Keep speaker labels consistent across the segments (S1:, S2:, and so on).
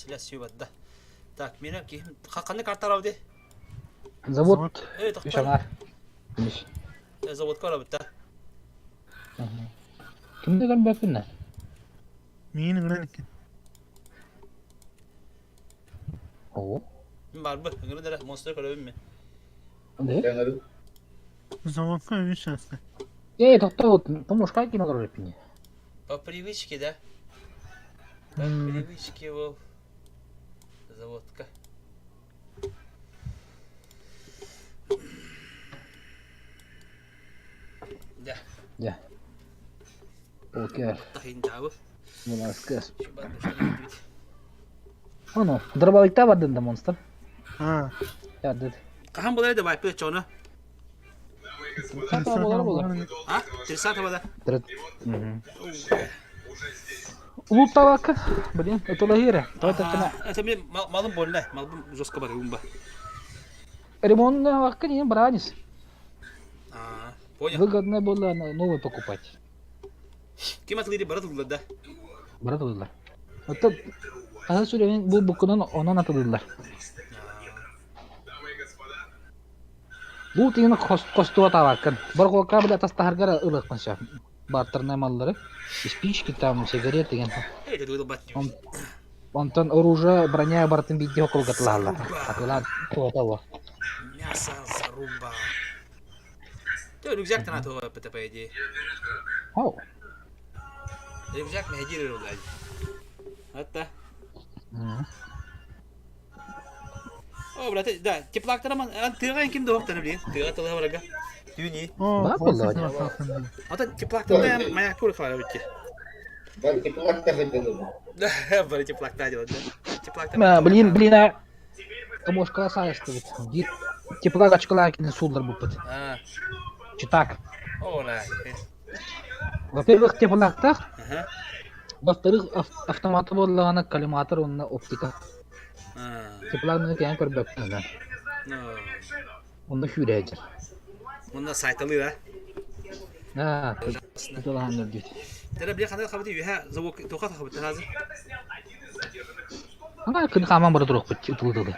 S1: Силя барда. Так, мені киһим ханна карталав ди?
S2: Завод
S1: Эй,
S2: үс
S1: тохтоо.
S2: аҥаар. Үс.
S1: Заводка барабыт да.
S2: Кимди көрбөппүн да?
S3: Миин ыҥыран икки.
S2: Оо.
S1: Мин барбы, ыҥырын эрэ, монстр көрөбүн мин.
S2: Да?
S3: Заводка үс саста.
S2: Эй, тохтоо, томушка ким олорор эппине?
S1: По привычке, да? По привычке ол заводка. Да.
S2: Да. Окей.
S1: Тахиндаабы.
S2: Буласкас.
S1: Шубан
S2: Оно, дробовикта бардын да монстр.
S3: А.
S2: Ядды.
S1: Хаһан булар да вайпы чоно?
S2: Сата болар болар.
S1: А? 30 да?
S2: Улуттабакка, блин, это лагеря. Давай так
S1: Это мне малым больно, малым жестко бар умба.
S2: Ремонт вакка не бранис.
S1: А, понял.
S2: Выгодно было новый покупать.
S1: Ким атлыйды барат улар да?
S2: Барат улар. Это Ага сүрәмен бу букунан онон атылыылар. Бу тыгын хостуа табаккын. Боргуокка бile тастаһаргар ылыахпын сөп. Бартернай маллары. Спички там, сигарет деген.
S1: Это дуйду бат.
S2: Онтон оружие, броня барытын биирдии округатылаһаллар. Атылаан туота
S1: Мясо заруба. Ты рюкзак то надо это по идее.
S2: Оу.
S1: Рюкзак мэһэдиир эрэ Это. О, брат, да, теплактара ман, тыга ким доктор, блин, тыга тылы барага. Түүни.
S3: О,
S2: Бар буолла.
S1: Ата теплактара моя кур хвала битти.
S4: Бар теплакта хотел
S1: Да, бар теплакта делать, да. Теплакта.
S2: Блин, блин, а Томошка саастыбыт. Биир теплак ачкалаах кини сууллар буппут.
S1: А,
S2: Читак.
S1: о, да.
S2: Во-первых, теплактах,
S1: Ага.
S2: во-вторых, автоматы буоллаҕына коллиматор уонна оптика.
S1: А,
S2: Теплагын кээн көрбөппүн да.
S1: ну,
S2: Онно сүүрээдьэр.
S1: Мунна сайталы, да?
S2: Аа, тутулахан үрдүт.
S1: Тара бile ханар хабыты үһә завод тоха хабыты хазыр.
S2: Ана күн хаман бара турукпут утулутулу.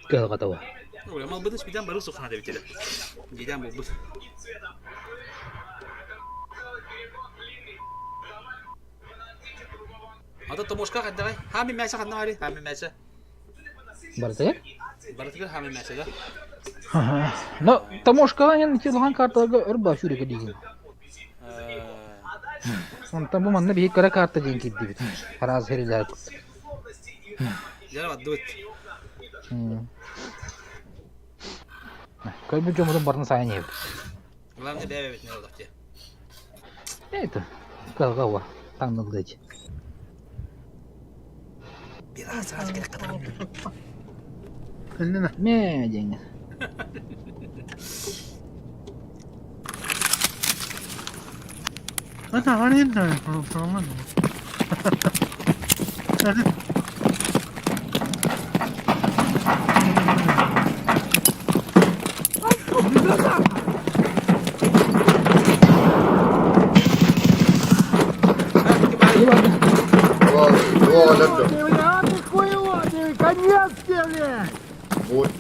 S2: Кыалгатава.
S1: Ну, мал быдыш биден барык сухана деп бителе. Диден бу бут. Ата томошка хаддагай. Хами мәсә хадна ари. Хами мәсә.
S2: Бартыгар?
S1: Барытыгар хами мәсә да.
S2: Но таможкаҕа эн ити улахан карталарга өр баа сүүрүкэ диигин. Онтон бу манна биһиги кыра карта диэн киирдибит. Араас хэрилэр.
S1: Яра баддыбыт.
S2: Көрбүт дьоммутун барын сайан иһэбит.
S1: Главное бэбэбит не олох те.
S2: Это кыалга уа таҥныллыач.
S1: Бира сразу керек катарам.
S3: Кэннинэ.
S2: Мэ диэҥҥэ.
S3: Это аренда, по-моему.
S5: Конец тебе!
S4: Вот.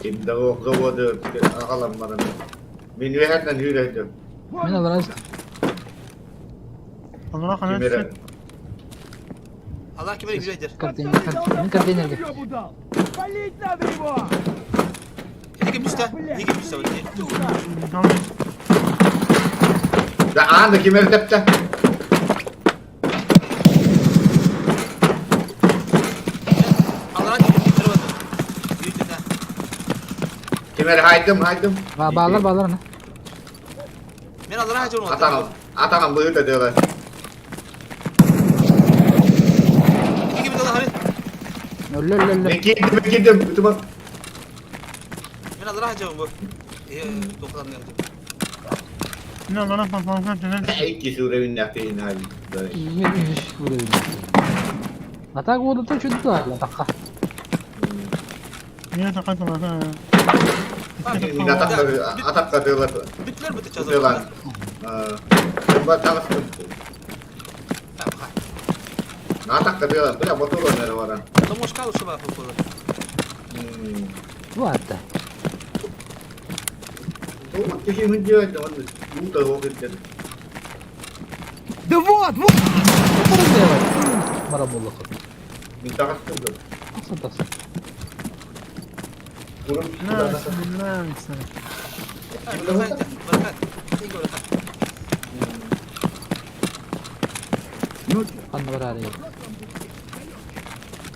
S4: Ким заводы аҕаламмарын. Мин үөһэттэн үүрэрдим.
S2: Мин аларас
S3: Онура
S4: Ким
S3: ханан
S4: эрэ
S1: Аллах ким эрэ күрәйдер.
S2: контейнер мин контейнерге.
S5: Валить надо его!
S1: Эти ким түстэ? Ни ким түстэ вот.
S4: Да аан да ким эрэ тэптэ.
S1: Аллах ким түстэ вот. Үйдү да.
S4: Ким эрэ хайдым хайдым.
S2: Баалар баалар ана.
S1: Мен аллах жон
S4: Атаҕым атаҕым быһыта дыала.
S2: Өллө, өллө, өллө.
S4: Мен киирдим, мен киирдим. Ытыма.
S1: Мен аллараа сылдьабын бу. Туохтан сылдьабын.
S3: Мин аллара подвалга түнэн.
S4: Икки уровеннээх киһини хаалбыт.
S2: Мен үһүс уровень. А так вот это чудо, атахха.
S3: Мен атака тулата.
S4: Мин атакка атакка тыылар.
S1: Бүттүлэр бу сейчас.
S4: Тыылан. Ба таҕыстым. Атакка тыылан. Бля, мотор эрэ баран.
S1: Томошка ушуба хула.
S2: Ладно.
S4: Ол киһи мындыа да он уута суох ирдэр.
S5: Да вот, вот!
S2: Мара буоллахха.
S4: Мин таҕыстым да.
S2: Тахсан тахсан.
S4: Курум
S3: Нравится, не нравится.
S1: Бархат, бархат. Игорь,
S2: Ханна бараары.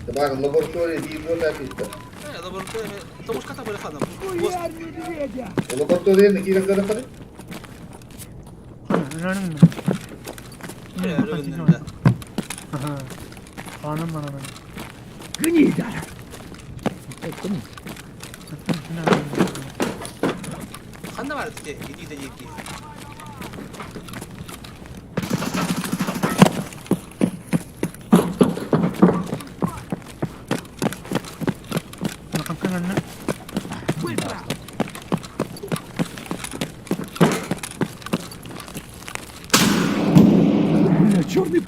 S4: Табаар лаборатория дии буола титтэ.
S1: Лаборатория Томошка та бархана.
S5: Хуярь медведя!
S4: Лабораторияны киирэн көрөххө
S3: Өлөрүм мен. Ага. Каным бар ана.
S5: Гнида!
S2: Эттим.
S1: Ханна бар тите, иди да дики.
S3: Улахан кэлэннэ.
S5: Быстро! Бля, черный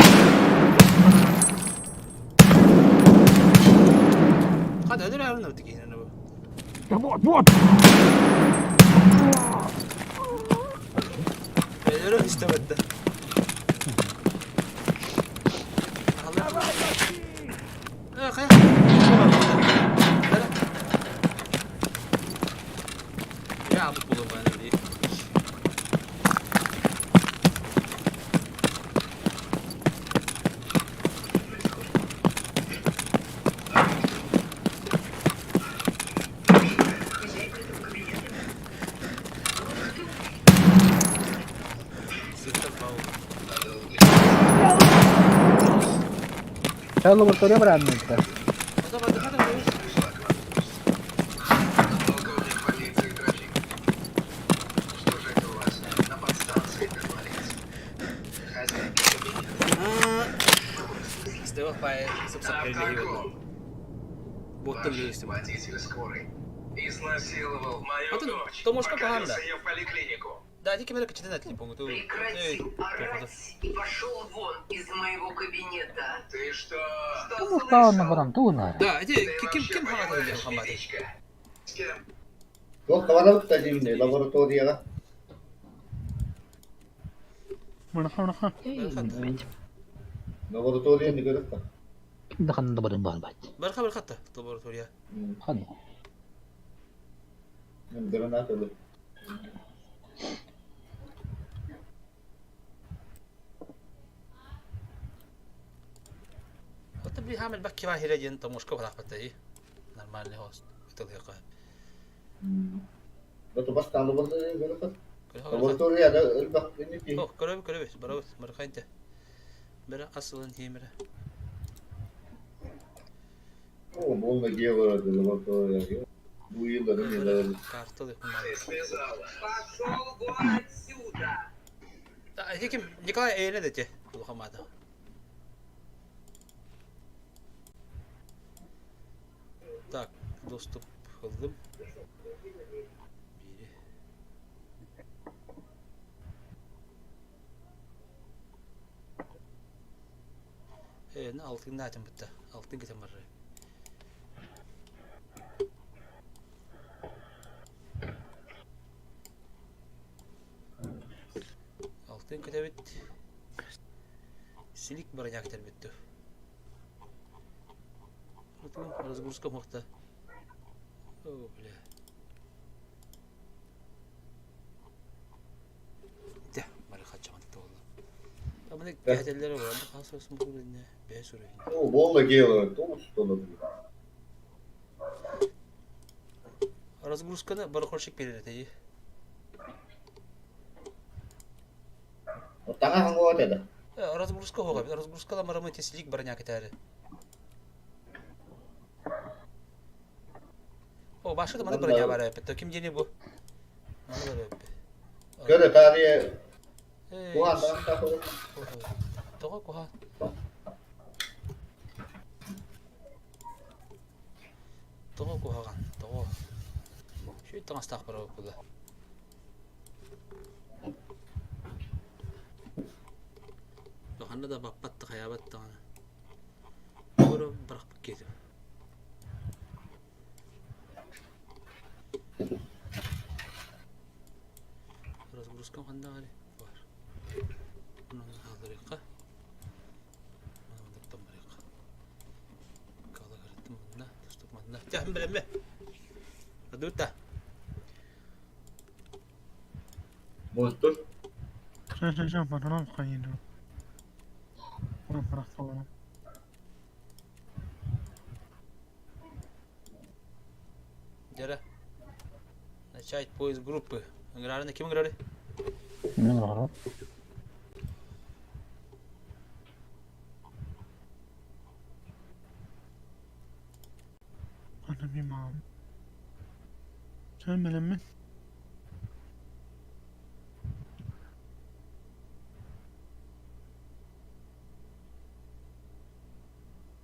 S1: Ханна өлөр арына бит киһини бу.
S5: Да вот, вот!
S1: Өлөр истебетте. Э, хайа. Я бу булым ben öyle. Сыттар бау.
S2: Ча лаборатория барааны.
S1: Ата бата хата.
S6: Полковник полиции Трофимов. Что же это у вас на подстанции творится? Хозяйка кабинета.
S1: Стева пай сып-сып
S6: Автокол.
S1: Боттан
S6: Ваш
S1: лезть.
S6: водитель скорой. Изнасиловал мою
S1: А ты
S6: дочь.
S1: Томошка
S6: Пока
S1: поганда.
S6: вез ее в поликлинику.
S1: Да, ди кемере кичтен этли понгу.
S7: Прекратил орать и пошел вон из моего кабинета.
S6: Ты что?
S7: Что
S2: Томошка
S7: слышал?
S2: баран туунар.
S1: Да, иди
S6: Ты
S1: ким
S6: вообще
S1: ким хагата
S6: понимаешь,
S1: хамат.
S6: медичка? С кем?
S4: Туох табарабыт да дивне лабораторияга.
S3: Бараха, бараха.
S4: Лабораторияны көрөххө.
S2: Ким да ханна барын бар бат.
S1: Барха бархатта лаборатория.
S2: Ханна.
S4: Мен гранат ылып.
S1: Вот бли хамел бакки ва хире томошка барахпата и. Нормальный хост. Италыга.
S4: Бatu бастан лаборатория көрөххө. Лабораторияда ылбак иники.
S1: О, көрөбү көрөбү. Барабыз, барханта. Бера асылын хемере.
S4: О, болна геолар лаборатория. Бу yılların yılları.
S1: Карта
S6: Ты связала.
S7: Пошел вон отсюда!
S1: Да, ким Николай Эйле дете. Улухамада. Так, доступ кылдым. Бири. Э, алтын натын битте. Алтын кетен бар. Алтын кетебит. Силик броняк битти. Разгрузка мохта. О, бля. Де, бары хачаман толду. Амына кәтелләре бар, анда касасы бу не, бә сүрә.
S4: О, болна геолар. Тоғыз толы.
S1: Разгрузканы барахольщик берер ди.
S4: Таңа хаңгы да.
S1: Разгрузка хога, разгрузка ла марамы тесилик броняк тәре. О, башка да маны броня бар эппит. Ким диэни бу? Маны бар эппит.
S4: Көрө таарыйа куһаан
S1: Тоҕо куһаан? Тоҕо куһаҕан? Тоҕо? Шүй таҥастаах бар була. Ханна да баппат да хайаабат даҕаны. Тугу бырахпыт киһитим. Разгрузкам ханна баарый? Баар. Онон хаалларыахха. Манныктан барыахха. Калагарыттым манна, тустук манна. Тяхын билэммэ. Адута.
S4: Мостур.
S1: Дьэрэ. Начать поиск группы. Ыҥыраарына ким ыҥырары?
S2: Мен ыҥырарым.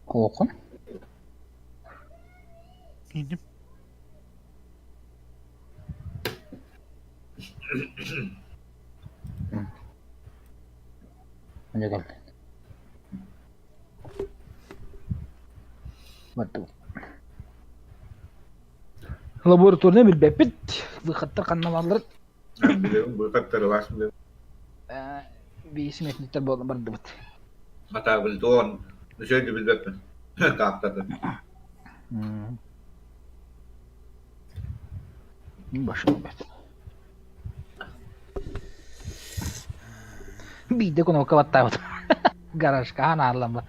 S2: Куокун. Дьэ кэллэ. Бардыбыт. Лабораторияны билбэппит. Выходтар ханна баалларын.
S4: Билэбин, выходтары бас билэбин.
S2: Биир сметниктэр буолан бардыбыт.
S4: Атаабыл туон, үчүгэй да билбэппин. Тааттата.
S2: Башым бэт. Биирдэ кнопка баттаабыт. Гаражка аан ааллама.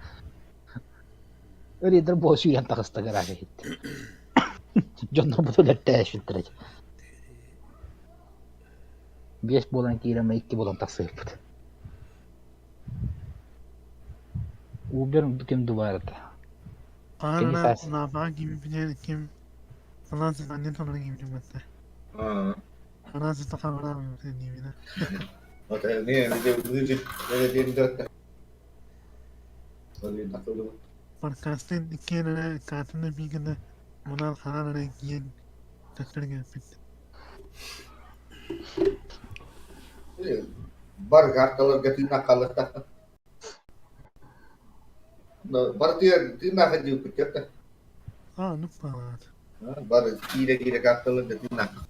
S2: Рейдер буола сүүрэн таҕыста гаража иһиттэ. Дьоннорбут өлөртөөшүттэрэ. Биэс буолан киирэн икки буолан тахсыыппыт. Убер ким дубаарыта. Кини саас
S4: Бар карталарга тыыннаах хаалыахтаахтар. Бардыар тыыннаах диэбиппит да. Бары киирэ-киирэ карталарга тыыннаах.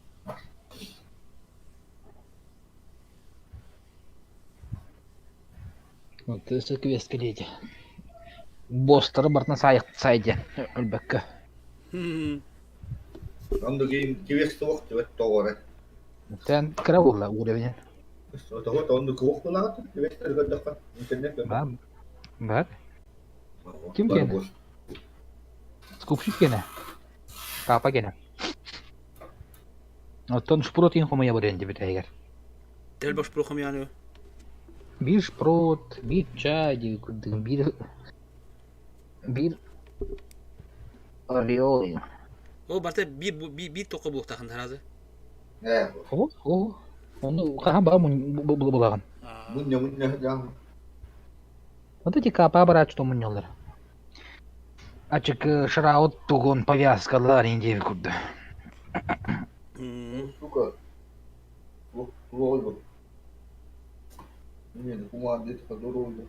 S2: Тыасы күөскэлиэтэ. Бостары барытын саайдыан өлбөккө.
S4: Онно киин кибиэс туох түбэт тоҕо
S2: Тэн кыра буолла уровень.
S4: Тоҕо онно куох булаҕыт кибиэстэр көрдөххө интернет
S2: Бар. Бар. Ким киэнэ? Скупщик киэнэ. Папа киэнэ. Оттон шпрот иин хомуйа барыан дебит эһигэр.
S1: Tel баш прохомяны.
S2: Биир шпрот, биир чай диэки курдук, биир биир ореол.
S1: Ол барта биир биир тоққа буолуохтаахын таразы.
S2: О, о, ону хаһан баҕа булаҕын.
S4: Мунньа мунньа дьаам.
S2: Вот эти капа барааччы мунньаллар. Ачыкы шраут тугун повязкалар индиэби курду.
S4: Сука. Туох Не, кумаан диэтэххэ доруобуйа.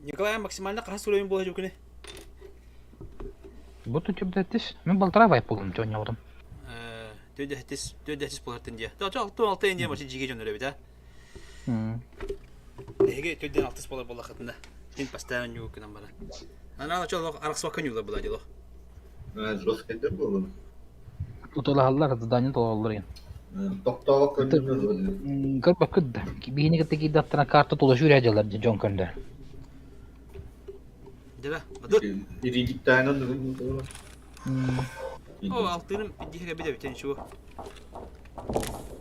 S1: Николай максимально хаһан суруйун буола дьукуни?
S2: Бу түтүрдэттис. Мин балтараа вайп булдум дьонньоҕутум.
S1: Төдөһтис, төдөһтис буолартын диэ. Тоочо алтын алты индия башы жиге дьоннор эбит а. Эһиги төдден алтыс болар буоллахытына. Син постоянно ньуу гынан баран. Анаа чолох арахсыбакка ньуулар була дило.
S4: Жесткайдар буолуо.
S2: Утулаһаллар, задание толороллор иэн.
S4: Тохтообокко көрдүм.
S2: Көрбөккүт да. Биһини кытта киирдэхтэринэ карта тула сүүрэ дьаллар дьон көрдө.
S1: Дьэ, адыр.
S4: Иригиттаанан
S1: О, алтыным диһигэ бит эбит ничего.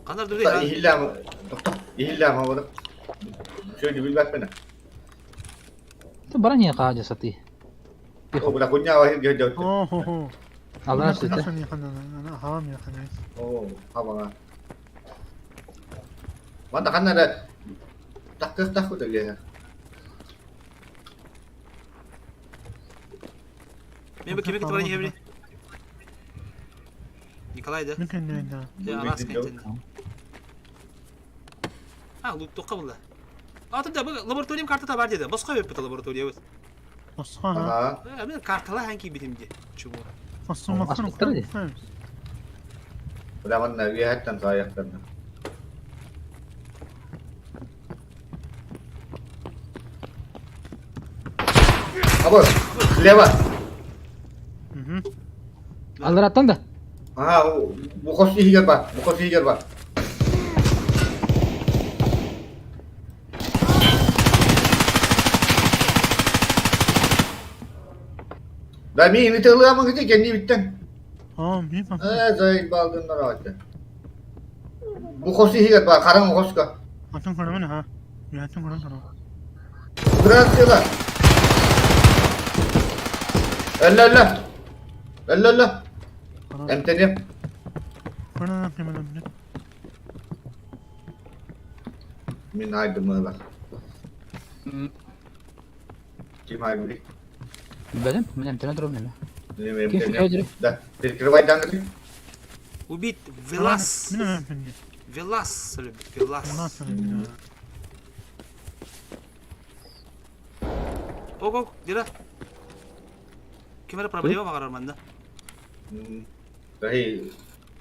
S1: Канар дуры.
S4: Иһиллэм, тохто. Иһиллэм абада. Шөйдү билбэппин.
S2: Баран иһэ хаадьа сатыы.
S4: О, бля, хуйня, я
S3: О, хо хо.
S2: Аллара сүтэ.
S4: О, хабаҥа. Манна ханна эрэ тахтыахтаахпыт өлүөһэ.
S1: Мен бу кими кытта баран иһэбиний? Николай да?
S3: Мин кэннибин да.
S1: Э, араас кэнтэн. А, луттуохха булла. А, да, бу лабораториям картата бар деді. Босхо өппүт лабораториябыт.
S3: Босхо ха.
S4: Ага.
S1: Э, мен картала киирбитим дии. Чего?
S3: Босхо
S2: Аспыттар дии.
S4: Бля, манна үөһэттэн саайахтарна. Абы, слева.
S2: Аллараттан да?
S4: Ага, бу хос иһигэр бар, бу хос иһигэр бар. Да мин ытылыамын ити кэннибиттэн. Ээ, заебалдыннар аҕата. Бу хос иһигэр бар, хараҥа хоско. Здравствуйте. Өллө, өллө. Өллө, өллө. Эмтэниэм. Мин айдымыылар. Ким айбыт?
S2: Билбэтим, мин эмтэнэ турабын эмэ.
S4: Мин
S2: Ким
S4: эмтэниэм.
S2: сүтэ
S4: Да, перекрывайдаҥҥытый.
S1: Убит Велас. Велас, Велас. Ого, дира. Ким эрэ проблема баҕарар манна.
S4: Эй,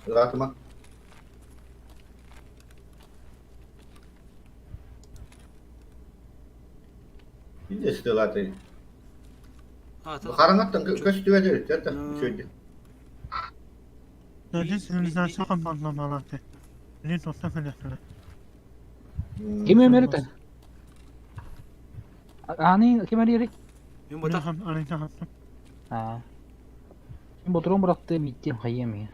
S4: ыраатыма. Иде сытылаты. Хараҥаттан көстүбэт эбит, это үчүгэй.
S2: Ким өмөрүтэ? Ааны ким эрийэрий?
S1: Мин ботах.
S2: Аа. Мин ботуруон бырахтыам ииттиэм хайыам иһин.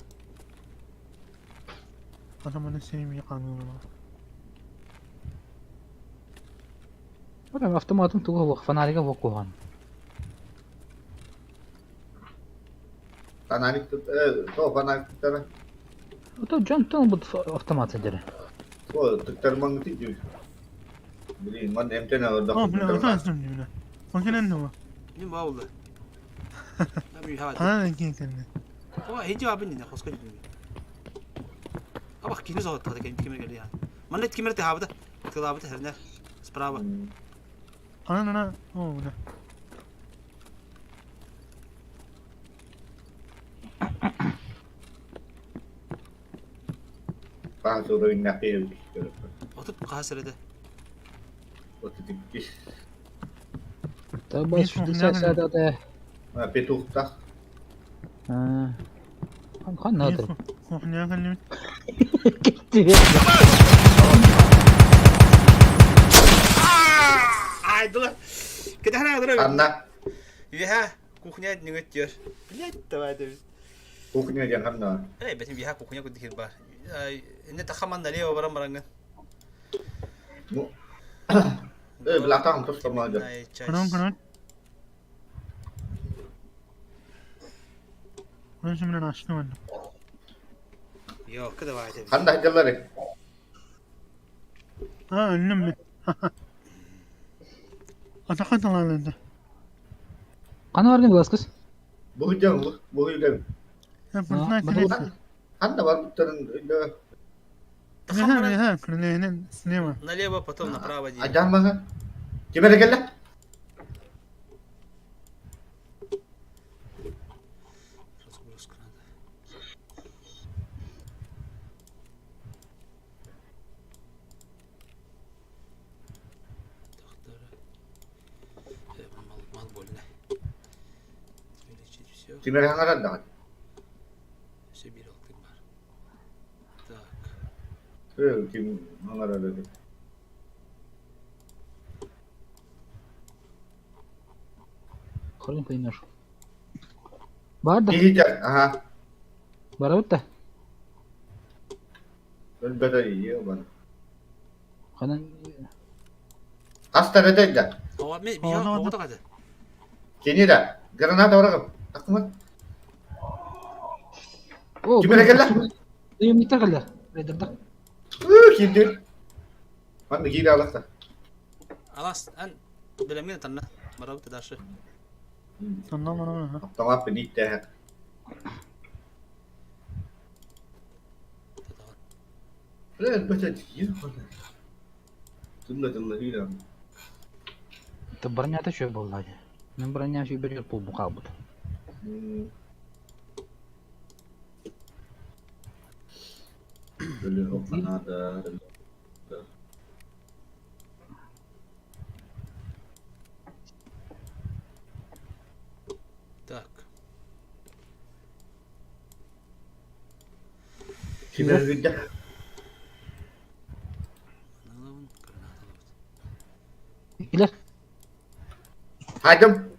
S2: Бу автоматым туга суох, фонарига суох куһаҕан.
S4: Фонарик тут, то фонарик туттара.
S2: Ото дьонтон ылбыт автомат сылдьара.
S4: О, туттармаҥ дии. Блин, ман эмтэн алырдах.
S1: Мин баулла. Абах кини соһуттаҕа ким кэлли Манна ким эрэ тыһаабыта, тылаабыта хэрнэ справа. 30 хаһыс эрэ
S4: 32.
S2: Таба 60
S4: Петухтах.
S2: Ханна отыр.
S1: Айдыла. Кэтэһэн аҕыдыра.
S4: Анна.
S1: Үөһэ кухня нөҥөттүөр. Блять, давай дебит.
S4: Кухня диэн ханна?
S1: Эй, бэтим үөһэ кухня курдук бар. Инне тахаман налево баран бараҥҥын.
S4: Ну. Э, belakang terus sama aja.
S1: Yok, давай дебит.
S4: Ханна сылдьаллар?
S2: Ханна бардың Глазкыс?
S4: Бу сылдьан, бу сылдьан. Ханна барбыттарын
S1: Налево, потом направо дии.
S4: Адьаан баҕа. Ким эрэ кэллэ?
S1: Разгрузка надо. Мал, мал больно. Вылечить все.
S4: Ким эрэ хаҥарар даҕаны.
S1: Все биир алтын бар. Так.
S4: Ким хаҥарар эбит.
S2: Хрен поймешь. Бар да?
S4: Киһи ага.
S2: Барабыт да?
S4: Өлбөтө ийэ бар.
S2: Ханан
S4: Хастар этэ да?
S1: Оҕо ми биһи оҕото хата.
S4: Кини да граната барагым. Тахтымат.
S2: О,
S4: Ким эрэ кэллэ?
S2: Наемниктар кэллэр. Рейдердар.
S4: Киирдир. Манна киирэ алахта.
S1: Алас ан билэмҥин танна. Барабыт дальше.
S3: Онно мана.
S4: Автомат биниттэ.
S2: Бронята үчүгэй буолла дии. Мин броня үчүгэй буолбу хаалбыт.
S1: Так.
S2: Билэр.
S4: Хайдым.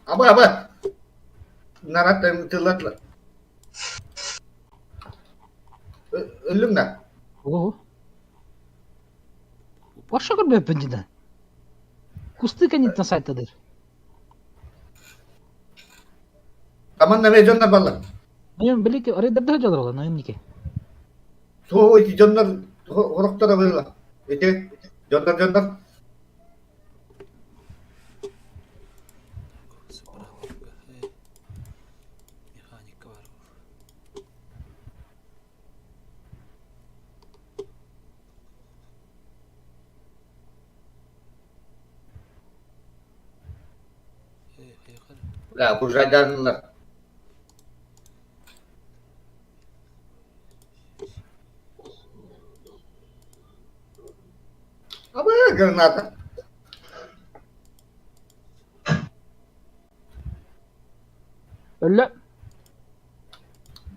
S4: Аба аба. Нарат тыллатла. Өллүм да.
S2: Оо. Баша көрбөппүн дии да. Кусты кэнниттэн сайтадыр.
S4: Команда мен дьоннор баллар.
S2: Наем билики арыйдарда дьалар ола наемники.
S4: Суох ити дьоннор хорохторо быһыла. Ити дьоннор дьоннор.
S1: Механика бар.
S4: Да, окружайданылар. Аба граната.
S2: Өллө.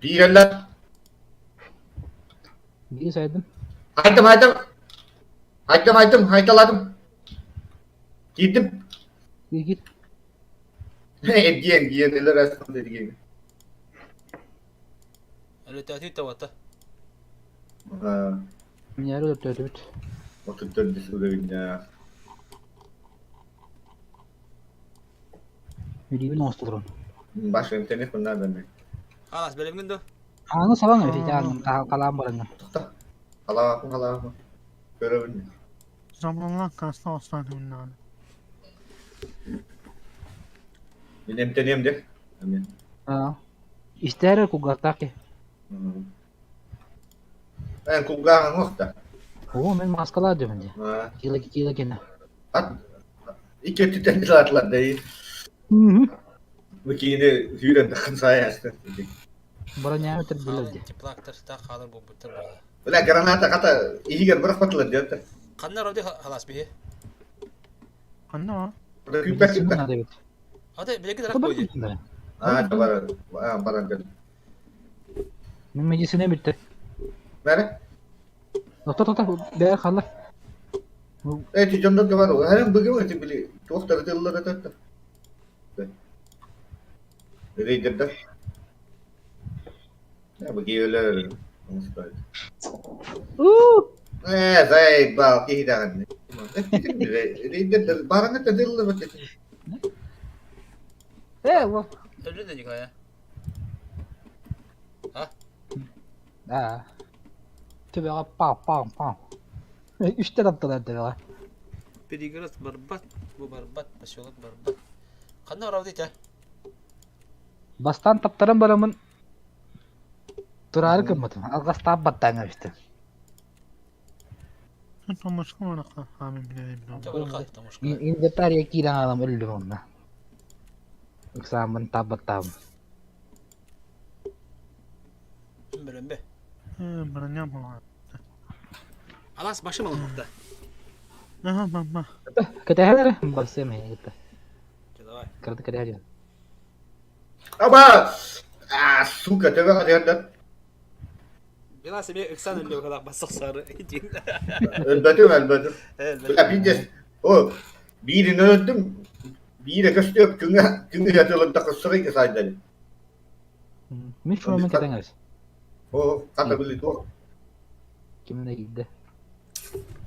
S4: Биирэллэр.
S2: Биир сайдым.
S4: Айдым, айдым. Айдым, айдым, айталадым. Киирдим.
S2: Киир.
S4: Эргиэн, эргиэн, өлөр астым эргиэн.
S1: Өлөтөөтүй тавата.
S2: Миняр өлөтөөтүбүт.
S4: 34 уровень.
S2: Билиибин оҥостолорун.
S4: Баш эмтэнэх надо мне.
S1: Халас бэлэмҥин дуо?
S2: Ааны сабаҥ эбит ааны халаан бараҥҥа.
S4: Тоқта. Халаахын халаахын. Көрөбүн.
S3: Заманлан каста останымнан.
S4: Мин эмтэниэм де.
S2: Истээр кулгаахтаах киһи.
S4: Эн кулгааҕыҥ уохта.
S2: Оо, мин мааскалаах диэбин дии. Киила киила кэннэ.
S4: Ат икки өттүттэн тылаатылар да Бу киини сүүрэн таххан саайаастан.
S2: Броняны төрдүлэр дии.
S1: Теплактар так хаалар буолбуттар буолла.
S4: Бля, граната хата иһигэр бырахпатылар диэттэр.
S1: Ханна роди халас биһи?
S3: Ханна?
S4: Күүппэккин да.
S1: Ата билеги тарах койди.
S4: Аа, бар, баран кел.
S2: Мин медицина бүттэ.
S4: Бәрі?
S2: Тоқта, тоқта, бәрі қалла.
S4: Эти дьоннорго бар, харан быгым эти били туохтары тыллара тартар. Рейдердер. Я бы киөлөр. Э, заебал, киһи даҕаны. Рейдердер бараҥа тыллар
S2: Э, вот.
S1: Өллүн да Николай. А?
S2: Да. Төбөҕө пау пау пау. Үстэ тапталар төбөҕө.
S1: Перегород барбат, бу барбат, поселок барбат. Ханна барабыт итэ?
S2: Бастаан таптаран бараммын тураары гыммытым. Алҕастаах баттааҥҥа түстүм. Инвентарь киирэн аҕалам өллүм онно. Ыксааммын таабаттаабым.
S1: Бөлөмбө. Алас башым алынмыкта.
S2: Кэтэһэн эрэ барсыам эһиги кытта.
S1: Давай.
S2: Кырды кэтэһэ
S4: Аба! А, сука, төбөҕө түһэрдэр.
S1: Била себе ыксан өллө калак бассах сары.
S4: Өлбөтүм, өлбөтүм. Бля, пиздец. О, биирин өлдүм. Биирэ көстүөп күҥҥэ күҥҥэ ятылында кыссырый сайдали.
S2: Мин шурамын кэтэҥ эрэ.
S4: О, хата били туох.
S2: Кимне киирдэ?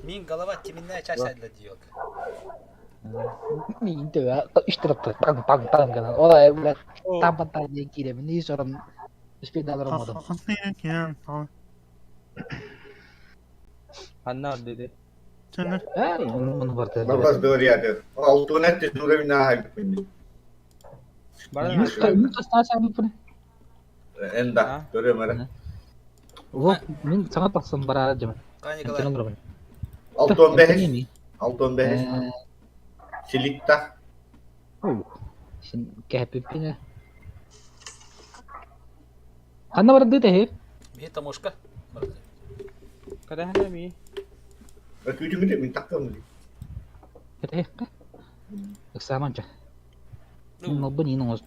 S1: Мин голова теменная часть сайдла диок.
S2: Миин төбө үс тараптар таҥ таҥ таҥ гынан ол аайы блядь там баттаа диэн киирэбин и сором успейдаалар омодум.
S8: Ханна dedi.
S2: Ээ ону барда.
S4: Бабас говорят, алтын этте суровина хайппын.
S2: Мин
S4: Энда, көрөм эрэ.
S2: Вот, мин саҥа тахсан бараары дьэмэн.
S1: Кай Николай.
S4: Алтон бэһис. Алтон бэһис. Силикта.
S2: Син кэһэппиппин ээ. Ханна бардыы тэһи?
S1: Биһи таможка.
S8: Кадаһана ми?
S4: Күүтүмүтэ мин тахтам.
S2: Кэтэһиэххэ. Ыксааманча. Мин олбун иин оҥос.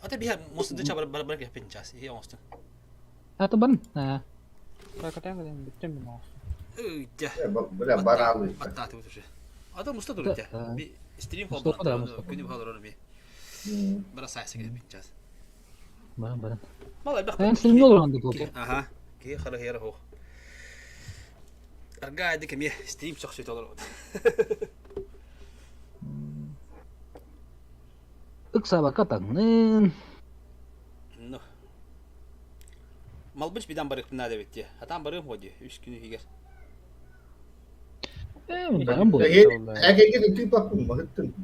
S1: Ата биһи мусуду чабар бар бар кэппин час. Иһи оҥостун.
S2: Ата барын.
S8: Кадаһана бүттүм мин оҥостун.
S1: Ыйдя.
S4: Бля, баралы.
S1: Баттааты уже. Ата муста турутя. Би стрим
S2: Муста
S1: холбон.
S2: муста.
S1: Күнү баалар ми. Бара сайсы кэппин час.
S2: Барын барын.
S1: Мала бах.
S2: Эн стрим олорон деп болду.
S1: Аха. Ки хара хера хох. Арга дик ми стрим сохсүйт олор.
S2: Ыксабакка таҥнын.
S1: Ну. Малбыч бидан барык надо битти. Атан барым ходи. Үс күнү хигер.
S2: Э, баран бу.
S4: Әкеге тыпаппын, махыттын.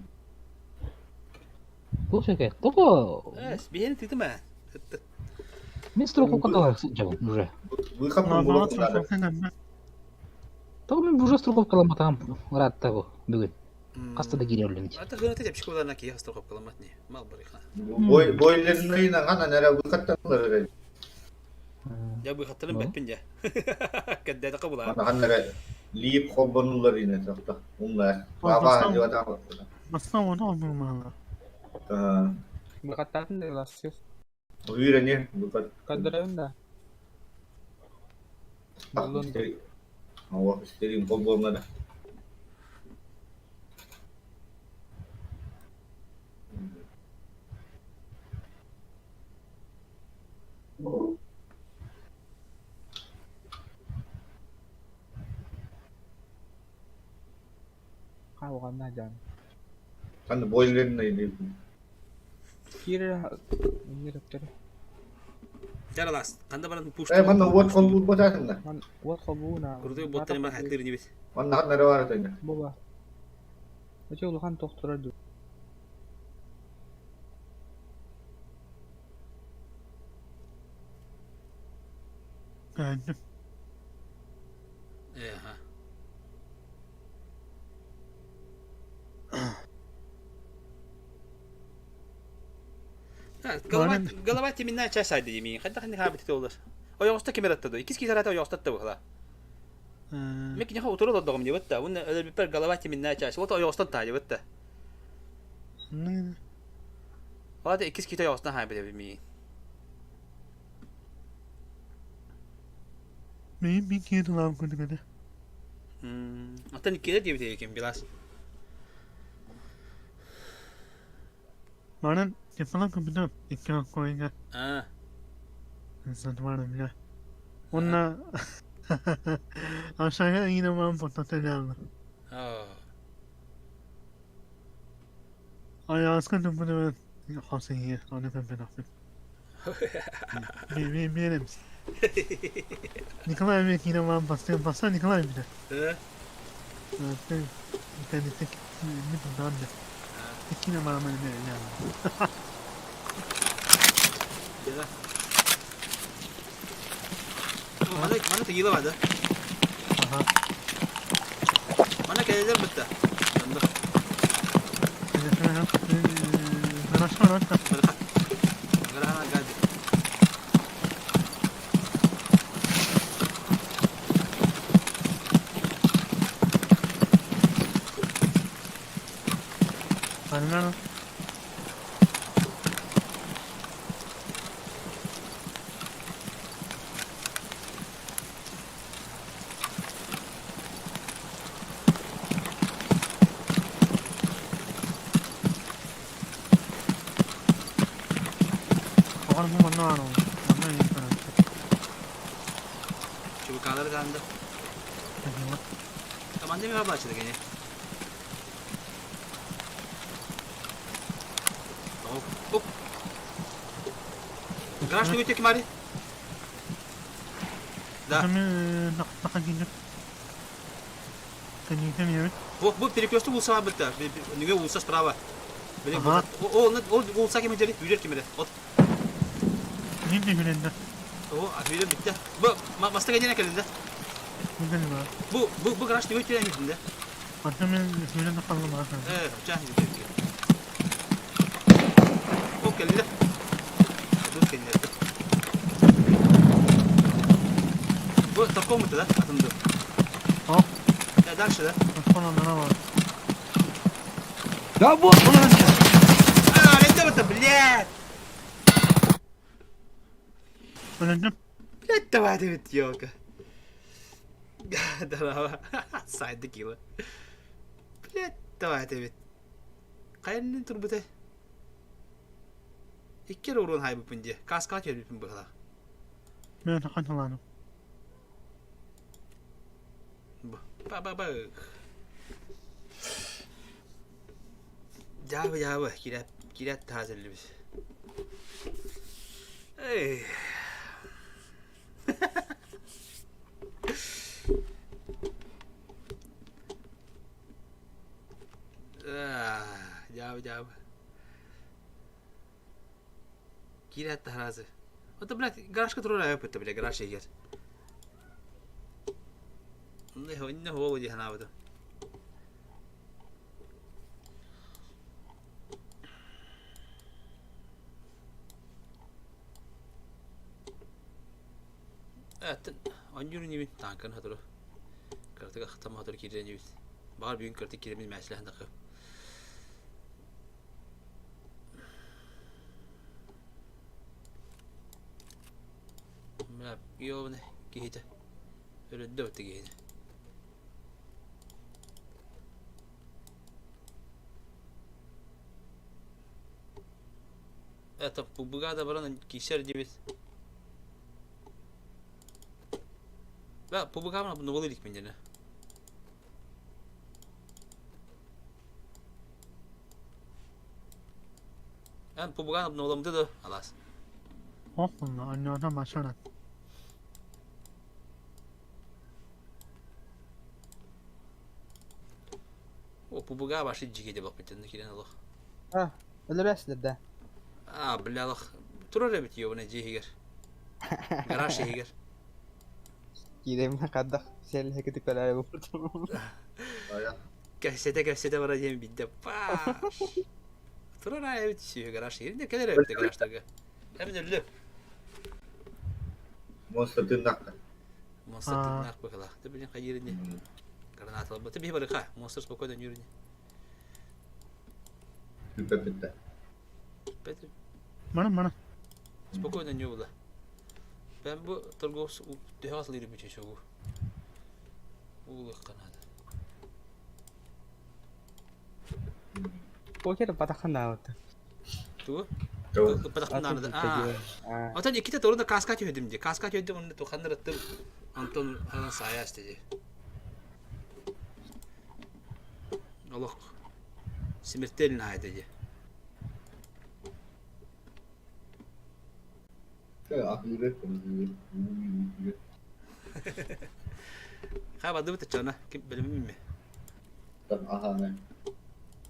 S2: Бу сөке. Того.
S1: Эс, биһини тытыма.
S2: Мин страховкалар сылдьабын уже.
S4: Выхаппын булуп надо.
S2: Того мин уже страховкаламатам ыраатта бу бүгүн. Хаста да киирэ оллум дии.
S1: Ата гына теп школана ки страховкаламат не. Мал барыха.
S4: Бой бойлерин гана нера выхатталар эрэ.
S1: Я бы хаттырым бэппин дьэ. Кэддэ кабыла.
S4: Ана ханнара лип холбонулар ине тохто. Умлар. Баба жибата. Та.
S8: Бакаттатын да лассыз.
S4: Уйране выхат.
S8: Кадырын да.
S4: Ава, стерим холбоннара.
S8: Калганна жан.
S4: Ханна бойлерин ине.
S8: Кире неректер.
S1: Жаралас. Канда баран пуш.
S4: Э, манна вот холбур ботатында.
S8: Ман вот холбуна.
S1: Крутой боттан бар хаттыр не бит.
S4: Манна ханнара бар тайна.
S8: Буба. Өтө улахан тохторор ду.
S1: Э, ага. Голова, голова теменная часть айды демейін. Қайда қандай хабит олар. Ойоғыста кемер атты. Икис китар ата ойоғыстатты бұқла. Мен кинеха утуру додоғым деп өтті. Оны өлбіппер голова теменная часть. Вот ойоғыстан та деп өтті. Олады икис кит ойоғыстан хабит деп мейін. Аттан иккелер деп екен билас. А, а. Э? Дела. Мана мана тигила бады. Мана келелер бітті. Онда. Барха. Гарахана гади. Чубукалар канды. Команда ми бачыды гене. Оп. Гараж түгүтэ ким ари? Да. Бу, бу перекресток улса бытта. Нүгэ улса справа. Блин, о, ол улса ким дери? Үйрер ким От. О, үйрер битте. Бу маста кәдене келинде. Бу бу бу гараж түгүтэ кирен Э, чах Ол кэллэ. Тут кэннэрдэ. Бу такому-то, да, атынды?
S3: О.
S1: Э, дальше, да?
S5: Да вот он!
S1: А, это вот, блядь! Блядь, давай, Давид, елка. Здорово. Сайды кило. Блядь, давай, Давид. Хайаннын турбута? Икки эрэ уруон хаайбыппын дии, кааскаҕа түһэрбиппин быһалаах. Бу ба-ба-ба Дьаабы дьаабы киирээт киирээт таһаа сэллибит. Эй. Дьаабы дьаабы. Киирээт таһаразы. Это, блядь, гаражка турар айаппыт, блядь, гараж иһигэр. Инне хуолу дии санаабытым. Эттин оонньуур инибин тааҥканы сотору кыратык ахтам сотору киирэр инибит. Баҕар бүгүн кыратык киирэммин мээчилэһэн таххыам. Бля, ёбаный киһитэ. Өлөрдө бытты киһини. Это пубыга да баран кисер дебит. Да, пубыга новалы илик миндене. Эн пубыга новаламды да алас. О, пубыга башы жиге деп бакпыт кирен алах.
S8: А, өлөрөсүлэр да.
S1: А, бля, турар эбит ёбана дьиэ иһигэр. Гараж иһигэр.
S8: Киирэм хаддах сэллэһэ кэлээри буолбутум.
S1: Кэпсэтэ кэпсэтэ бара диэн бидде паш. Турар эбит сүө гараж иһигэр. Кэлэр эбит гаражтарга. Эбин өллө.
S4: Монстр тыыннахха.
S1: Монстр тыыннаах быһылаах. Ты блин хайырыни. Граната алба. Ты биһи барыха. Монстр спокойно нюрни.
S4: Бүппэппит
S3: Мана мана.
S1: Спокойно не было. Ben bu торговец төһө сылыыр бүтүн Уулуохха наада.
S8: Покер батаханаабыт.
S1: Тугу? Батаханаабыт. Аа. Отон иккитэ торунда каска түһэдим дии. Каска түһэдим онно туханнарыттым. Антон анан саайа дии. Олох смертельно аайда дии. Хабадыбыт ачана ким билиммин
S4: Ага.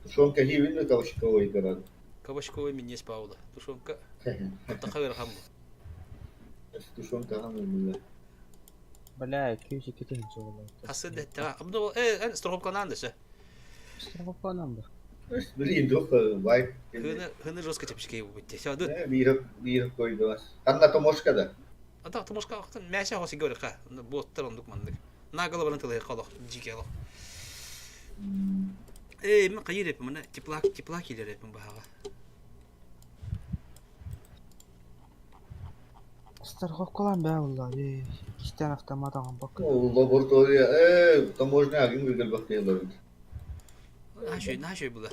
S4: Тушенка хивинна кабачковый играл.
S1: Кабачковый минньиэс Паула. Тушенка Оттаха ыарахан бу.
S4: Тушенка хамын
S8: Бля, күүс икки тыһыынча буолла.
S1: Хасы дэттэ. Абду э эн страховкалаан дэсэ.
S8: Страховкалаан ба.
S4: Блин, дух вай.
S1: Хыны хыны жестко чэпчэки бутте. Все, ду.
S4: Биир биир койдуас. Канна томошка да.
S1: Ата томошка ахтан мяша хоси говорит Боттар ондук мандык. Наголо баран тылы холох жике олох. Эй, мен кайыр эпим, мына тепла тепла килер эпим баһаҕа.
S8: Страховкалаан бээ буолла. Иккистээн автомат аҕан бак.
S4: Лаборатория, э, таможня агин гыгыл бактыйлар.
S1: Наша, наша было.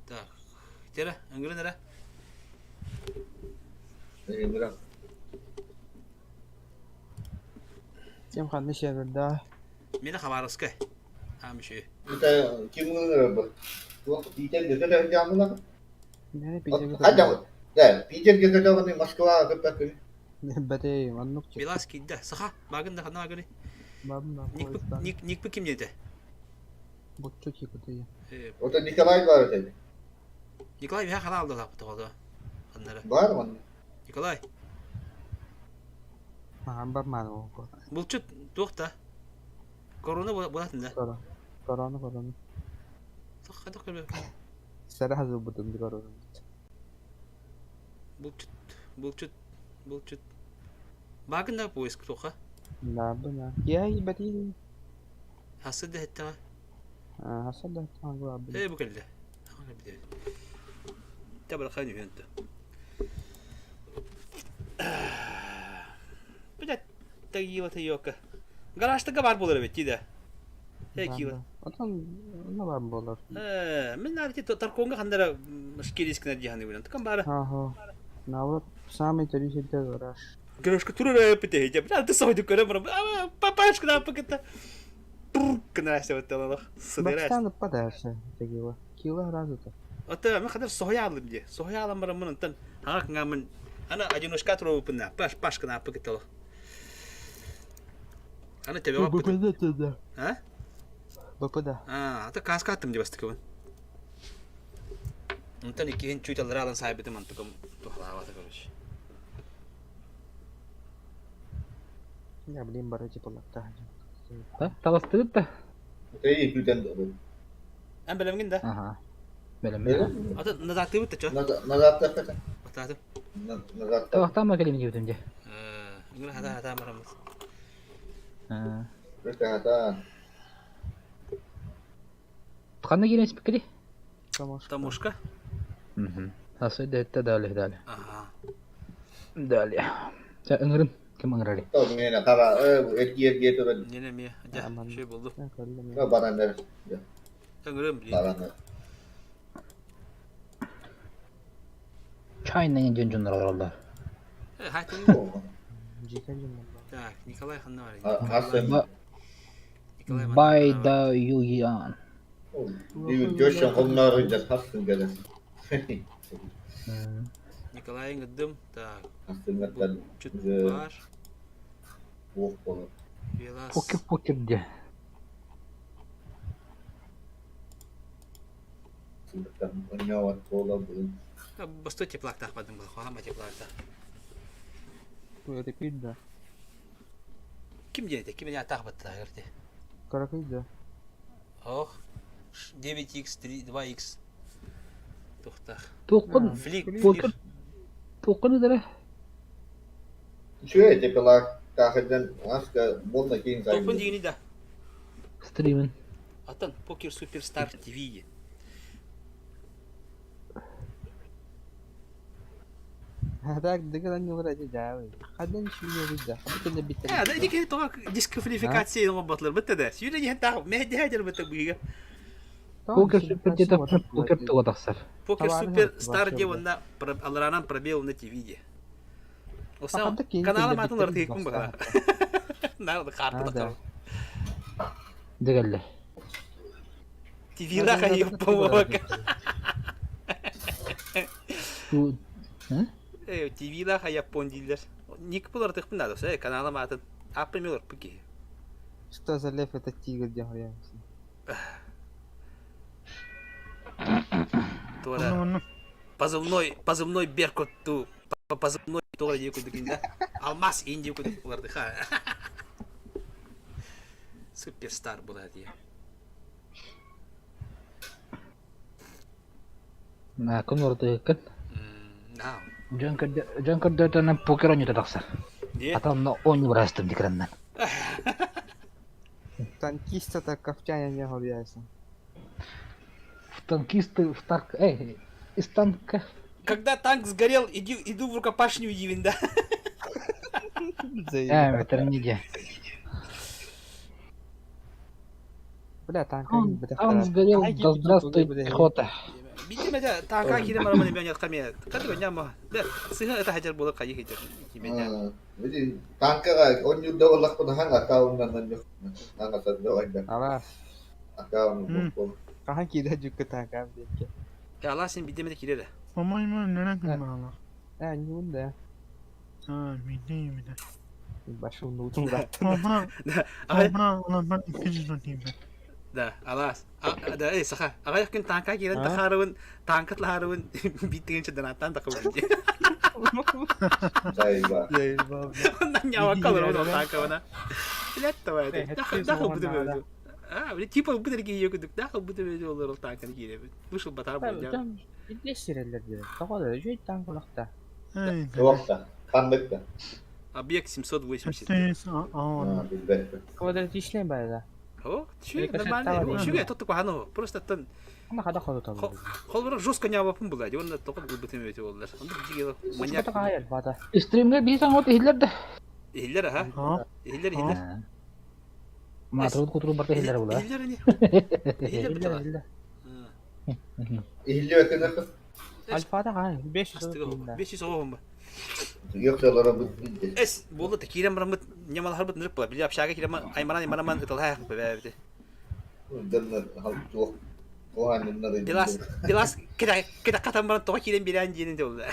S1: Так, Тера, ыңгырын эрэ.
S4: Ыҥыра.
S8: Ким ханна серверда?
S1: Мені Хабаровскай. Аам үчүгэй.
S4: Это ким ыҥырар Туох Питергэ көтөр дьаамылар?
S8: Мени Питерге
S4: Хайда Да, Питергэ көтөҕүнүй Москваҕа көппөккүн.
S8: Бэтей, оннук
S1: Белас киирдэ. Саха, багын да ханна багыны?
S8: Бабын
S1: Ник Никпы ким диэтэ?
S8: Боччу тикутуя.
S4: Ото Николай бар этэ.
S1: Николай биһа хана алды лапты тоҕо. Ханнара.
S4: Бар манна.
S1: Николай.
S8: Махан бар маны око.
S1: Булчут туох та? Корона булатын да.
S8: Корона, корона.
S1: Хадах көрбө.
S8: Сара хазылбытым ди корона.
S1: Булчут, булчут, булчут. Багын да поиск туха.
S8: Да, бына. Я ебати.
S1: Хасы да хеттеҕэ.
S8: Хасы да хеттеҕэ.
S1: Ээ бу кэллэ. Табархан үһүөн Блядь, тагила йока. Гаражтыга бар болар эбит да. Э кила.
S8: Отон онно бар болар.
S1: Э, мен нарти тарконга хандара шкирискина диханы билен. Тукан бара.
S8: Ага. Наоборот, самый төрүсүдэ гараж.
S1: Гаражка турара пите. Бля, ты сойду көрө бар. Папашка да пакета. Кынася вот алах. Сыдырас.
S8: Бакстан падашы тагила. Кила разу-то.
S1: Ата мен хадar соһуйа алым дии. Соһуйа алам бараммын онтон хаҥа кыҥааммын аны одиночка туруобуппун паш пашкана аппыкыттало. Аны төбөҕө аппытым.
S8: БПД да.
S1: А?
S8: БПД.
S1: А, ата кааска аттым дии бастыкыбын. Онтон иккиһин чуть аллара алан саайбытым онтукум туһалаабата короче.
S8: Я, блин, бары типа лапта.
S2: Да, таластыгыт да.
S4: Ты күтен добы.
S1: Эн бэлэмҥин да?
S2: Ага. Бэлэммин.
S1: Ата назаттыыбыт да чо?
S4: Назад та
S1: Батаатым.
S4: Назад.
S2: Табахтаама кэлим диэбитим дии.
S1: Ыҥыра хата хатаан бараммыт.
S4: Хата.
S2: Ханна киирэн испиккиний?
S8: Тамошка.
S1: Тамошка?
S2: Асы дэттэ далее далее.
S1: Ага.
S2: Далее. Чэ ыҥырын. Ким ыҥырарый?
S4: То миэнэ хара эргиэргэ туран
S1: Не не дьэ шөй булду.
S4: бараннар.
S1: Ыҥырым блин.
S4: Бараннар.
S2: Чайна диэн дьоннор олороллор.
S1: Э, хайтын. Так, Николай ханна бар.
S4: Асы.
S1: Николай
S2: Байда Юян.
S4: Жошон хомнары жас хасын келес.
S1: Николай ыҥырдым. Так.
S4: Хасын
S1: Чут бар.
S4: Ох болор.
S1: Велас.
S2: Покер покер де.
S4: Оньяват бола бүгүн.
S1: Бастой теплактах бадым был. Хама теплактах.
S8: Это пидда.
S1: Ким диэте? Ким я тах баттаа герте.
S8: Каракыйда.
S1: Ох. 9x 3 2x. Тухтах.
S2: Туохпун
S1: Флик.
S2: покер туохпун ыдара.
S4: Үчүгэй теплак кахыдан аска болна кейин
S1: Топун дигини да.
S2: Стримин.
S1: Аттан Покер Суперстар ТВ.
S8: Так, дыган не вроде да. Хадан шүе вида. Хабы бит.
S1: Э, да ити тоға дисквалификация оҥорботлар бытта да. Сүүрэ иһэн таах мэһдиһэ бытта быыга.
S2: Покер супер диэтэ покер туга тахсар.
S1: Покер Суперстар диэ уонна аларанан пробел на ТВ диэ. Оса канала матын артыгын баҕа. Наар карта да.
S2: Дыгалле.
S1: ТВ ла хайып болуок. Э, ТВ ла хайап дииллер. Ник булар тыхпын да, э, канала матын. Аппы мелор пыки.
S8: Что за лев это тигр где
S1: Тура. Позывной, позывной Беркут ту, позывной тура дии кудук да. Алмаз инди кудук буларды ха. Суперстар була дии.
S2: На кун ортыгын.
S1: Да.
S2: Дьон дьон көрдөтөнөн покер оонньуута тахсар. Ата онно оонньуу барастым дикраннан.
S8: Танкиста так кофтяня не губяйся.
S2: В танкисты в танк эй из танка.
S1: Когда танк сгорел, иди, иду в рукопашную Дивин, да?
S2: Э, это не де.
S8: Бля, танк
S2: Он сгорел, да здравствует пехота.
S1: Битимede танка кирем араманы мен яткаме. Кады няма. Да, сыга это хажар боло кайы хежер. Кимене.
S4: Види танкага он юрда боллакпын ханга тауннан нанга садда ойда.
S8: Ала.
S4: Аккаунт бу.
S8: Хаһан киирэ дьүккэ таакаам диэккэ.
S1: Э, Алаас син биирдэ эмэ киирэр ээ.
S3: По-моему, нөрэн мало.
S8: Ээ, ньуун да.
S3: А, видео.
S8: Башым нуутун ураттым.
S3: Кобра,
S1: Да, аҕай
S3: кобра уларбар 200 тиийбэт.
S1: Да, алаас. А, да, эй, саха. Аҕай күн тааҥка киирэн
S8: А?
S1: тахаарыбын, тааҥка тылаарыбын, биир тыгынча донаттаан тахабын дии.
S4: Заебал.
S8: Заебал.
S1: Ньавакка олоробун ол тааҥкабына. Блядь, давай.
S8: Э,
S1: Даха
S8: һэттиз
S1: бутым
S8: уонна
S1: эбит. А, блядь, типа бут эргийиэ курдук, даха бутым эбит олорол тааҥканы киирэбин. Вышел батар буолдьа.
S8: Там илдьэ сирэллэр диэн. Тоҕо да үчүгэй таанк улахта.
S3: Эй,
S4: Туох да, ханнык да.
S1: Объект 780.
S3: СТС АО.
S4: А, билбэппин.
S8: Квадратичный байда.
S1: О, чү,
S8: Рикошет
S1: нормально.
S8: табар.
S1: Чүгэ тоттук баһану. Просто тан
S8: Ама хада ходу табар.
S1: Холборук жестко ньаабаппын булаа дии уонна тоҕо ылбытым эбитэ буоллар. Оннук дьиҥэ маньяк
S8: Маньяк хаайар бата.
S2: Стримҥэ биир саҥа иһиллэр да.
S1: иһиллэр аха.
S3: А?
S1: Иһиллэр иһиллэр.
S2: Маатырбыт кутурук барыта иһиллэр була.
S1: Иһиллэр ини. Иһиллэр бытала.
S8: Иллэр
S4: Иһиллибэккэ
S8: Альфата хаай 500
S1: Астыга 500 оҕом ба.
S4: Йөктөлөрө бит
S1: Эс буолла та киирэн бараммыт ньамалаһарбыт нырып була. Били общага киирэн аймаран аймараман ыталаһаах бэбэбити.
S4: туох туоханнары
S1: Билас билас кита кита катан баран тоҕо киирэн бирээн диэнин де буолла.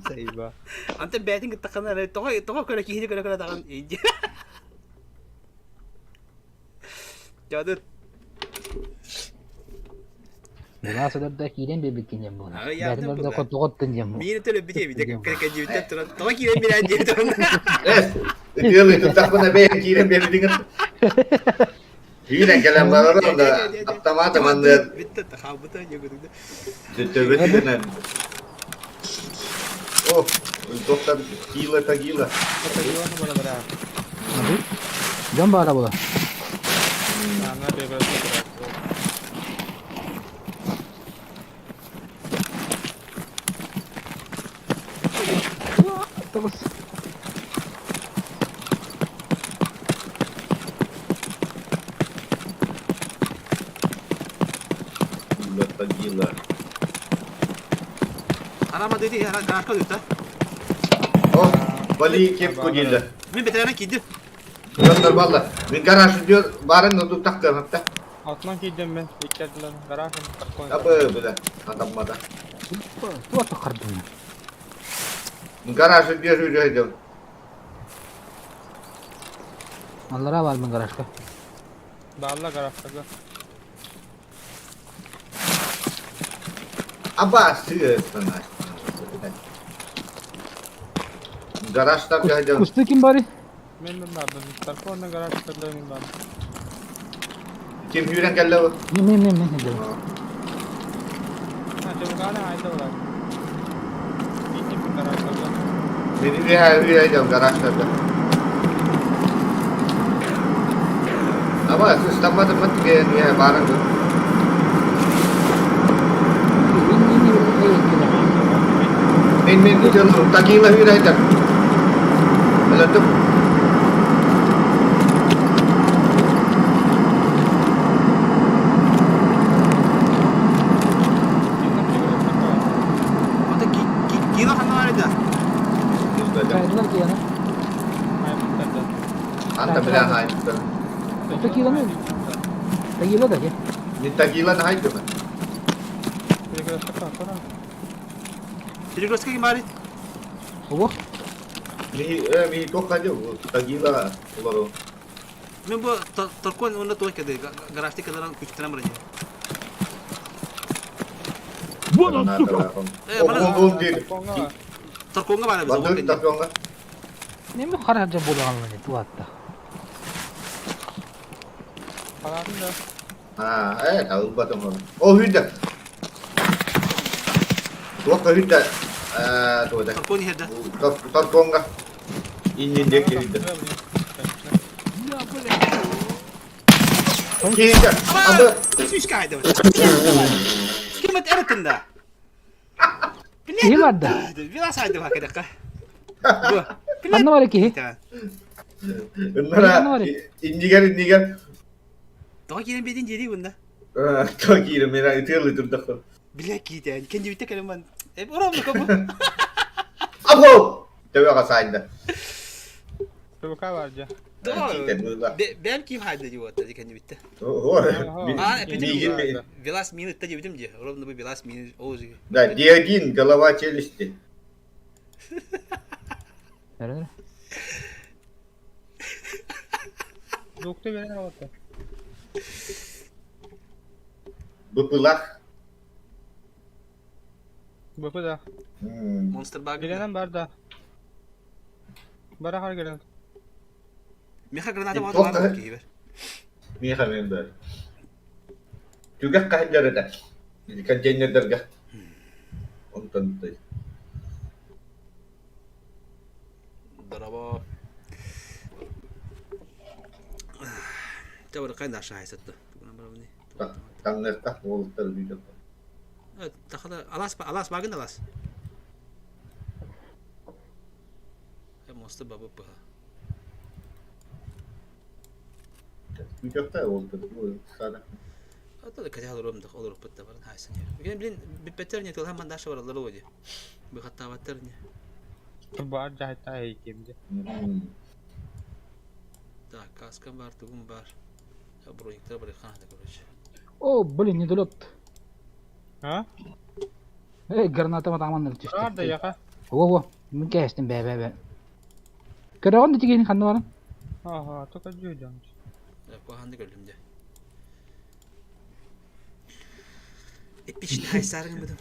S8: Сайба.
S1: Антон бээтин кыттаххына тоҕо тоҕо көрө киһини көрө көрө даҕан инди. Дьадыр.
S2: Былаас да киирэн биэрбиккин диэн буолар.
S1: Ага, яатын
S2: Бээтин да
S1: буолар.
S2: хотуготтун диэн буолар.
S1: Миин төлөбүт эбит кэкэдьибиттэн туран тоҕо киирэн бирээн диэн туран.
S4: Эс, ытыалы туттахпына бэйэм киирэн биэрбитиҥ. Киирэн кэлэн барарым да автомат манныыр
S1: Бүттэ хаалбыта дьөгүрүгдэ.
S4: төбөтүнэн. О, доктор Кила Тагила.
S2: Дьон баара була. Тоҕус.
S4: Кила Тагила.
S1: Арама dedi гаражка дutta.
S4: О, Вали кепку дииллэр.
S1: Мин бэтэрээнэ киирдим.
S4: Дьоннор балла. Мин гараж диyor барын нудук тахтыаматта.
S8: Алтынан киирдим мен иккердилер гаражым
S4: Абы бile адаммада.
S2: Туох таххардым.
S4: Гараж диyor үрөйдüm.
S2: Аллара баарбын гаражка.
S8: Баалла гаражтарга.
S4: Аба сыыстана. Гаражтар дьон.
S2: Кустуу ким бары?
S8: Мен мен бардым. Тарконна гаражтарда мен бардым.
S4: Ким үүрэн кэллэ бу?
S2: Мен мен мен мен мен.
S8: Ha, чебукана айда олар. Икки гаражтарда.
S4: Мин үрөйдüm гаражтарда. Аба сыстаммадым мат ген барын. Мен мен дьон Тагила үрөйдüm. Өлөтүм.
S1: Онто киила ханна бар да.
S2: Кайдылар киана.
S4: Анта биле хайттым.
S2: Ото кииланы. Тагила да ке.
S4: Мин Тагила хайттым.
S1: Перекрестка ким бар?
S2: Ого.
S4: Ми ми тохадю Тагила олору.
S1: Мен бу Таркон онно туох кэдэ гаражта кэлэрэн күчтэрэн баран.
S5: Вон он, сука!
S1: Э, мана
S4: Ол диир.
S1: Тарконга бар
S4: Бандыр
S1: бит.
S4: Тарконга.
S2: Мен бу хара жа буолаҕаллар туатта.
S4: А, э, талбатым оны. Ол хүдэ. Туохка хүдэ. Э, туода.
S1: Таркон иһэрдэ.
S4: Тарконга. Иннин диэки хүдэ. Киирдэ. Абы
S1: Үс кайды. Ким эт эрэтинда?
S2: Киһи барда.
S1: Била сайды бакыдакка. Бу.
S2: Ханна бар киһи?
S4: Ыннара иннигер иннигер.
S1: Тоҕо киирэн биэдин диэри бунда.
S4: Э, то киирэ мера ытыалы турдахпын.
S1: Билэ киитэн. Кендибитте кэлэн бан. Э, оромну кобу.
S4: Або! Төбөҕө сайда.
S8: Чебука бар дьэ.
S1: Бэм ким хайда дии уотта дикэннибиттэ. А, Велас мин ытта диэбитим дии. Ровно бы Велас мин ол
S4: Да, Диодин, голова челюсти.
S8: Дукты берен алатта.
S4: Быпылах.
S8: Быпы да.
S1: Монстр баг.
S8: Геленен бар да. Бара хар гелен.
S1: Миха граната бар бар киһибер.
S4: Миха мен бар. Түгэх хаһыллар этэ. Контейнердерге. Онтон
S1: Дорово. Табыр кайда шайсатты.
S4: Таҥныахтаах уолуттар бүйтэ.
S1: Тахала алас алас багын алас. Мосты бабы пыха.
S4: Бүтөхтэ уолуттар сара.
S1: Ата кэтэ олорум да олоруппут да баран хайсан. Блин, блин, биппеттер не тылхан мандаша бараллар оди. Быхаттаабаттар не.
S8: Баар дьаһайта эйкемде.
S1: Так, каскам бар, тугум бар. Брониктар бар хана короче.
S2: О, блин, недолет.
S8: А?
S2: Эй, граната матаман түстү.
S8: Бар да яха.
S2: Во-во, мин кээстим бэ бэ бэ. Көрөҕүн да тигиһин ханна баран?
S8: Ага, только жүйдөн.
S1: Куһаанды көрдүм дьэ. Эпичный хайсаарыҥ бутум.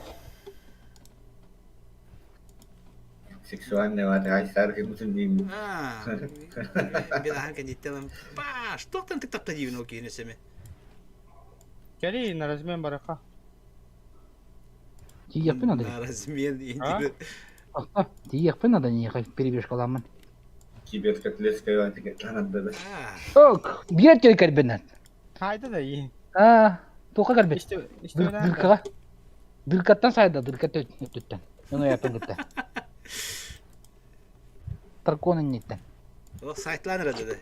S4: Сексуальный ват хайсаар кимутун диим.
S1: Аа, билахан кэнниттэн паш, туохтан тыктапта диибин ол киһини сэмэ.
S8: Кэли на размен бараха.
S2: Тиийиэхпин надо.
S1: На размен
S8: А?
S2: Ахта, тиийиэхпин надо ньиэхэ перебежкаламмын.
S4: Киберкотлетская ватика танадда.
S1: Аа,
S2: Ок, биэр кэлэ кэлбинэн.
S8: Хайда да и.
S2: Аа, туохха кэлбит?
S8: Исти исти
S2: Дыркаҕа. Дыркаттан сайда, дырка өттүттэн. Ону япын кытта. Таркон инниттэн.
S1: ол сайтлаан эрэ да.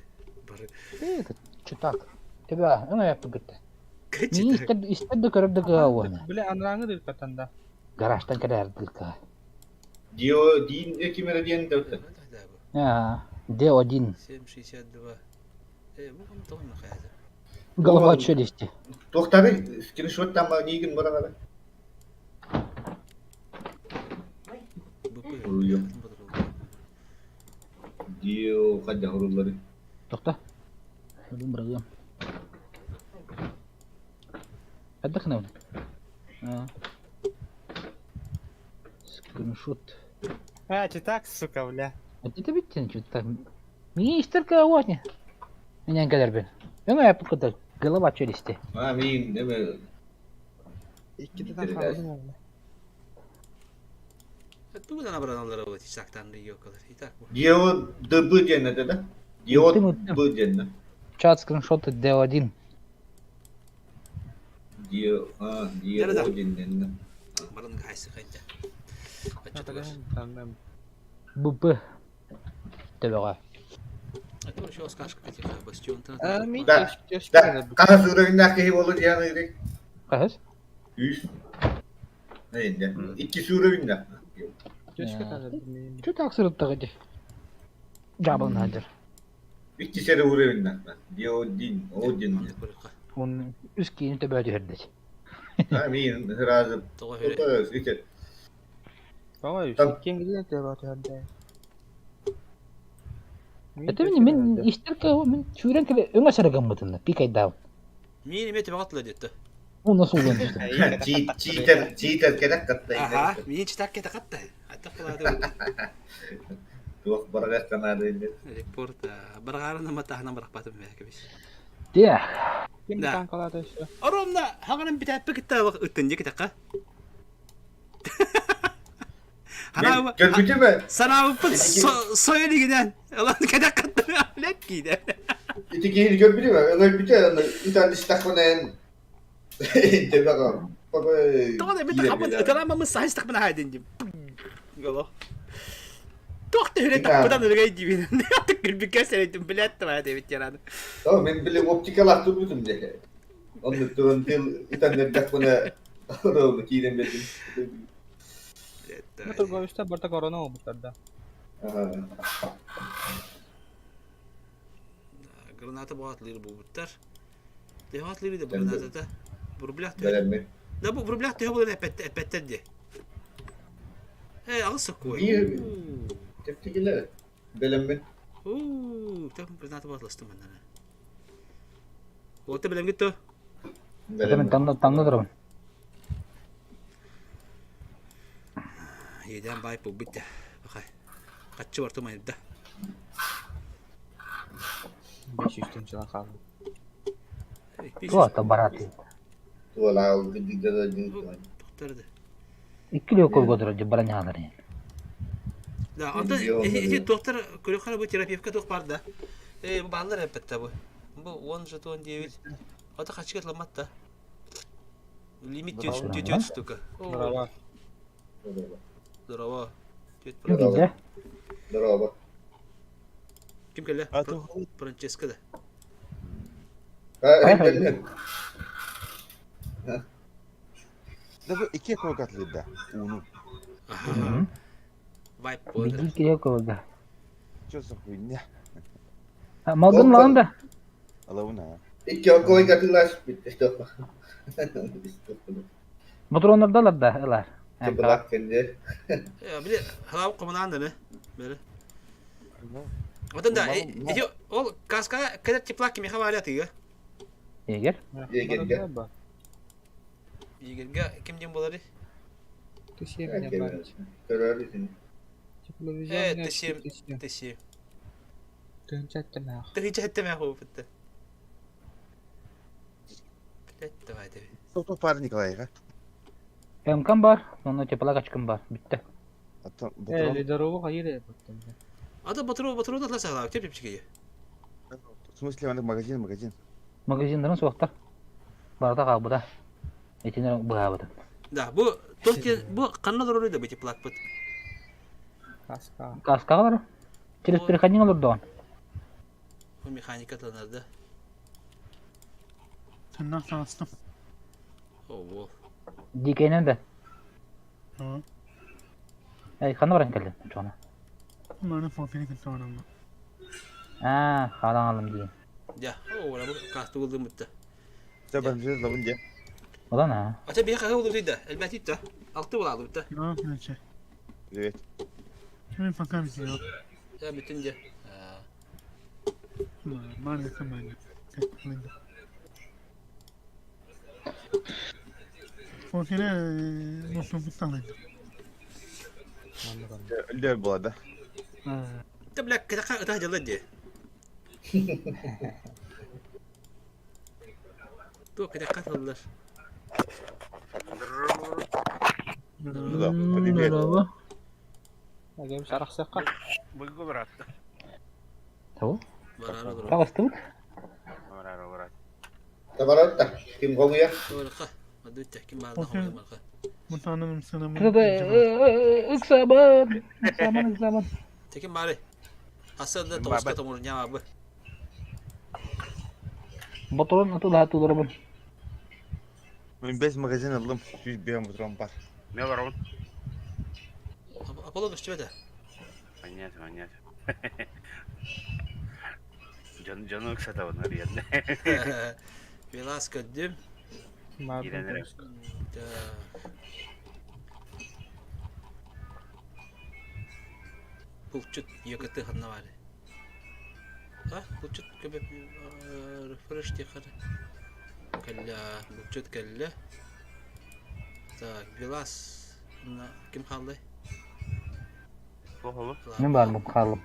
S1: Бары.
S2: Это чутак. Тебя, ону япын кытта. Мин
S1: Кычыта.
S2: истэр истэр да көрөр да кыа уона.
S8: Биле анраңы дыркаттан да.
S2: Гаражтан кэлэр дыркаҕа.
S4: Дио дин кимere диэн да.
S2: Аа, Д1.
S1: 7,62. Э, бу кам тоҕо хайда.
S2: Голова челюсти.
S4: Туохтары скриншот там нигин барагара.
S1: БП.
S4: Уруйу. Дио хадда хуруллары.
S2: Тохто. Бүгүн бырагыам. Хайдах гынабын? Аа. Скриншот.
S8: А, читак, сука, бля.
S2: Это биттен что-то. Миңе истер кого-не. Меня кэлэрбин. Өҥө яппыт голова челюсти.
S4: А мин неме
S8: Иккитен хаалдым.
S1: Тугунан абраналлара вот сактан йокалар. Итак бу.
S4: Дио ДБ диэн это да? Дио Б диэн.
S2: Чат скриншоты D1.
S4: Дио а Дио
S1: Да-да-да.
S4: диэн.
S1: Баран хайсы хайда. Аччатыгар.
S2: БП. Төбөҕө.
S1: А то еще скашка каких бастион
S8: А, ми
S4: Да. Да, қара суурагыннаах киһи буолу диэн ыйрык.
S2: Хаһыс?
S4: Үс. Нейде. Икки суурагыннаах.
S2: Чү так сырыттаҕа дии. Жабылын хадыр.
S4: Икки сere уурагыннаах. Дио дин, о дин.
S2: Он үс киини төбө түһэрдэ.
S4: А мин сразу
S1: Тоҕо хөрө.
S4: ите.
S8: Давай,
S4: Там-
S8: кең гиден
S2: Это мин мин истер кого мин сүүрэн кэлэ өҥө сарагаммытынна пикайдаабын.
S1: Мин эме төбө атла детти.
S2: Уна суулан түстэ.
S4: Читер, читер керек катта.
S1: Аха, мин читак кете катта. Атта кылады.
S4: Туох баргас канады.
S1: Репорт баргарына матахна баракпатым бәкебис.
S2: Де.
S8: Ким
S1: Да.
S8: танкалады еще?
S1: Оромна хаганын битәппе китте ыттын дики такка. Хана
S4: Көрбүтүмө?
S1: Санабыппыт сойолигинен. Алан кете катта. Лек киде.
S4: Ити киһини көрбүтүмө? Өлбүтэ, итан истахпанен. Тебага.
S1: Тоҕо бит хапын ыталамамы сайыстахпына хайдын дим. Голо. Тохты хүрэ таппыдан өлгөй дибин. Аты күлбүккэ сэрэтим билет тава дебит яраны.
S4: Tamam мен биле оптикалаах турбутум де. Онну туран тил итан дердахпана. Орому киирен бердим.
S8: Ну, торговец барта корона обуттар да.
S4: Ага.
S1: Граната боҕаатылыыр буолбуттар. Төһө атлыыр да гранатата? В рублях төһө?
S4: Бэлэммин.
S1: Да бу в рублях төһө буолан эппэттэр дии. Ээ, аҕыс сокуой.
S4: Биир чэпчэкилэр. Бэлэммин.
S1: Уу, так граната боҕаатыластым манна. Уолта бэлэмгит то?
S4: Бэлэммин.
S2: Таҥна таҥна турабын.
S1: Иэдээн баай буолбут да. Бахай. Хаччы бартым айырда.
S8: 500 тыһыынчалаах хаалла.
S2: Туох барааты. Икки легкого турар дьэ баран
S1: Да, онтон ити доктор көрөххө бу терапевтка туох бар да. Э, бу бааллар эппетте бу. Бу 10 жетон 9. Ата хачыга тламмат да. Лимит 4 штука.
S8: Здорово.
S1: Здорово.
S2: Ким
S4: Здорово.
S1: Ким кэллэ? Франческо да.
S9: Да бу икки куокатлыыр да ууну.
S1: Вайп
S2: Биги киһи кылга.
S9: Чё за хуйня?
S2: Малгын лаҕын да.
S9: Алабына.
S4: Икки окой катылаш бүттэ.
S2: Ботуруоннардалар да ылар.
S4: Тыбылак кэнде.
S1: Били халап комунаан да бери. Отон да ити ол каска кэлэр теплак кимиэхэ баарый атыыга?
S2: Егер.
S4: Егерге.
S1: Егерге ким диэн буоларый?
S8: Т7 баар.
S4: Көрөр итини.
S1: Э, Т7, Т7.
S8: Тыһыынча эттэмээх.
S1: Тыһыынча эттэмээх буолбут. Блять, давай давай.
S9: Кто пар Николайга?
S2: МК бар, онно теплак очкам бар. Бүтте.
S8: Э, лидорову хайыр эппиттем.
S1: Ата батыру батыру да саҕалаах теп тепчикей.
S9: В смысле, аны магазин, магазин.
S2: Магазиннарын суохтар. Барыта хаалбыта. Итинэн быһаабытым.
S1: Да, бу только бу ханна олорор да бу теплакпыт.
S8: Каска.
S2: Каскаҕа бар. Через переходник олордоҕун.
S1: Бу механика тылынарда.
S3: Тыннах таҕыстым.
S1: Оо.
S2: Дикэйинэн да.
S3: Аа.
S2: Эй, ханна баран кэллин очоҕуна?
S3: Маны фофини кытта бараммын.
S2: Аа, хаалан хааллым диин.
S1: Дьэ, оо, бу каста булдум бутта.
S9: Бомжи лабын дьэ.
S2: Улан аа.
S1: Ача биһи хаһы улубут да, элбэтит да. Алты булаалыбыт да.
S3: Аа, короче.
S9: Привет.
S3: Мен пока взял.
S1: Я бүтүн дьэ.
S3: Маны команда. Фофини мосубут
S9: Өлдөр була да.
S1: Да бля, кытака ытах дьалла дии. Туох кытака тыллар.
S9: Да, привет.
S8: Агем сарахсакка.
S6: Быгы быратты.
S2: Того?
S1: Барара дуру.
S2: Таҕыстыбыт.
S6: Барара барат.
S4: Табаратта. Ким хоҥуйа?
S1: Туорха. Мадутта ким баарда хоҥуйа марха.
S3: Мутанын сынамын.
S2: Ыксабан! Ыксабан, ыксабан.
S1: Теким баары. Асында тоҕуска томурня бы.
S2: Ботурун атылаha туларабын.
S9: Мен бес магазин алдым. Сүүс биэм бутрон бар.
S6: Не барабын?
S1: Аполлон көстүбэтэ.
S6: Понятно, понятно. Дьон дьону ыксатабын арыйан.
S1: Велас көрдүм.
S6: Киирэн
S1: Булчут ЕКТ ханна баар. А, булчут көбө рефреш тиэхэр. Кэллэ, булчут кэллэ. Так, Велас ким хааллай?
S6: Туох олу?
S2: Мин баарбын хааллым.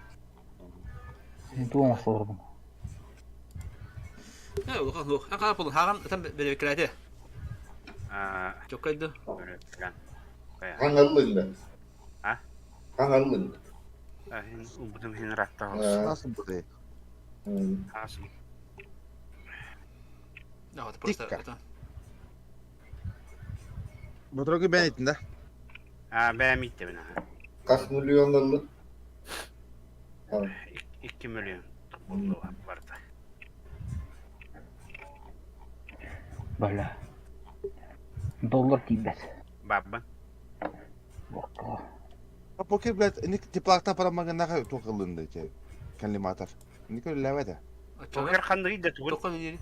S2: Туох оҥостолорбун.
S1: Э, улахан суох. Аха, Аполлон, хаҕан ытан бэрэбиккэлээтэ.
S6: Аа,
S1: Чоккайду.
S6: бөрөпкөн. Кая.
S4: Хаҥаллыҥ да.
S6: А?
S4: Хаҥаллыҥ.
S6: Хин убутум хин ратта.
S9: Насым буты.
S6: Хасым.
S1: Да, вот просто это.
S9: Ботроги бен итин да.
S6: Аа, бэм иттебин аха.
S4: Хас миллион ыллык.
S6: 2 миллион булду барда.
S2: Бля. Доллар тиийбэт.
S6: Баббан.
S2: Бокка.
S9: А покер, блядь, ник теплактан парамагыннаха туох ыллын да че. Коллиматор. Ник өлләбәдә.
S6: Покер ханныгый да тугун?
S1: Тоққа дири.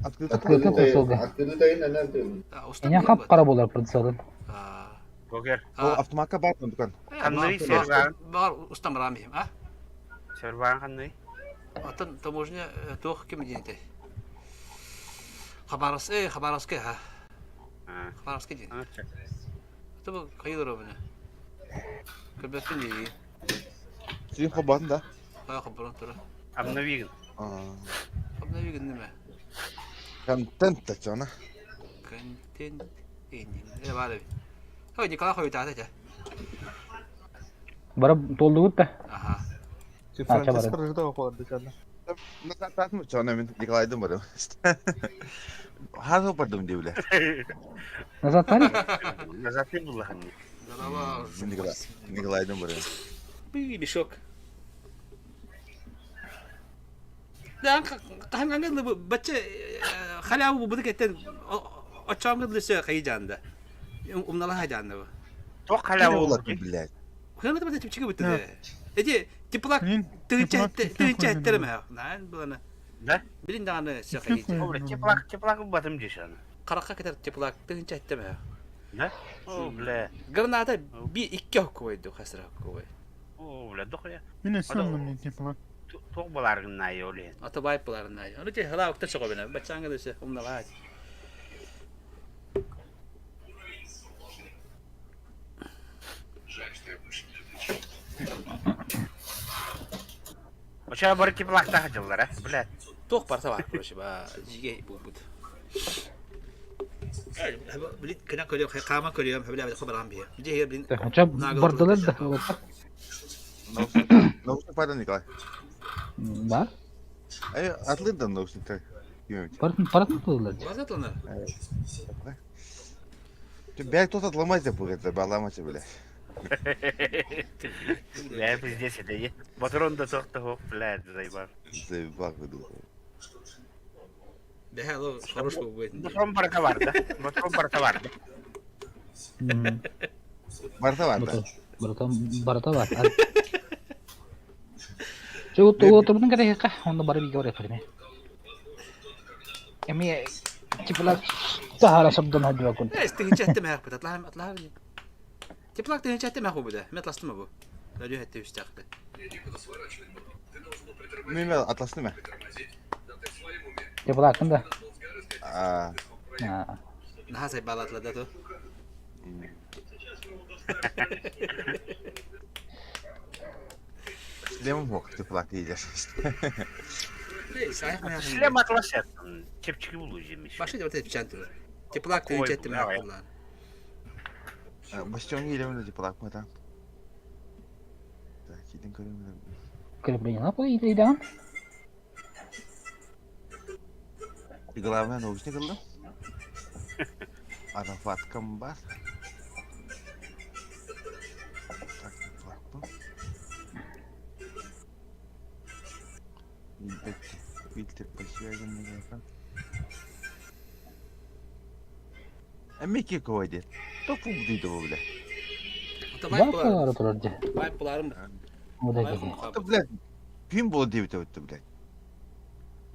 S9: Открыто
S2: Открыто прицелга.
S4: Открыто иннен.
S2: Меня хап-кара болар прицелын.
S6: Покер.
S9: Ол автоматка бар дукан.
S6: Ханныгый серван?
S1: Бар устам рамием, а?
S6: Серван ханныгый?
S1: Атын таможня туох ким диэнтэй? Хабаровск, Хабаровскай, ха. Хабаровскай диэн. Это бу хайылар обына. Көрбөппүн дии.
S9: Син хобатын да?
S1: Хайа хоборон тура.
S6: Обновигин.
S1: Обновигин неме?
S9: Контент тачана.
S1: Контент иннин. Э бар эбит. Ой, Николай хойутаата этэ.
S2: Бара толдугут да.
S1: Аха.
S8: Франциско Рождова холорду чана.
S9: Татмы чана мен Николайдын барым. Хазы бардым дибле.
S2: Назад тани?
S6: Назад не было ханни.
S1: Здорово.
S9: Николай. Николайдын барым.
S1: Би мешок. Да, хаҥҥа бачча халяву бу кеттен оччоҥ лысы хайжаанда. Умналаха жаанда бу.
S6: Тох халяву
S9: болот, блядь.
S1: Хана да чипчиге бутты. Эти теплак тыынча эттерме. Наан булана.
S6: Да?
S1: Билин дааны все хайжа.
S6: О, бля, теплак, теплак батым дешаны.
S1: Каракка кетер теплак тыынча эттеме.
S6: Да? О, бля.
S1: Граната би икки хоккойду хасра хоккой.
S6: О, бля, дохуя.
S3: Мен санным теплак.
S6: Туох баларгын наайы олен.
S1: Ата байп баларын наайы. Оны те хала окта чого бена. Бачаңга дөсө умналаа.
S6: Оча бар теплакта хадылар, а? Бля.
S1: Туох барса бар, короче, ба. Жиге бу бут. Блин, кена көрөм, хаама көрөм, бля, хабарам бие. Же блин.
S2: Оча бардылар да.
S9: Наушник пайда, Николай.
S2: Бар?
S9: Ай, атлыйды наушниктер.
S2: Паратын паратын тылылар.
S1: Базатлана.
S9: Бәй тот атламайся деп это, баламайся, бля.
S6: Бля, пиздец, это е. Патрон да тохта хоп, бля, заебал.
S9: Заебал, выдал.
S1: Да, алло, хорошего будет.
S6: Патрон барка бар, да? Патрон барка бар, да?
S9: Барта бар, да?
S2: Барата барата бар. Чо отурдун кете онда бары биге бар эфирме. Эми теплак тахара сабдан хадва кун.
S1: Э, стыгынча этме хак бит. Атлаһам, атлаһам. Теплак тыгынча этме хак бу. Мен атластым бу. Радио хәтте үстәкте.
S9: Мен атластым ме?
S2: Теплак кында.
S9: А.
S1: Наха балатлада то.
S9: Шлемом хок теплак дейдер.
S6: Шлем атласят. Чепчики булу жемиш.
S1: Башы деп тепчан тур. Теплак тыгынча этме хак булар.
S9: Бастион келемін теплак ма там. Так, киден көремін.
S2: Крепление на пол иде
S9: Главное наушник алdım. Арафаткам бар. Так, теплак бу. Фильтр по связи мегафон. Эмеки койды. Тофу дейді бу бля.
S2: Бар булар турар.
S1: Байп буларым.
S9: Это, блядь, ким бол деп өтті, блядь.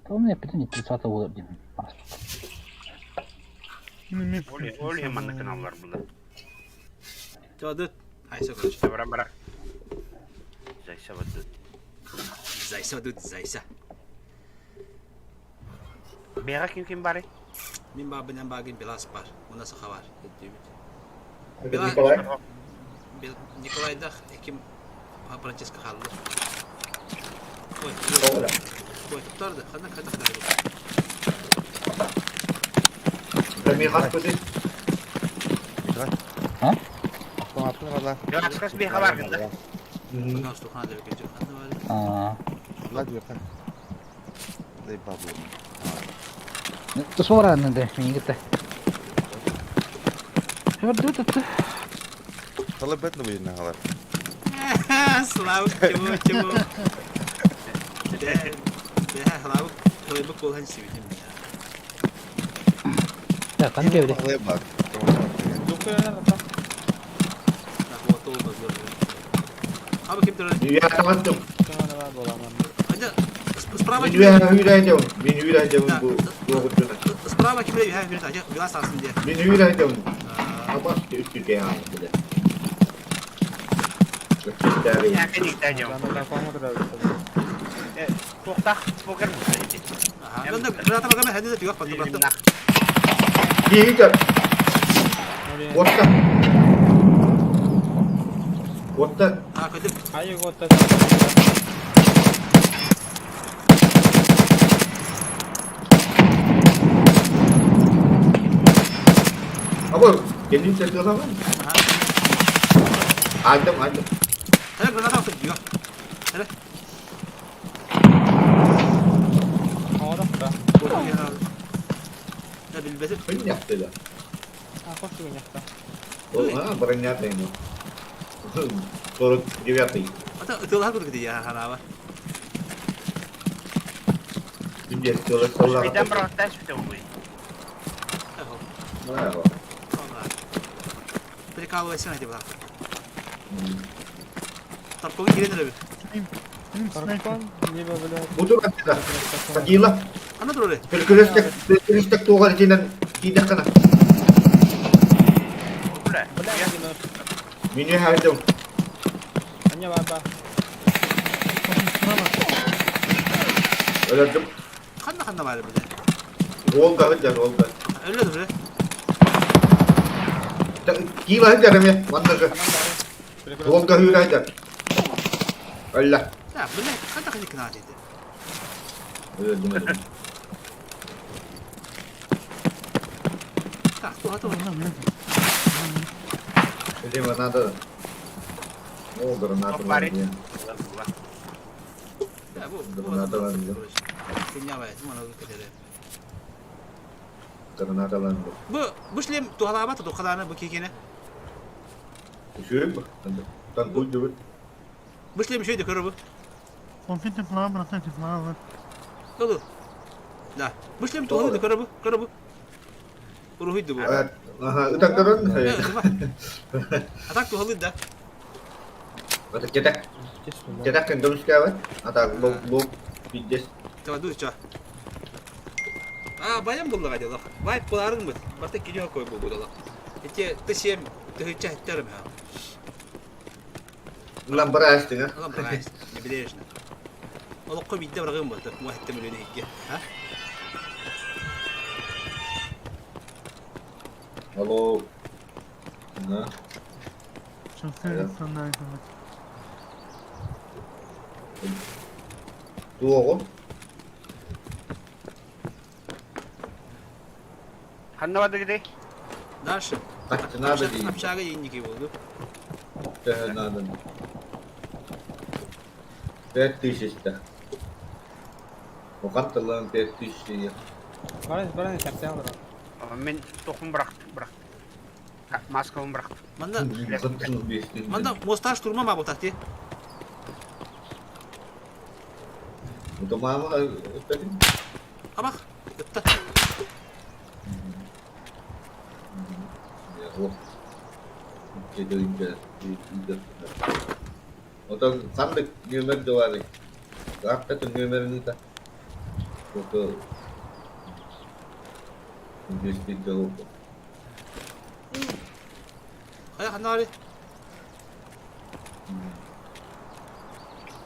S2: Том не бүтүн 30 болар дейм.
S6: Оли, оли манны каналлар булар.
S1: Жадыт. Айса короче.
S6: Бара бара. Зайса бадыт.
S1: Зайса дут, зайса.
S6: Бега ким ким бары?
S1: Мин ба бинен багин белас бар. Мына саха бар.
S4: Николай?
S1: Николайда ким Франческо халды. Ой, ой, туттарды. Ханна ханна ханна.
S4: Мен хас көтен.
S9: Николай.
S2: А?
S9: Автоматтын бала.
S6: Белас бега бар гында.
S1: Ханна стухана деп кетет. Ханна бар.
S2: А.
S9: Ладно, верхан. Дай бабу.
S2: Тосора нанды, мен кетті. Хабар дут.
S9: Талап бетні бейін ағалар.
S1: Слава, чего, чего. Да, Слава, хлебок болған себетім.
S2: Да, кан кебре.
S9: Хлеб бар.
S1: Аба ким турар?
S4: Я таматтым.
S1: Анда справа. Справа
S4: Мин
S1: кимре
S4: үөһэ үүрээйдэбин. Мин үүрээйдэбин бу туоҕуттуна.
S1: Справа кимре үһэ үһэ ажа била саасын диye.
S4: Мин үүрээйдэбин. Абас үстү ааммыт. Өттүстээри.
S6: Туохтаах покер мусайди.
S1: Ага. Граната багаме хәдиде түгәк панды брат.
S4: Киһи Отта. Отта.
S1: А, көтүп.
S8: Айы отта.
S4: Абы, кенин сәтілі Айдым, айдым.
S1: Хәле граната атып түгәк. Хәле.
S8: Оорохта.
S1: Да билбетим.
S4: Хынняқтыла.
S8: А, хош уйняхта.
S4: А, бронятый. 49-й.
S1: Ата ытылар кудук дия ханаба.
S4: Күнде солар.
S6: Битен бырахташ битен буй.
S1: Прикалывайся на тебя. Тарковый кирен ребят.
S8: Таркон, либо, блядь.
S4: Буду рада. Сагила.
S1: Ана туры.
S4: Перекресток, перекресток туған динен кидек қана.
S6: Бля.
S8: Бля,
S4: Мені хайдым.
S8: Аня баба.
S4: Өлөрдүм.
S1: Ханна ханна бар бile.
S4: Волга хыджар, Волга.
S1: Өллө бile.
S4: Кила хыджар эме, маннажы. Волга хыджар хыджар. Өллө.
S1: Да, бile ханна ханна кына дейди.
S4: Өлөрдүм, өлөрдүм.
S1: Так, туха туха.
S4: Дима, надо. О, граната.
S6: Парень.
S1: Да, бу.
S4: Граната Граната
S1: Бу бу шлем тухалаба тухалаана бу кикене.
S4: Үшүрүк бу. Танкуй дүбүт.
S1: Бу шлем шөйдө көрө бу.
S3: Конфетти флаа, братан, флаа.
S1: Долу. Да. Бу шлем тухалыды көрө бу, көрө бу. Уруһуйду бу.
S4: Ага, ытан көрөн.
S1: Атак тухалыды да.
S4: Это кетек. Кетек кен көмүскә Ата бу бу пиздец.
S1: Давай дуй ча. А, баян буллага дела. Вай буларын бит. Барта килё кой бу булала. Эте тысем тыгыча хеттерим ха.
S4: Улан барастың, а?
S1: Улан барастың. Не билешне. Олоққа бидде баргын болды. Муахетте миллион хикке. Ха?
S4: Алло. На. Туого.
S6: Ханна бады гиде?
S1: Дальше.
S4: Так, надо дейін.
S1: Общага енники болды.
S4: Да, надо. 5000 да. Оған тылын 5000
S8: Баран, баран, сәптен алыр.
S6: Мен тоқым бырақты, бырақты. Маскамын бырақты.
S1: Манда Манда мосташ турма ма ботак ти?
S4: Мама
S1: Абах. Ытта.
S4: Отон ханнык нөмер дылары. Раппатын нөмерин ыта. Ото Действительно.
S1: Хайа ханнары.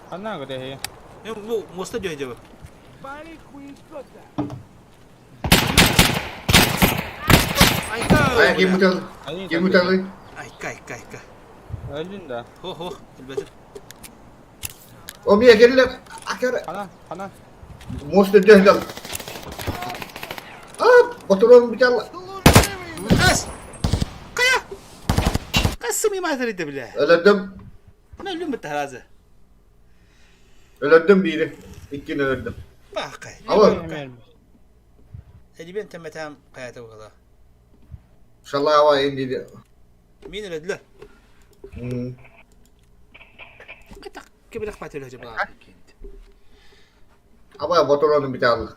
S8: Ханна гыде.
S1: Эм бу моста жойдө бу. Айка.
S4: Ай, ким утал? Ким уталы?
S1: Айка, айка, айка.
S8: Өлдүн да.
S1: Хо, хо, билбетим.
S4: О, мия келлер. Акара.
S8: Хана, хана.
S4: Мост дөһдөл. А, патрон битал.
S1: Ас! Кая! Касым имазыр иде биле.
S4: Өлөрдүм.
S1: Мен өлүм бит харазы.
S4: Өлөрдүм бири. Иккини өлөрдүм.
S1: Бакай.
S4: Ала.
S1: Эдибен темметем каята була.
S4: Шалава инди.
S1: Мин өлөдүлөр. Кытак кебелек патөлө жабаа.
S4: Аба патрону битал.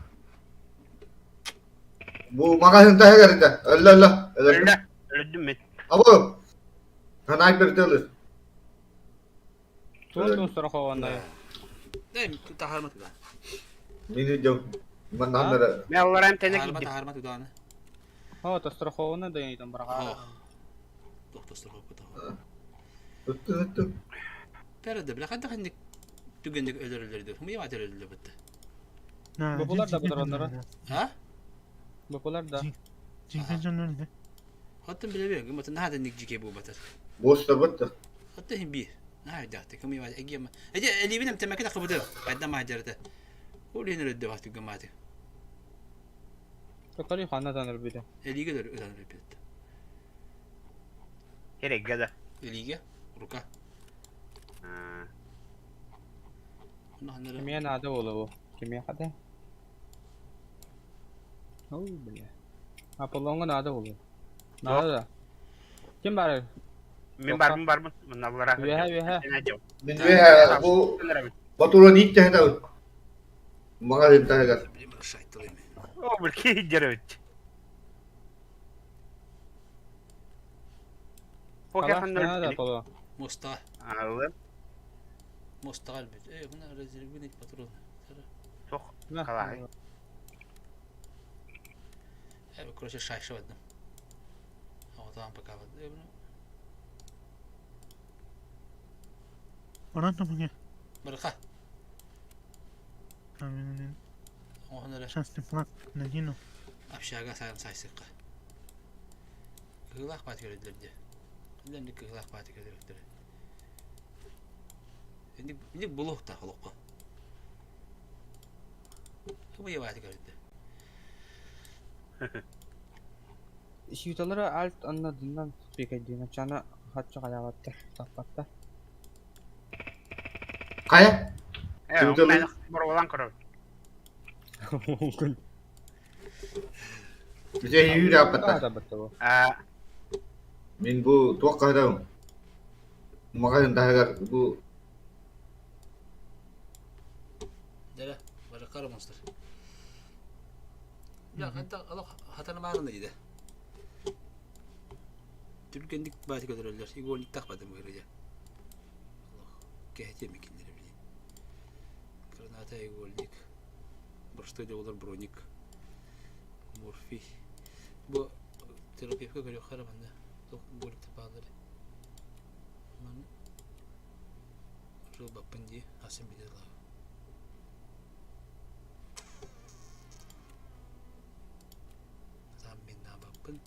S4: Бу магазин тахыгар Өллө өллө. Өлөрдүм.
S6: Өлөрдүм мен.
S4: Аба. Снайпер тылы.
S8: Туун туун сорохованда.
S1: Эм тахармат да.
S4: Мин идем. Маннаннары.
S6: Мен алларам тэне
S1: Таарма
S6: киирдим.
S1: таарма тудааны.
S8: О, тострохованы да ыйтан быраҕаара.
S1: Туох тостроховка
S4: Ыттын ыттын.
S1: Пәрді, бля, қайда қандик түгендик өлөрөлөр дүү. Мыя мат өлөрөлөр бытты.
S8: Бу булар да патроннары.
S1: А?
S8: Бу булар да.
S3: Жигден жон өлдү.
S1: Оттон билебе, гыматын наһаа ник жике бу батар.
S4: Босса бытты.
S1: Оттон хин би. Наһаа дахты, кымыя мат эгиэм. Эже элибинем темеки тахыбыды. Кайда мажарда. Ол хин өлөдө бат түгэн маты.
S8: Токари ханна өлбүтэ.
S1: Элиге өлөр өлөр бит.
S6: Керек да.
S1: Элиге рука.
S8: Кимиэ наада буолуо бу? Кимиэхэ да? Ой, бля. Аполлоҥҥо наада буолуо. Наада да. Ким баарый?
S6: Мен барбын барбын. Мына аллара.
S8: Үөһэ үөһэ.
S4: Мин үөһэ бу батурун ииттэһэ Магазин таһыгар.
S6: О, бир киһи дьэребит.
S8: Калаш наада Аполло.
S1: Моста.
S6: Аллы.
S1: Мостаға өлбүт. Э, мына резервный патрон.
S6: Тох. Калай.
S1: Э, короче, шайша в одном. А вот там пока вот. Э, ну.
S3: Баран топуге.
S1: Барха.
S3: Каменин.
S1: Оһон
S3: Сейчас флаг надену.
S1: Общага сайын сайсыкка. Кыгылах бат көрөдүлөр де. Кынден кыгылах бат көрөдүлөр. Инdik инdik булух та холокко. Кым бат көрөдү.
S8: Сюталары альт аннадынан спикайдина чана хатча хаябаттар таппаттар.
S4: Кая?
S6: Э, мен боролан көрөм.
S4: Бизе үйрө аппатта.
S6: А.
S4: Мин бу туох каһыдам. Магазин таһыгар бу
S1: Дere, баракар монстр. Я хатта алох хатаны баарына диде. Түргендик бааты көтөрөллөр. Игольник тахпадым көрөдө. Алох, кэхте мекиндери билин. Граната игольник. Борстой да олар броник. Морфий. Бу терапевтка көрө хараманда. Тох бөлүк тапалары. Маны жыл баппын ди асым биле лаа. Там мен баппын.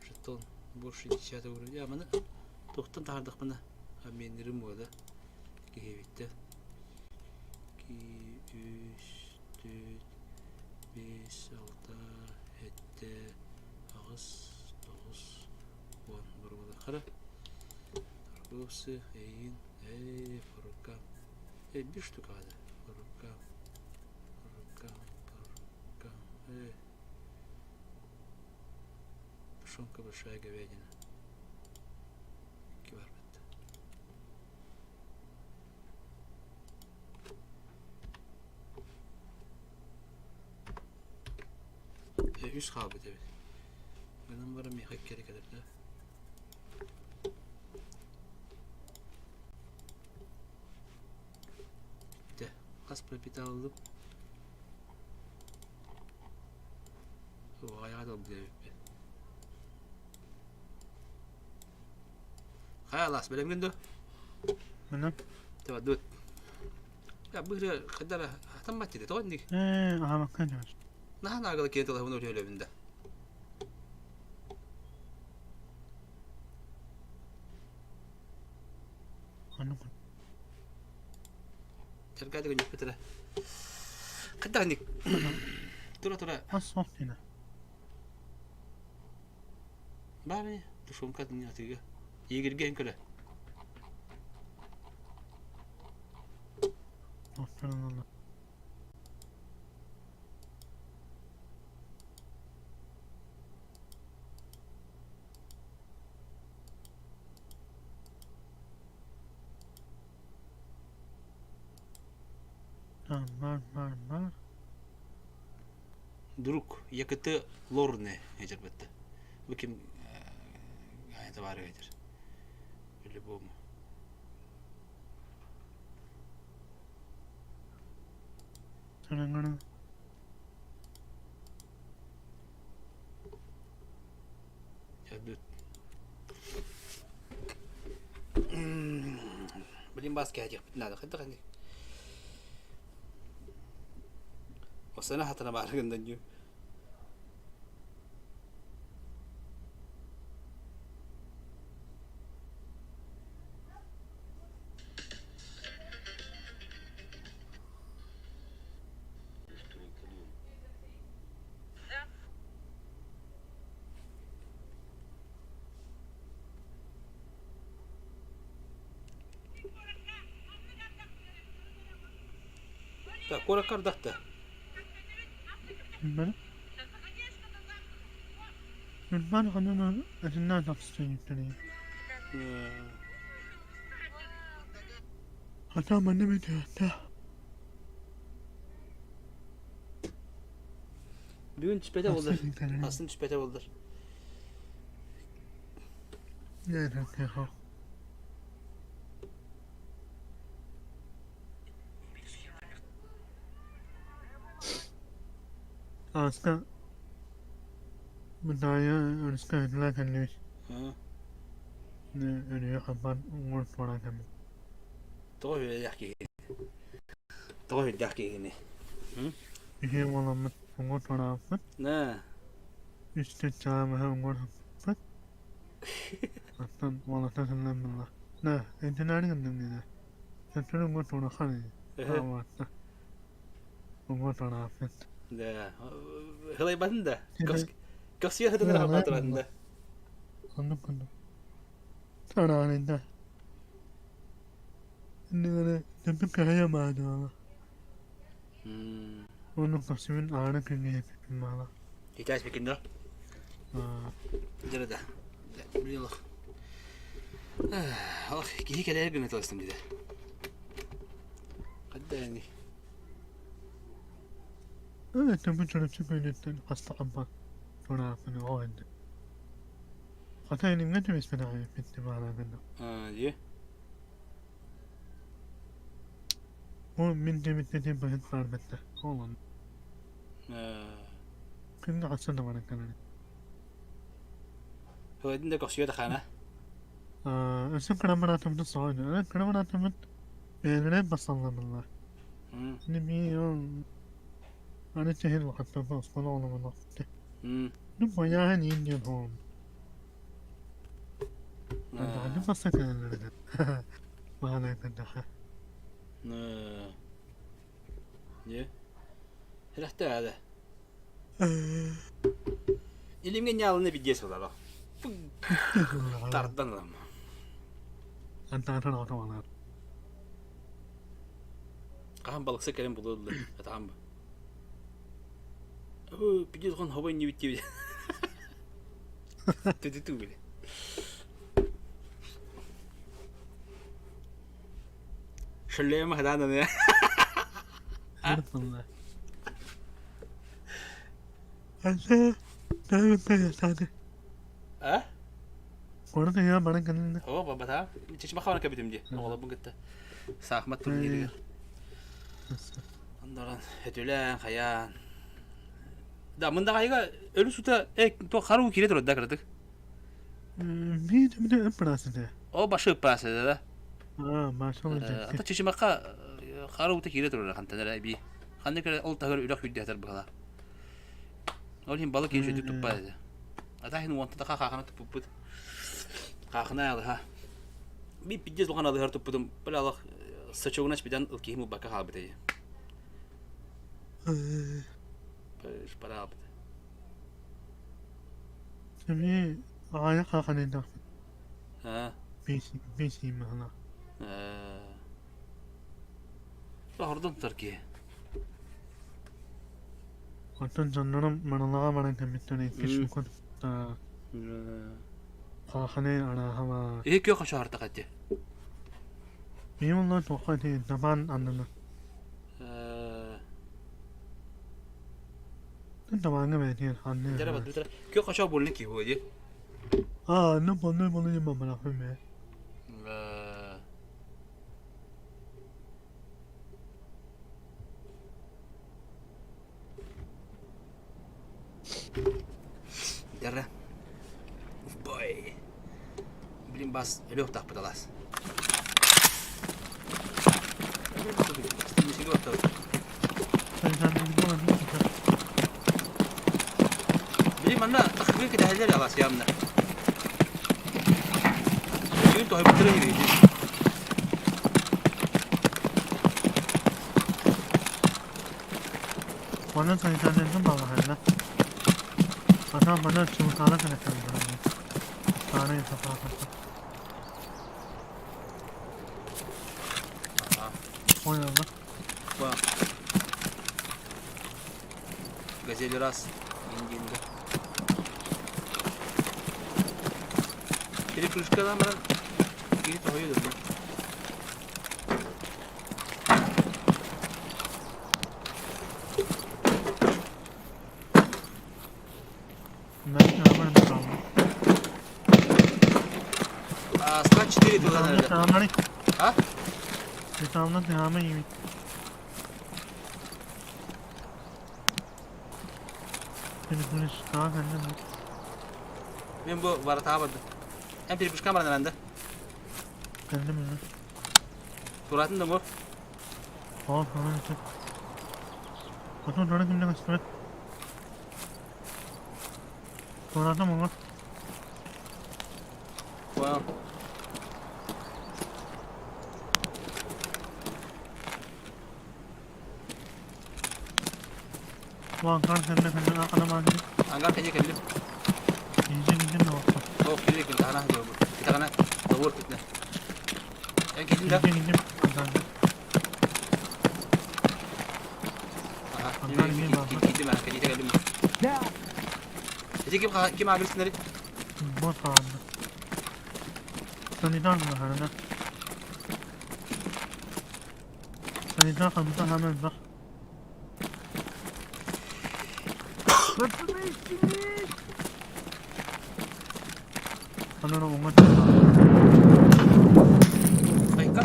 S1: Жетон больше 10 уровня. Маны тохтан тахардах мына. Обменерим бода. Киһибитте. Ки үс, түт, бес, алта, этте, аҕыс, тоҕус, уон боруода. Хара. Торговцы, эйин, эй, по рукам. Эй, бир штука ада. По рукам, по рукам, по рукам. Эй. Тушенка большая говядина. Кибар битте. Үс хаалбыт эбит. Гынан баран миэхэ икки эрэ кэлэр да. Бүттэ. Хас пропитал ыллым. Уҕайаҕа да ылбыт эбиппин. Хайа алаас бэлэмҥин дуо?
S3: Мына.
S1: Табадыт. Я быһыры хайдара хатаммат диде тоҕо инник.
S3: Э, аһамакка дьабар.
S1: Наһаа наагала киэн тылаһын өлөбүн да.
S3: Аны
S1: Чаргады гыньык битирэ. Хайдах инник. Тура тура.
S3: Ас суох дина.
S1: Бары тушенка атыга. Егерген көрө.
S3: Оттан Бар, бар, бар.
S1: Друг, якыты лорне эжер битте. Бу ким айта бары эжер. По-любому. Блин, бас кээдиэхпит наада. Хайдах ини? Осана хатана баар гындан дүү. Так, куоракка ардахта. Бүгүн түспэтэ буоллар. Астын түспэтэ буоллар. Тоҕо үөрэх киһи? Тоҕо үөрдээх киһини? Нэ. Да. Хылайбатын да. Көхсүө хытын рахматыратын да. Сейчас бекин Да. Билох. Ох, киһи кэлэр гына тылыстым диде. Хадда yani. Аа, дии. Хойдун да көхсүө тахана. Не? Рахта Илимге нялыны бидес болало. Тардан алам. Хаһан балыкса кэлэн булуоллар атаҕам Оо, пидес хон хобой не бит Түтүтү биле. Шөллөйөм хадаананы. А? Оо, бабата. Чечма хавана кабитим ди. Оҕолорбун кытта. Саахмат турнирыгар. Оннорон өтүлээн, хайаан. Да, мындаҕайга өлү сута э то харуу кире турар да кыратык. О башы ыппаасы да. Ата чечимакка харуута кире турар хантан эрэ би. Ханнык эрэ ол таһыр үрэх үрдээтэр быһала. Ол иһин балык иһин сүдүк туппа этэ. Ата иһин уонта таха хаахана туппуппут. Хаахына алыха. Би пиздец улахан алыһар туппутум. Бля алах сочугунаш биден ыл киһим убакка хаалбыт эйи. Параалбыт. Аа. Хордон тутар киһи. Иһи күөх хочоһортох этэ. Күөх хочоо булны киһи буо дии. Дара. Уф, бой. Блин, бас өлүөх тахпыт алаас. Блин, манна таххыга кэтэһэллэр алаас явно. Түүн тоһуйбуттара иһиби.
S3: Онон санитарнайдан балаһанна. Ата бана чумутаана кэлэккэн Таана сапаапата. Понял, да?
S1: Понял. Газель раз, индинда. Перекрышкадан баран киһи тоһуйа дурда. А, склад 4 туда, наверное. А? Мен бу баратаға барды. Эн перепушка баран аранда. Туратын да бу. Понял. Ангар кэннэ кэллим. Ол кэллик таһана дьобу. Итаҕана доҕуор күтнэ. Эн кэллин да? Аха. Киирдим аа, кэлиитэ кэллим. Ити ким ким аадырсыннары? Айка.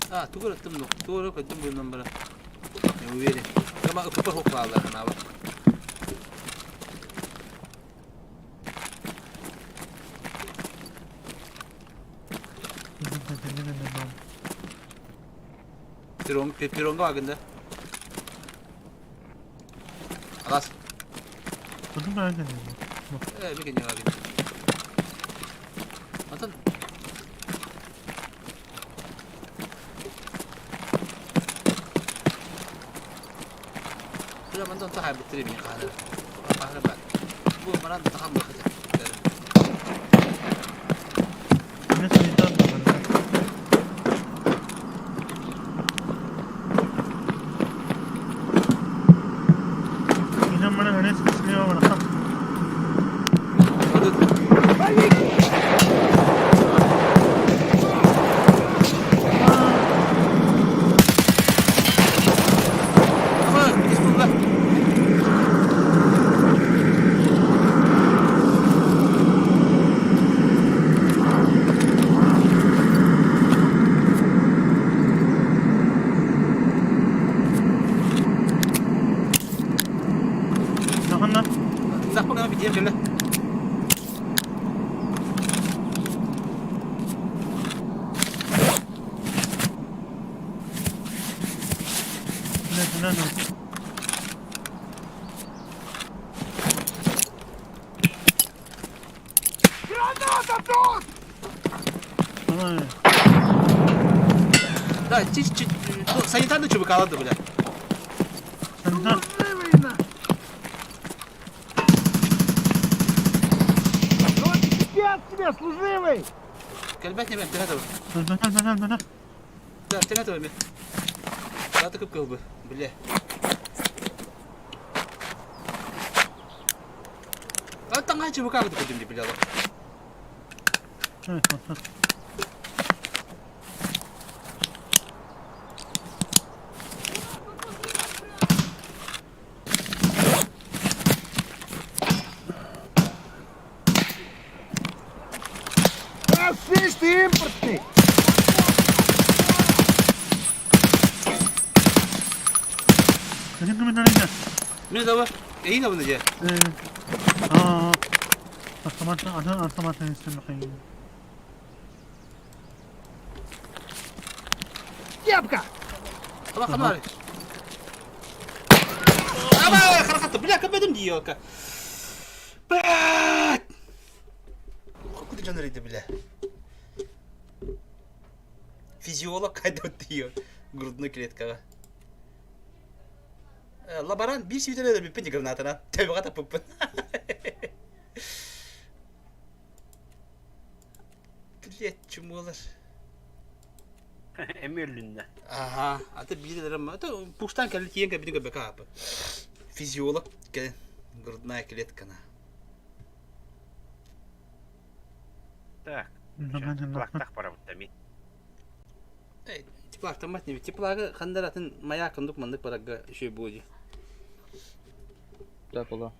S1: А, тугу ырыттым ну, тугу эрэ көрдүм быынан баран. Не уверен. Кама ыкпа хук бааллар ханаабар. Пирон, пиронга багында. Алас. Э, бик не багында. Антон. Бля, мантан таһа биттири мин хаһара. Хаһара баар. Бу манан таһам бахата. Ama Bismillah. Захпа гана битием кэллэ. Да, чич чич санитарный чубыкалады, бля. Кэлбэт небен тэнэ табы. Да, тэнэ табы мен. Да, тыкып кылбы, бля. А таҥа чубыкаҕы көтүм ди бля.
S5: Слышь, ты импортный!
S3: Кэлин кимин
S1: Мен дава. Эйин абыны же.
S3: Аа. Автомат, атын автомат истемехин.
S5: Кепка!
S1: Аба хамар. Аба харахатты. Бля, көбөдүм диёка. Бля! Куды жаныр бля. Физиолог кайда диё. Грудной клеткага. Лаборант биир сүүтэн өлөрбүппүн гранатана. Төбөҕө таппыппын. Блять, чумолар.
S6: Эми өллүннэ.
S1: Аха, аты биир өлөрөм. Аты пуштан кэлли тиийэн кэлбитин көрбөккө аапы. Физиолог кэлин грудная клеткана.
S6: Так. Плактах барабыт эми.
S1: Теплактаммат небит. Теплагы хандар атын маяк кындык мандык барарга үчүгэй буо дии.
S8: Да, була.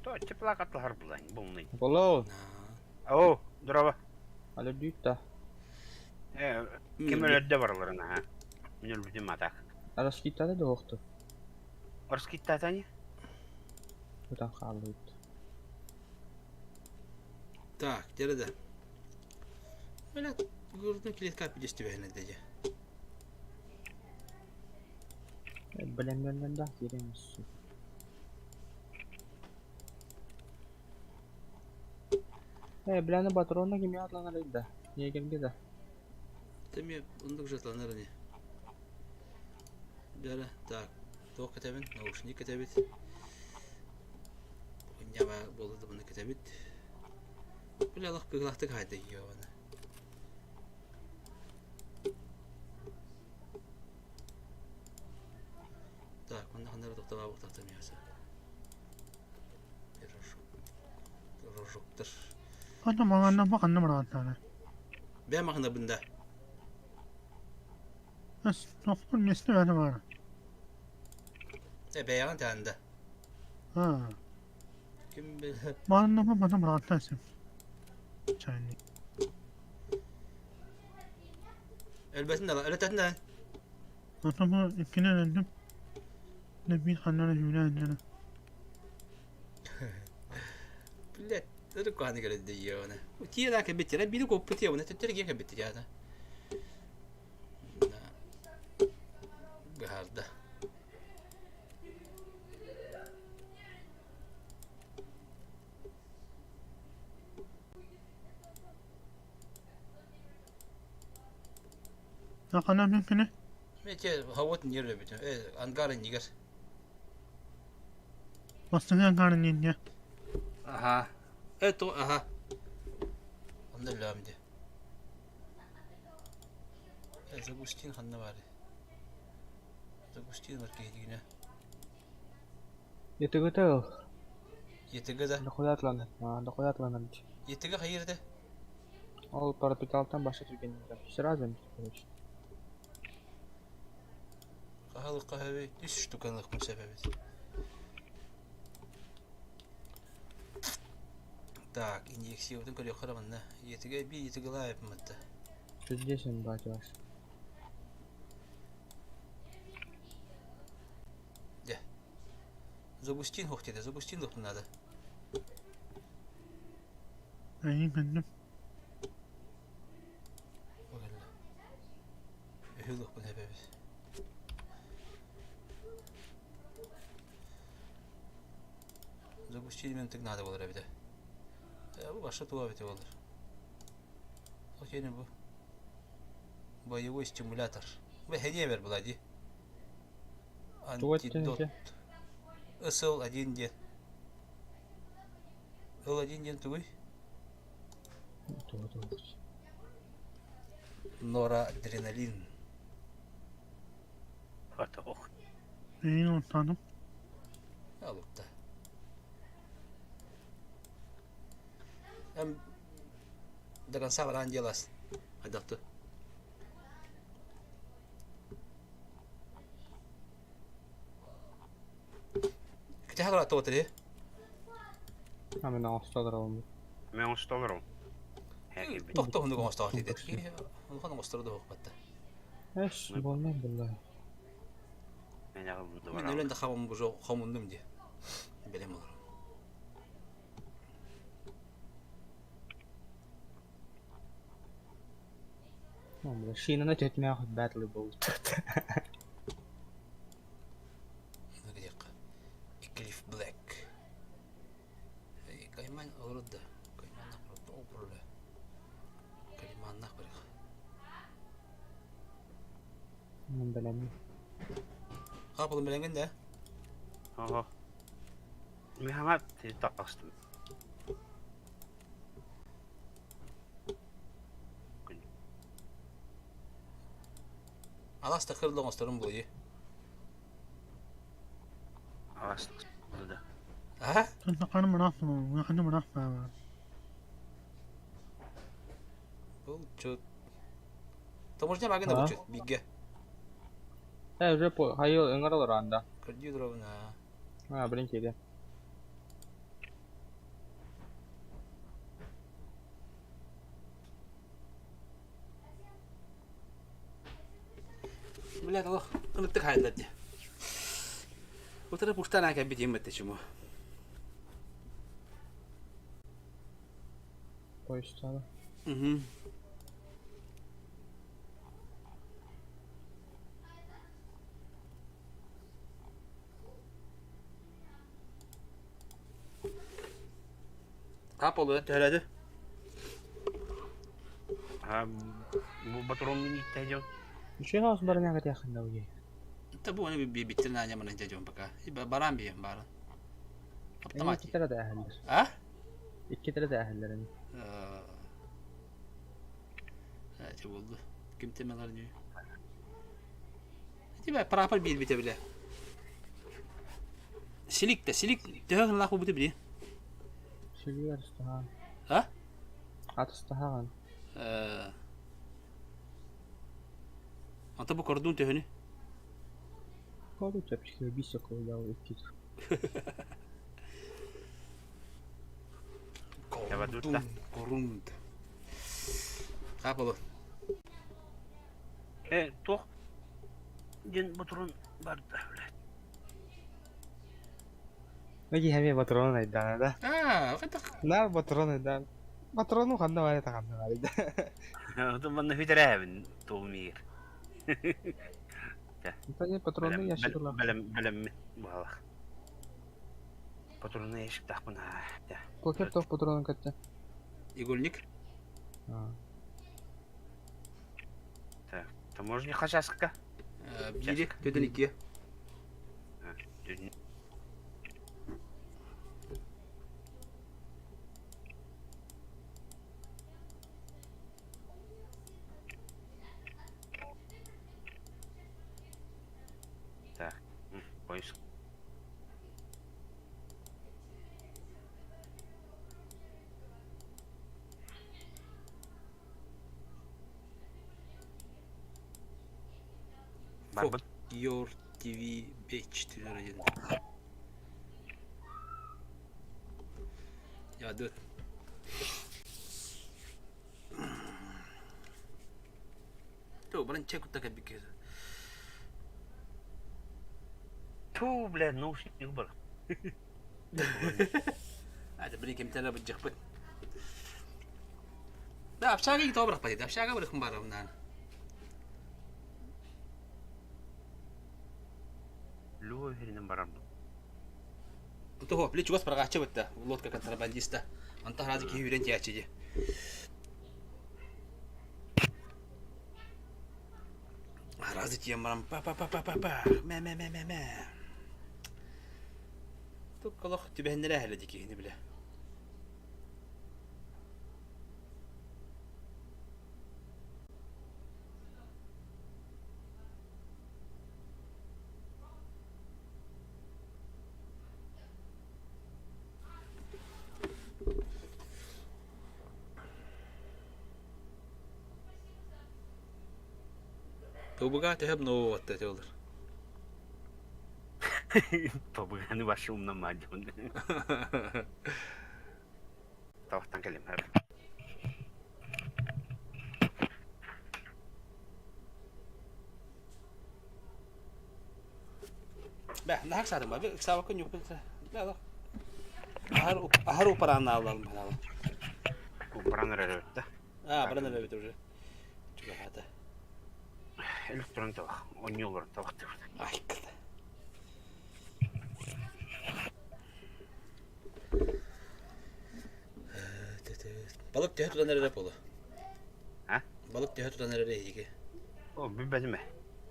S6: То теплак атлахар булан, булный.
S8: Була.
S6: О, здорово.
S8: Али дүйт да.
S6: Э, ким өлөрдө бараларын аха. Мен өлбүтүм атак.
S8: Араскиттада да оқту.
S6: Орскиттатани?
S8: Бұдан қалды.
S1: Так, где да? Бля, грудной клетка пидестибэһинэ дии.
S8: Билемнерden да киирэн Э, бляны патрона ким ятланар да. Егерге да.
S1: Тэми оннук жатланар ини. Бәрі, так, туох кэтэбин, наушник кэтэбит. Унньаба буолла да маны кэтэбит. Бля, алах кыылаахтык хаайда ёбана. Так, манна ханна эрэ тохтолообуктаахтар миэхэ. Рожоктар.
S3: Ханна маҥанна бу ханна барааттаана.
S1: Бэйэм ахынабын да.
S3: Эс, тохтор миэстэ бэйэтэ баара.
S1: Э, бэйэҕин тээн да.
S3: Аа.
S1: Ким билэр.
S3: Манна бу манна барааттаа сим. Чайник.
S1: Өлбөтүн да, өлөтөтүн да.
S3: Ата бу иккинэн өлдүм. Дэ биир ханна эрэ сүүрэн эрэ.
S1: Блядь, это куһаны кэлэн ёбана. Тиэ кэбиттэрэ, бири куоппут ёбана, төттөрү киэ кэбиттэр яата. Быһаарда.
S3: Ханна мүмкүнэ?
S1: Мете хавот нерве бит. Э, ангары нигер.
S3: Бастыҥы ангарын инньэ.
S1: Ага. Это, ага. Онно өлөм ди. Э, Загустин ханна бар. Загустин бар киһитигинэ.
S8: Етігіті ол.
S1: Етігі да.
S8: Дохуятланыр. Дохуятланыр.
S1: Етігі хайырды.
S8: Ол парапиталтан баша түрген. Сразу, короче.
S1: Хаһалыкка хэби үс штуканлык мүсәбәбит. Так, инъекциябытын көрүөххэ манна. Етіге би етіге лайып мытта.
S8: Чудесен батя ваш.
S1: Загустин хохтеде, Загустин надо.
S3: Эйин көннүм.
S1: Үһүлүхпүн хэбэбит. Загустин мен тык надо болар эбите. Бу баша туа бите болар. Окей, бу. Боевой стимулятор. Бу хедие бер була ди. Антидот. СЛ1 ден. Л1 ден тугуй? Норадреналин.
S6: Хотох.
S3: Эйин оттаным.
S1: Алыпта. Эм до конца баран делас. Айдакты. Ките хагара тоотри?
S8: А мен оңостолор ол.
S6: Мен оңостолор ол.
S1: Тохтоһунук оҥостоох диэт. Улахан оҥосторо да буолбатта.
S8: Эс, буолмай булла.
S1: Мин өлөн да хомуннум дии. Бэлэм олором.
S8: Шинаны төтмөөх бэтлы болт.
S1: Клифф Блэк. Кайман олорор да. Кайманнах олорор. Калиманнах барых.
S8: Бэлэммин.
S1: Хаапылын бэлэмҥин да?
S6: Оһо. Мин хаҥа таҕыстым.
S1: Алас такыр да оҥосторун буолуй.
S6: Алас да.
S1: А? Булчут. Таможня магына булчут, бигэ.
S8: Э, уже по хайы ыҥыралар анда.
S1: Көрдүү дробuna.
S8: А, блин, киирдэ.
S1: Бля, олох ыныктык хааллар дии. Утары пуштан кэлбит иһиммэтте чему.
S8: Поезд
S1: Угу. Кап олуйан төһөлөдү?
S6: Бу батронун ииттэһэ дьон.
S8: Үчүгэй хаос баран кэтиэххин да уйай.
S1: Та бу аны биттен аня мана дьон пока. Баран бием баран. Автомат.
S8: Икки да әһеллер.
S1: А?
S8: Икки да әһеллер.
S1: Эти болду. Ким темелер не. Тебе прапор биир бите биле. Силик те, силик төһө гынлах бу били.
S8: Силик атыстахан.
S1: А?
S8: Атыстахан.
S1: Э. Ата бу кордун төһөнү.
S8: Кордун чэпчэки бис около икки.
S1: Кордун, корунт. Капало.
S6: Э, туох диэн ботурун барда, блядь.
S8: Меги хами патрон айдаана да.
S1: Аа, хайдах?
S8: Наар патрон айдаан. Патрону ханна баар это ханна баар да.
S6: Отон манна хүтэрээбин туумиир.
S8: Тани патроны ящик ыла.
S6: Бэлэм бэлэммин буолах. Патроны ящик тахпын аа.
S8: Покер топ патронун кэтте.
S1: Игольник.
S6: Так, таможня хачаска.
S1: Бири, төдөн икки.
S6: Так, поиск.
S1: Fuck your TV bitch 1. Ja, doet. Ту, баран чек кутта кэлбиккэ.
S6: Ту, бля, наушник бар.
S1: Это блин, кем-то быдьахпыт. Да, общага и добрых пойдет. Общага барых барым, наверное.
S6: Любой херинен барам.
S1: Того, били чугас баргаачы бытта, лодка контрабандиста. Онтон харазы киһи үүрэн тиээччи дии. Аразы тиийэн баран па-па-па-па-па, мэ-мэ-мэ-мэ-мэ. Тук олох түбэһиннэрэ эһэлэ дии киһини билэ. Тобуга төһөм нового теолар.
S6: Тобуганы башы умнама дьон. Тавахтан кэлим.
S1: Наһаа ыксаатым ба. Ыксаабакка ньууппун. Аһар аһар упараан ааллалым ханаалы.
S6: Упаран эрэр эбит да.
S1: Аа, баран эрэр эбит уже. Чугаһаата.
S6: Электрон табах, оонньуулар табах деп.
S1: Айкыта. Балык төһө тутан эрэрэ буолуо?
S6: А?
S1: Балык төһө тутан эрэрэ эһиги?
S6: О, билбэтим ээ.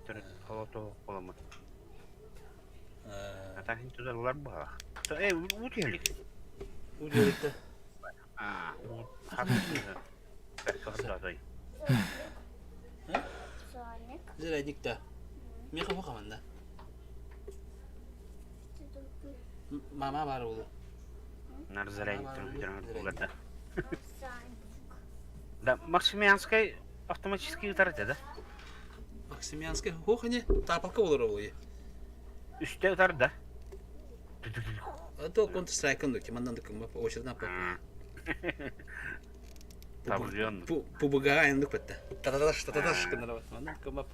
S6: Төрүт холото холаммыт. Атаһын туталлар быһалах. Э, уу түһэлик.
S1: Уу түһэлик да.
S6: Аа, уу хат Бэркэ
S1: Зарядник да. Миэхэ уһук хаманда. Мама баар буолуо.
S6: Нар зарядниктарын бүтэрэн Да, Максимианскай автоматически ытар этэ да?
S1: Максимианскай хуох ини таапалка болор буолуо.
S6: Үстэ ытар да?
S1: То Counter Strike оннук маннан да кымма очередна па.
S6: Табылыан.
S1: Пубуга айаннык бетте. Тататаш тататаш гыннара маннан кымма.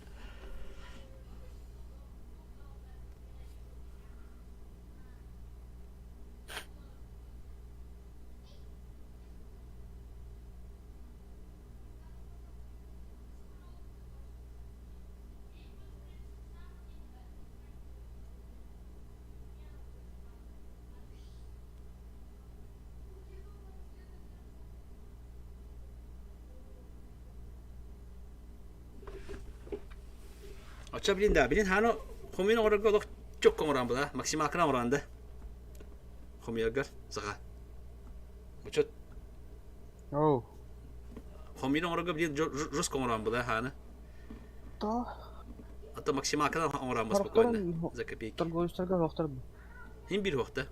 S1: Оччо билин да, билин хааны хомуйан оҥорорго олох чокко оҥорон була, максималканы оҥорон да. Хомуйаргар саха. Учет.
S8: Оу.
S1: Хомуйан оҥорорго билин жестко оҥорон була хааны.
S8: То.
S1: А то максималканы оҥорон спокойно за копейки.
S8: Торговецтарга суохтар
S1: Хин бир хуохта.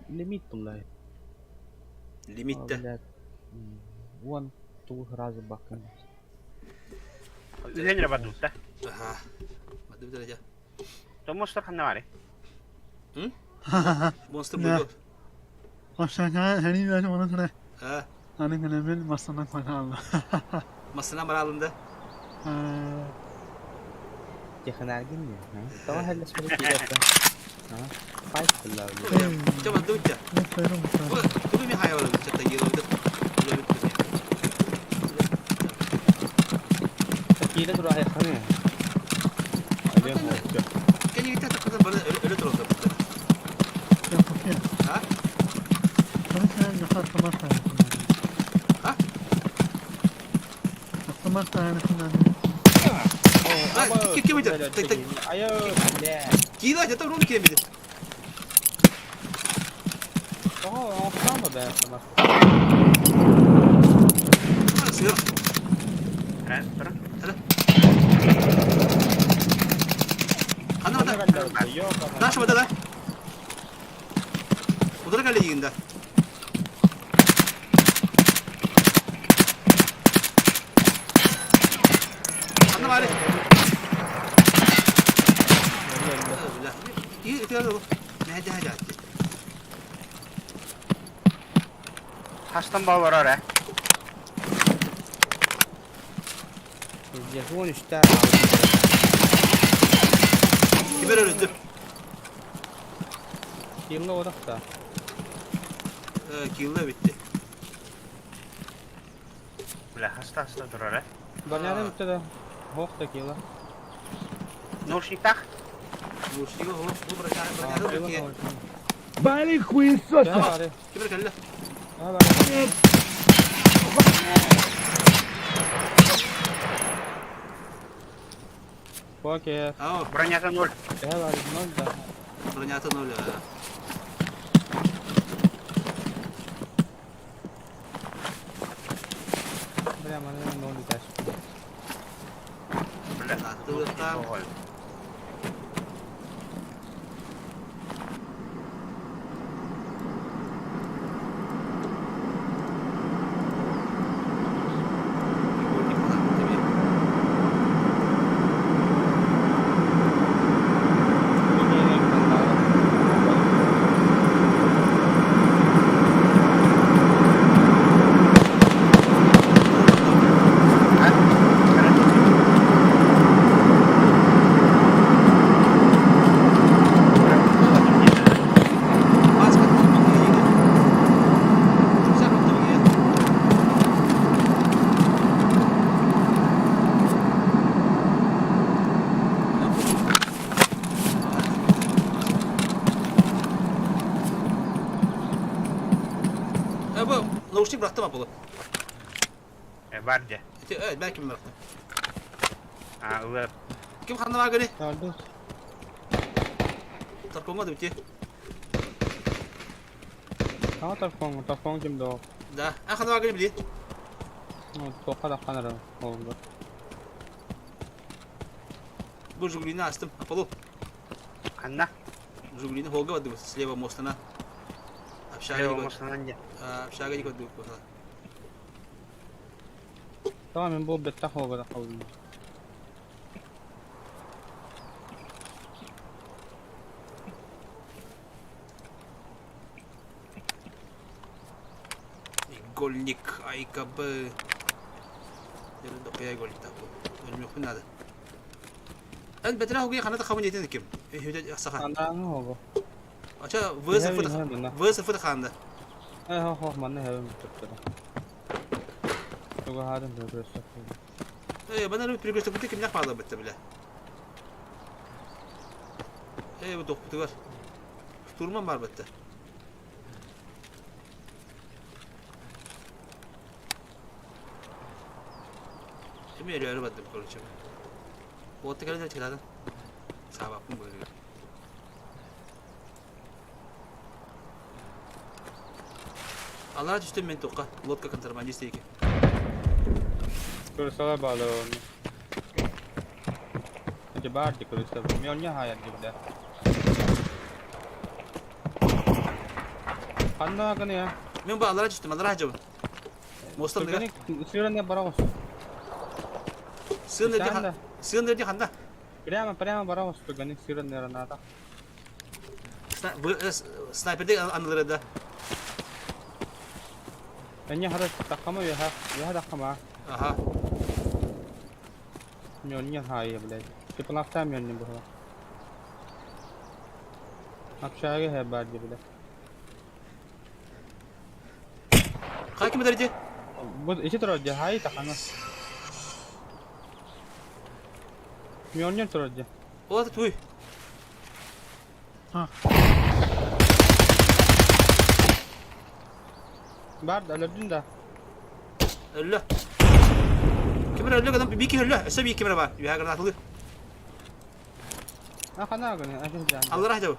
S8: Лимит буллай.
S1: Лимит да.
S8: Уон тугу сразу баккын.
S6: Үһүөн эрэ бардыбыт да.
S1: Аха. Бардыбыт эрэ дьэ.
S6: То монстр ханна баарый?
S1: Монстр буйду. А. Массына баралында.
S8: Технаргин не? Тоҕо хеллэспэри киирэртэн. Хайп булла.
S1: Чэ бардыбыт дьэ. Тугу ми хайа барабыт чэ тагилабыт.
S8: Киирэ тура айханы.
S1: Кэнигитэ такката бары өлө тураллар. А? А? Ким идет? Киила, где-то рун кем идет?
S8: Тоҕо оҥостоон да
S1: Сыр.
S6: Э, тұр.
S1: Ханна бата? Наша бата да? Удара кэллэ диигин да? Ханна баары?
S6: Хастан баалар ээ.
S8: Вон үстэ.
S1: Кибер өлөттүм.
S8: Килла орахта.
S1: Килла битти.
S6: Бля, хаста хаста турар ээ.
S8: Барнярым үстэ да. Хоох да килла.
S6: Наушниктах?
S1: Наушнига хоох. Бу братья.
S5: Бали хуесосы!
S1: Кибер кэллэ.
S8: Окей.
S6: Бронята ноль.
S8: Ноль, да.
S1: Бронята ноль.
S8: Бля, манна ноль дальше.
S6: Бля,
S1: там. Глушник бырахтым Аполло.
S6: Э, бар дьэ.
S1: Ити, э, бэр ким бырахтым.
S6: А, ылыап.
S1: Ким ханна баар гыны?
S8: Алды.
S1: Тарпоҥҥа да бити.
S8: Саҥа тарпоҥ, тарпоҥ ким да
S1: Да. А ханна баар гыны били?
S8: Ну, туохха даххан эрэ буолла.
S1: Бу Жигулины астым. Аполло.
S6: Ханна?
S1: Жигулины холга бардыбыт. Слева мостана. Общага
S6: Слева
S1: дик
S6: мостанан дьэ.
S1: Общага дик бардыбыт.
S8: Tamam мен бу бетта холга да калдым.
S1: Игольник АИКБ. Дохуя игольник такой. Өлмөхпүн надо. Эн бэтэрээ хоги ханата хабын диэтин ким? Саха.
S8: Андааңы хого.
S1: Ача ВСФ ВСФ ханда.
S8: Э хо хо манна хэвэн бүтүптөрө. Туга хаадын перекресток.
S1: Э, бана перекресток бутик кимнях паала битте биле. Э, бу тохпутугар. Штурман бар битте. Эми өрөөрү бардым, короче. Уотта кэлэн чыгадын. Саабаппын быһыыга. Аллара түстүм мен туохха, лодка контрабандист диэки.
S8: Кырсала баалар онно. Ити баар ди кырса. Мионня хаайар дибилэ. Ханна гына я?
S1: Мен бу аллара түстүм, аллара хажабын. Мостан дыга.
S8: Сыыран барабыз.
S1: Сыын эрди сыын эрди ханда.
S8: Прямо, прямо барабыз түгәни сыыран наната.
S1: Снайперде анылары да.
S8: Эне хара тахама яха, яха тахама.
S1: Ага.
S8: Мионня хаайа, блядь. Типа мионня була. Общага хэ бар ди, блядь.
S1: Хай ким дэрди?
S8: Бу ити турар ди, хай тахана. Мионня турар ди.
S1: Ол туй.
S3: А.
S8: Бар да, өлөрдүн да.
S1: Өллө. Кимер өллө гынан бики өллө. Өссө бии кимер бар. Үһэ гранатылы.
S8: А хана гына, а жан.
S1: Аллара хажабы.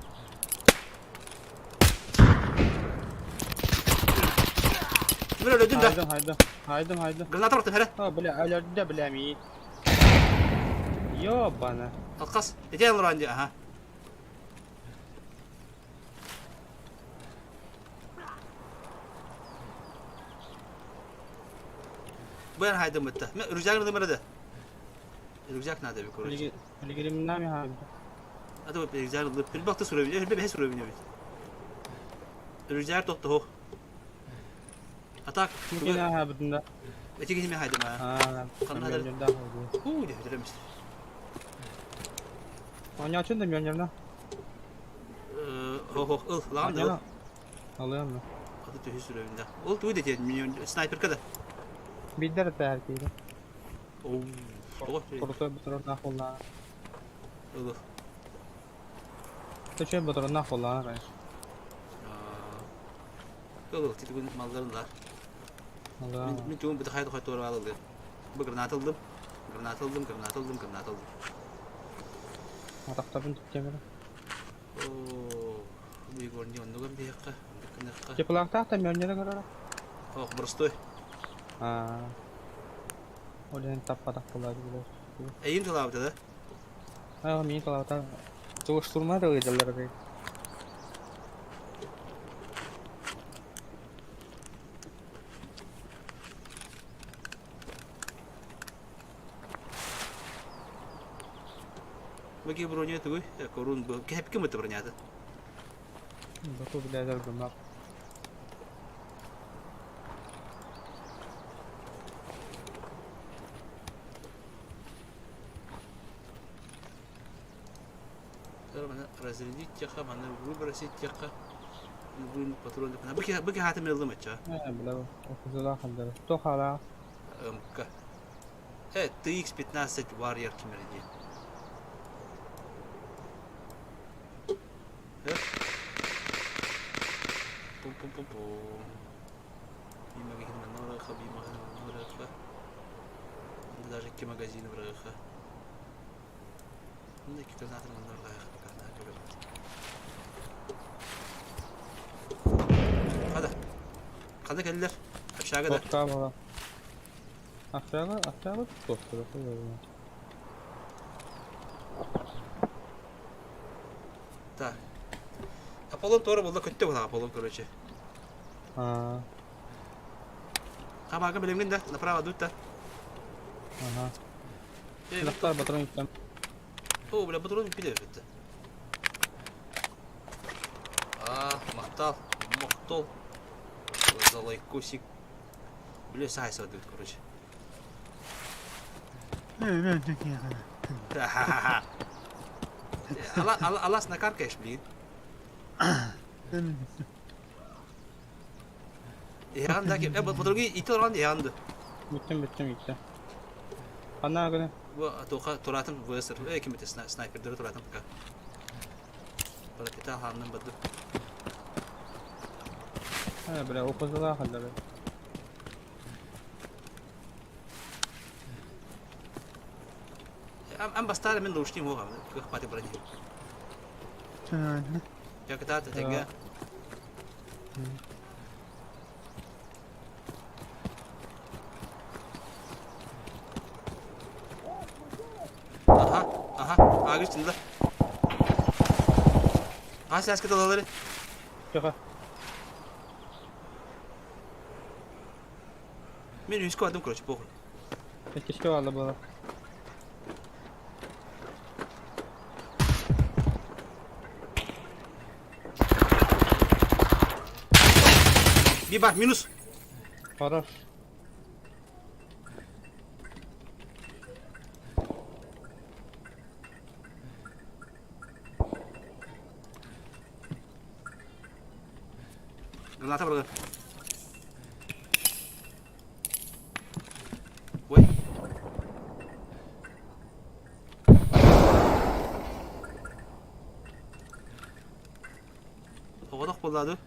S1: Кимер өлөдүн да.
S8: Хайдым, хайдым. Хайдым, хайдым.
S1: Граната бырахтым хәрэ.
S8: А, бля, өлөрдө, бля, ми. Ёбана.
S1: Алкас. Эти аллара анди, аха. Бу эн хайдым бытта. Мен рюкзагын ылым да. Рюкзак надо би короче.
S8: Билигиримнами хайдым.
S1: А то рюкзак ылып, bir бакты сурабын, bir бе сурабын бит. Рюкзак тотто хо. А так,
S8: Кина хабытында.
S1: эти кими хайдым а.
S8: А,
S1: Ханна
S8: да.
S1: Уу, де өтөрөмүз.
S8: Оñачын да мионерна.
S1: Хо хо, ыл, лаган да.
S8: Алыам.
S1: Аты төһү сүрөбүн да. Ол туй дете, снайперка да.
S8: Бидер тәр кире.
S1: Оу, того.
S8: Куртой батырына холла.
S1: Ыл.
S8: Төчө батырына холла, конечно.
S1: Ыл, титигүн малларын бар. Мин тугун бит хайды хой тура алды. Бу граната алдым. Граната алдым, граната алдым, граната алдым.
S8: Атактабын түптемер.
S1: Оо, бу горни оннуган биякка, оннукка.
S8: Теплакта та мионера карара.
S1: Ох, простой.
S8: А. Олен таппа таппалар билер.
S1: Эйин талабыта да?
S8: А, мин талабыта. Тугу штурма да ыйдалар бей.
S1: Бу броня тугуй, корун бу. Кеп кем это бронята?
S8: Баку билер гымак.
S1: Разрядить теха, мана выбросить теха. Патрон. Бу бу хатым елдым ача.
S8: Э, бля, окузала хандар. То хала.
S1: МК. Э, TX15 Warrior кимерди. Пум-пум-пум-пум. Биир магазин манна барыахха, биир магазин манна барыахха. Онно даже икки магазин барыахха. Онно икки гранатаны манна барыахха, граната көрөбүт. Хада. Хада кэллэр. Общага да.
S8: Отка була. Общага, общага туттуохтара.
S1: Так. Аполлон туора буолла көттө буолла Аполлон короче.
S8: Аа.
S1: Хабаага билимгин да, направо дут да.
S8: Ага. Лахтар батырын үттем.
S1: О, бля, батырын үппүтэ бүттэ. А, махтал, мохтол. За лайкосик. Бля, сай садут, короче. Алас накаркаешь, блин. Иһэҕин да ким? Подруги ити олорон иһэҕин ду.
S8: Бүттүм бүттүм итте. Ханна гына?
S1: Бу туха тураатын ВСР. Э ким ити снайпердары тураатын пока. Ракета хааннан бардым.
S8: Э бля, опозала халлары.
S1: Ам бастаары мен наушник оҕам. Кых пати брони. Я кытаат этэҥҥэ. Аха, аха, аагы чында. Аа сээскэ талалары.
S8: Чаха.
S1: Мен үскө бардым, короче, похуй.
S8: Иккискэ баалла буолар.
S1: Биба, минус.
S8: Хорош.
S1: Граната быргы. Ой. Оҕотох буолла ду?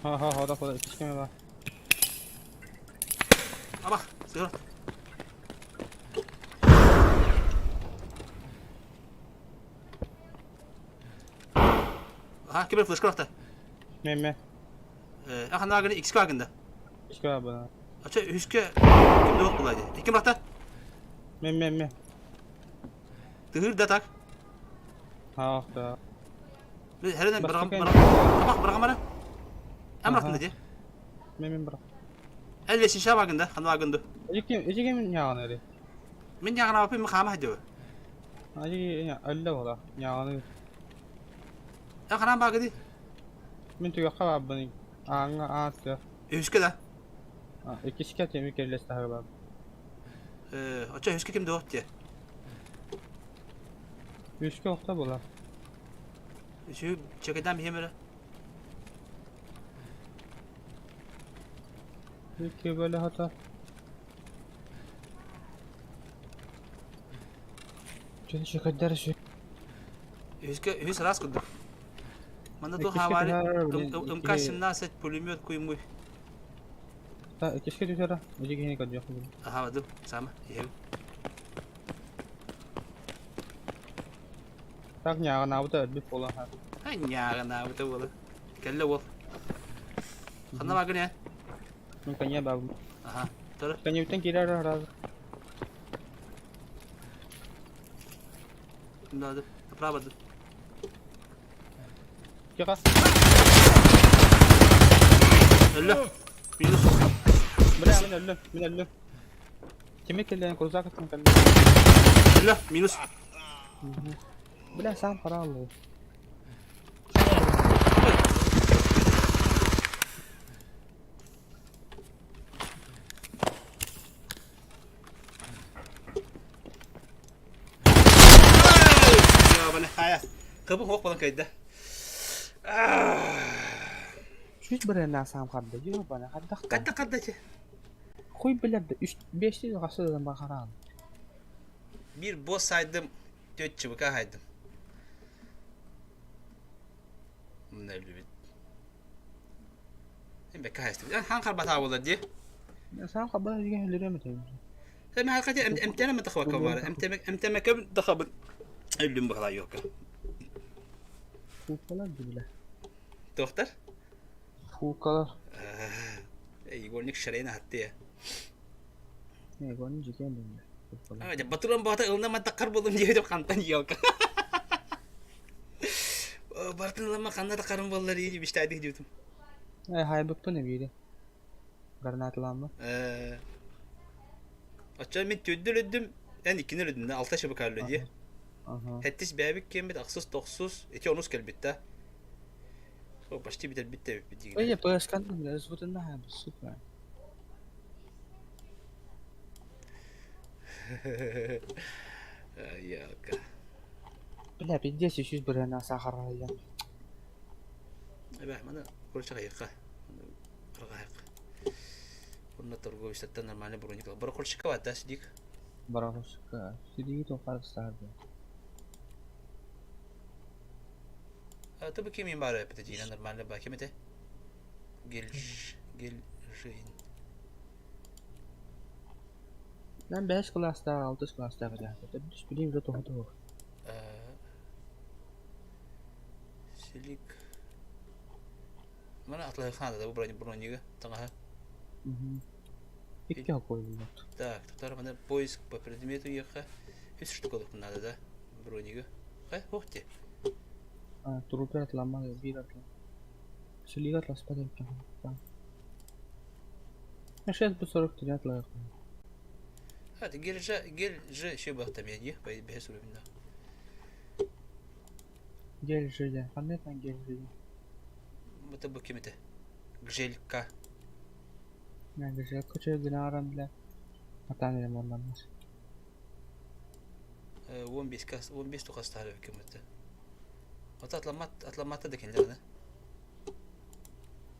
S8: Ха ха хода хода иккискэ бар.
S1: Абах, сыгыр. Аха, ким флешка рахта?
S8: Мemme.
S1: Аха наагын икки агында.
S8: Икки бана.
S1: Ача үскө ким дуох булайды. Ким рахта?
S8: Мemme ме.
S1: Тыгыр да так.
S8: Ах да.
S1: Херенен биргам Табак биргамара. Амрахтында де.
S8: Мemme бирак.
S1: Әлле шиша багында, хан багынды.
S8: Эжи ким няган эри?
S1: Мен няган апы мен хама хадё.
S8: Ажи әлле бола. Няганы.
S1: Я ханан багыды.
S8: Мин түгәккә барбын. Аңа аасы.
S1: Үскө да.
S8: Иккискә теми келлес тагы бар.
S1: Оча үскө ким дуох те.
S8: Үскә охта була.
S1: Үсү чекеден бихемere.
S8: Икки бөле хата. Чөй чөкөддөр шү.
S1: Үскө үс раз кудук. Манда туох хаабаары МК-17 пулемет куймуй.
S8: Та иккискэ түһэрэ. Эжи киһини көрдүөх.
S1: Аха бадым. Сама. Иһэбин.
S8: Так ньааҕынаабыта өлбүт буолан хаалла.
S1: Ньааҕынаабыта буола. Кэллэ уол. Ханна баагын ээ?
S8: Мин конья баабым.
S1: Аха. Тор.
S8: Коньябыттан киирэр араас.
S1: Надо. Направо.
S8: Тихо.
S1: Өллө. Минус.
S8: Бля, мин өллүм, мин өллүм. Кими кэллээн курзаакаттан кэллэ.
S1: Өллө. Минус.
S8: Бля, сам харааллы.
S1: Баны хая. Кыбы хоқ болан кайда.
S8: Чуть бирэннээх саам харда, ёбана хайдах да.
S1: Катта кардачы.
S8: Хуй билэр да, үс биэстии хасыдан бахараан.
S1: Бир босс сайдым, төт ЧВК хайдым. Мына любит. Бэккэ хаһыстыбыт. Хаан харбатаа буолар дии.
S8: Саам хаббата деген өлөрүөм этэ.
S1: Эми хакати эмтэнэ тахабакка баар. Эмтэмэкэ тахабыт. Өллүм быһалаа юокка.
S8: Фукалар дибиле.
S1: Туохтар?
S8: Фукалар.
S1: Егорник шарайын ахатты.
S8: Егорник жекен димиле.
S1: Батыран баата ылна маттаккар болум диэбитим хантан елка. Бартын ылама ханна да харын боллар ии биштаадих диютум.
S8: Э хайбыппын эбиири. Гранаталаммын.
S1: Э Оччо мин түөрдү өлөрдүм, эн иккини өлөрдүм да, алта шыбык өллө дии. Хэттис бэйэбит киэммит, ахсыс, тохсус, ити онус кэлбит да. О, почти бүтэрбит да эбиппит
S8: Ой,
S1: дигинэ.
S8: ПСК-ны бля, звутунна сука.
S1: Яка.
S8: Бля, пиздец, үсүс бырыана сахарайан.
S1: Эбэ, маны короче хайыхха. Арҕаһык. Онно торговецтан нормальный броник. Барахольщика баата сидик.
S8: Барахольщика. Сидиги тоқар сарды.
S1: А ты бы ким баар эппитэ диина нормально ба ким этэ? Гельж Гельжин.
S8: Мен 5 класста, 6 класста бля. Билим же тоһу
S1: Силик. Мана атлайхан да бу бронига таҥаһа.
S8: Икки хокуйбут.
S1: Так, тоқтар мана поиск по предмету ехха. Үс штука надо да бронига. Хай, ох те.
S8: Трупер атлама бир атла. Силига атласпа деп Сейчас бы 43 атлайық.
S1: А, ты гель же, гель же еще бахта меня, бэс уровень, да.
S8: Гель же, да. Қандай там гель же?
S1: Это бы кем это? Гжелька.
S8: Мен гжелька че гынарам бля. Атан элем оннанмас.
S1: 15 кас, 15 тухастары кем это? Вот атламат, атламатта да кендер, да?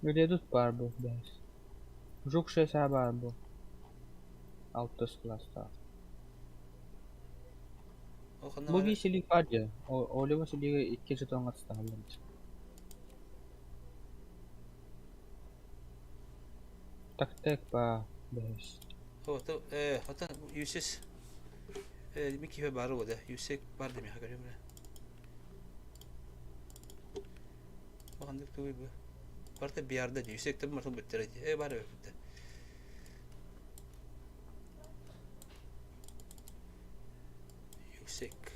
S8: Редут бар бу бәс. Жук шеса бар бу. Алтыс класста. Бу бисилик бар же. Олево силиге икки жетон атстагалар. Так так ба бәс.
S1: Вот, хата юсес мики бары ода. Юсек бар деме хагар бре. Бакандык туй бу. Барта биярда юсек табы мартыл бүттер. Э бар бітті. Юсек,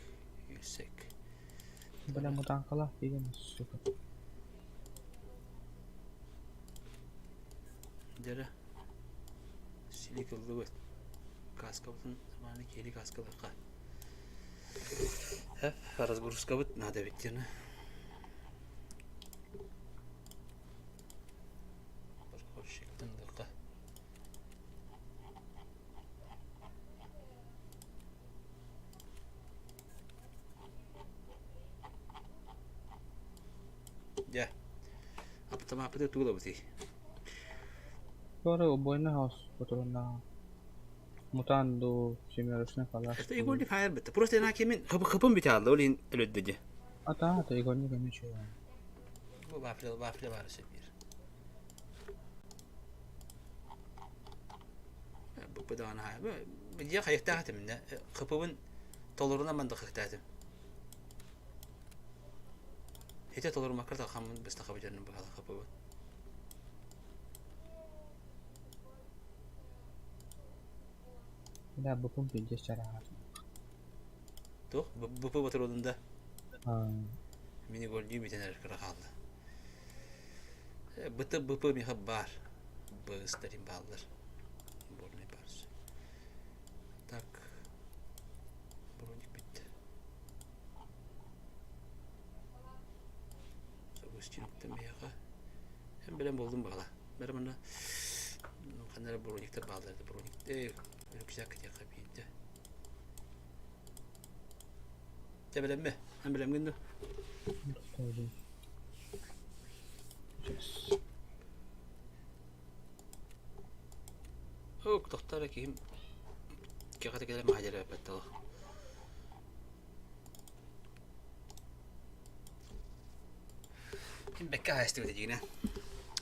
S1: юсек.
S8: Бля мутанкала деген сука.
S1: Дere. Силик ыллыбыт. Каскабытын маны кели каскалыкка. Хеп, разгрузкабыт надо биттирни. Парковщиктен дыкка. Дьэ. Аптамааппыты тугулабытый.
S8: Sonra убойный хаус которына мутан ду семерочный калаш.
S1: Это игольник хайр битте. Просто ина кемин хып хыпын бите алды, ол ин өлөддө же.
S8: Ата ата игольник эми чуя.
S1: Бу вафля вафля бар бир. Бу бу ана бу же хайыктаатым минне. Хыпыбын толоруна манда хыктаатым. Хите толору макарта хамын бис тахабы жанын бахала хыпыбын.
S8: Да бу пум пиздец чара.
S1: Тух бу бу батыродунда. Мини гол дүй битен эркара хаалла. Быты бп миха бар. Быстарин бааллар. Борный барс. Так. Броник битте. Загустинукта миха. Hem билен болдум багала. Бәрі мына қандай брониктер баалар броник. Э, рюкзак тяха бийде. Те билемме? Hem билем гинду. Ок, тохтар ким кегата келе махажара баттал. Ким бекка хайсты бите дигине.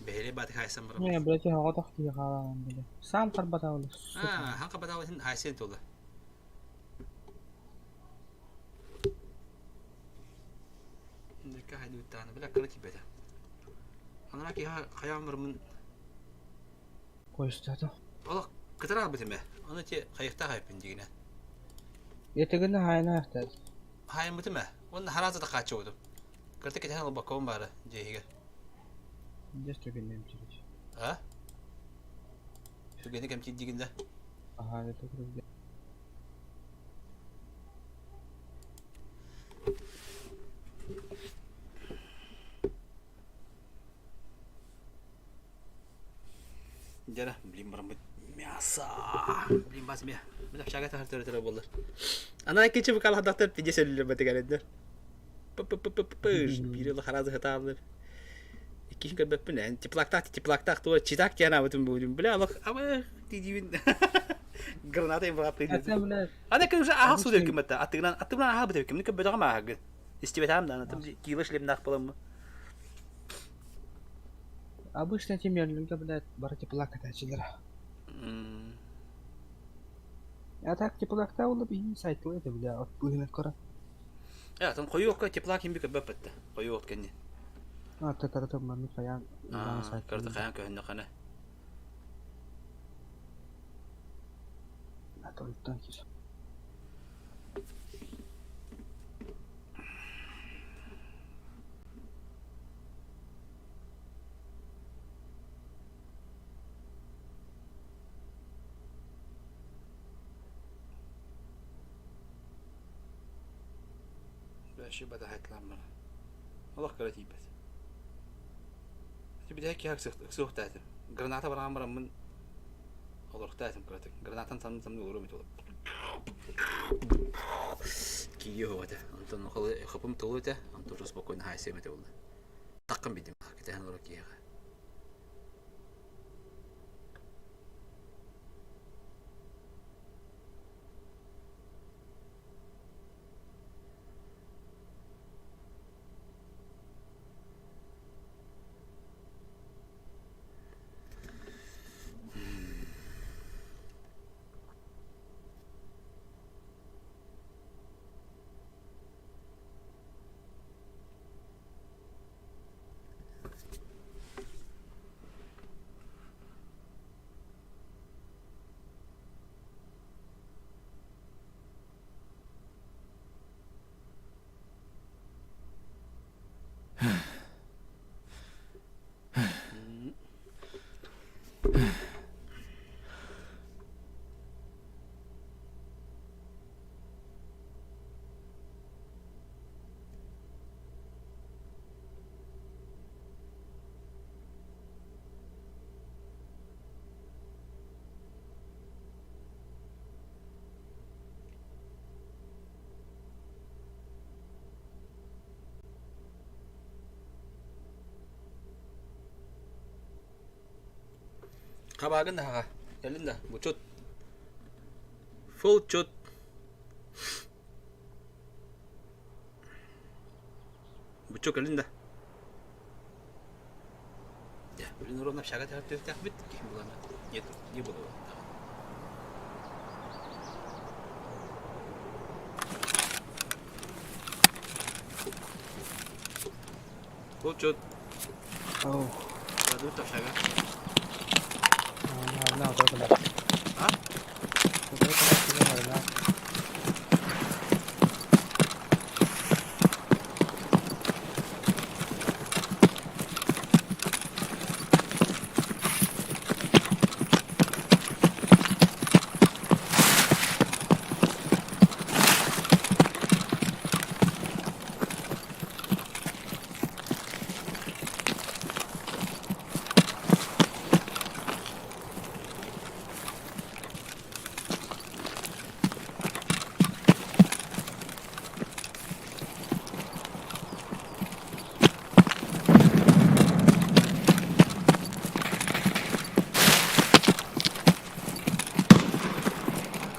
S1: Бэһиэлэй баатык хаайсан барабыт.
S8: Не, блядь, оҕотох киһи хаалаан били. Сам харбатаабыт, сука.
S1: Аа, хаҥ хабатаабытын хаайсыан туола. Нека хайдыбыттааны бile кыра тиийбэтэ. Анараа киһи хайаан барымын
S8: Койустаата.
S1: Олох кытара албыт эмэ. Ону ти хайыхтаах айыппын дигинэ.
S8: Етегин хаайына ахтаат.
S1: Хаайыммытым ээ. Уонна харааза да хааччыбытым. Кырта кэтэһэн ылбаккабын баара дьиэһигэр.
S8: Дьэс түгэннэм чирич.
S1: А? Түгэни кэмчиир дигин да?
S8: Аhaa, етегин
S1: Дьэ, блин, бараммыт мясо. Блин, бас мия. Мин общага тахар төрө буоллар. Ана иккинчи букалахдахтар пиде сөлүллэр батыгарэннэр. П-п-п-п-п биир ыла харазы хатааллар. Иккиһин көрбөппүн эн теплактаах теплактаах туо читак диэн абытым буудум. Бля, алах абы тидибин. Граната им баапты. Ана кын уже аха суу дөкүм атта. Аттыгынан аттыгынан аха бит өкүм. Көбөтөҕө ааһагын. Истибэтаам да анатым кило шлемнаах буоламмы.
S8: Обычно темерлинге, блядь, бары теплак катаачылара. А так теплакта ол биһин сайтла это, бля, от быһынан кора.
S1: Э, атын хойуокка теплак химби көбөп бетте. Хойуок кэнни.
S8: А, та карата манны хаян
S1: сайт. Карата хаян көһүннө хана.
S8: А то иттан кис.
S1: Вообще бата хайтлаан Олох кыра тиийбэт. Бүтэһик киһи ыксыахтаатым. Граната бараан бараммын олорохтаатым кыратык. Гранатан самны самны олорум этэ. Киийэ оһох этэ. Онтон хапым толу этэ. Онтон уже спокойно хаайсыам этэ буолла. Таххын бидим. Кэтэһэн олорор киһиэхэ. Хабаагын да хаҕа. Кэлин да, бучут. Full чут. Бучу кэлин да. Дьэ, блин, ровно общага түһүөхтээхпит киһи булана. Нет, не буду. Full чут.
S8: Оу.
S1: Кладут общага.
S8: На, на, только да.
S1: А?
S8: Только да.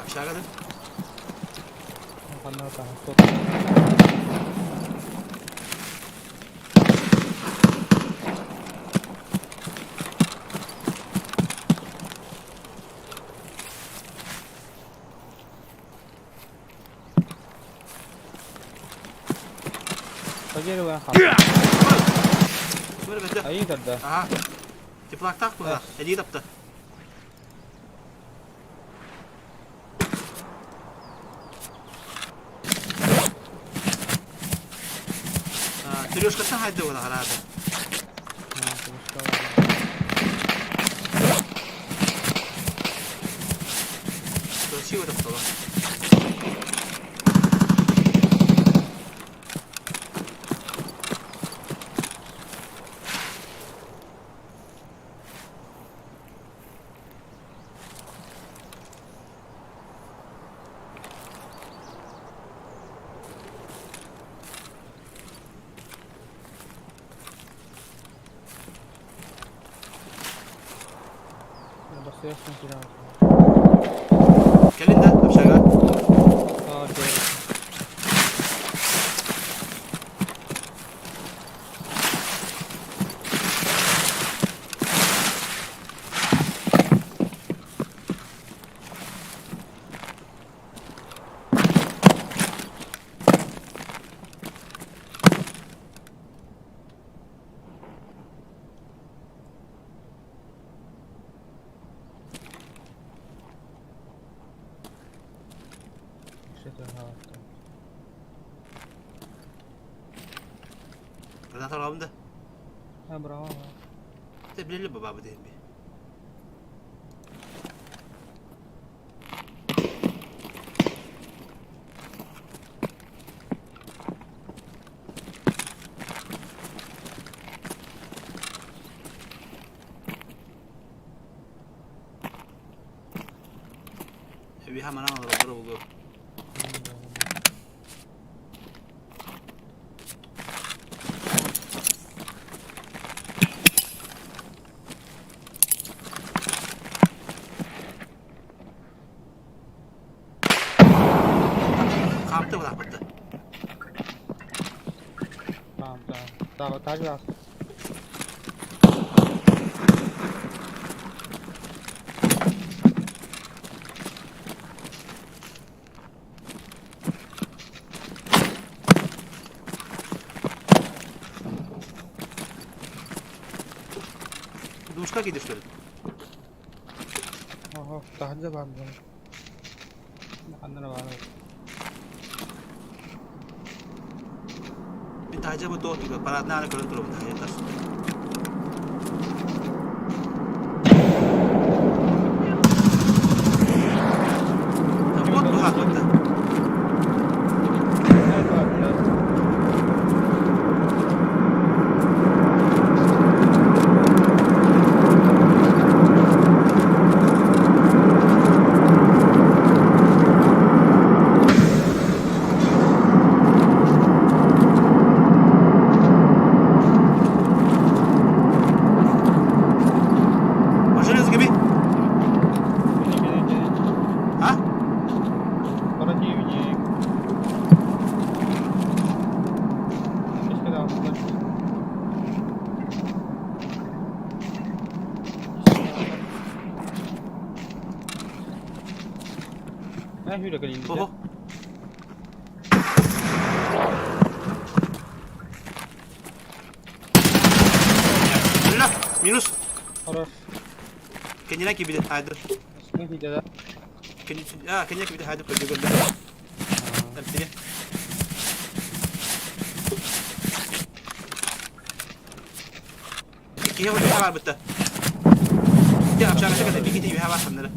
S1: Общага да?
S8: Ханна таһа. По дереву хаалла.
S1: Ким эрэ бэрдэ.
S8: Айыы көрдө.
S1: Аха. Теплактаах быһа. Элии тапта. Трёшкаттан хайда була хараата. Красиво таптала. Кэлин да, общага. Граната алабын да.
S8: А, браво.
S1: Те билели баба диэн би. Эбиһа манан олороллоро буолуо. Хаамта быраахпытта.
S8: Хаамта. Тағы тағы
S1: Душка киирдэ что ли?
S8: Оһо, таһырдьа баар буолан. Ханна эрэ баар
S1: Мин таһырдьа бу туох туга парадная аана көрөн турабын таһырдьа тас. Вот туһаатбытта. Железо кеби. А?
S8: Противник. Кешке
S1: Ого. Өллө, минус.
S8: Хорош.
S1: Кэннинэн киирбитэ, хаайдыр. Кэннинэн киирбитэ, хаайдыр көрдө көрдө. Эмтире. Киһи үөһэ барбыта. Ити общагата кэлэ бигити үөһэ бар ханнары.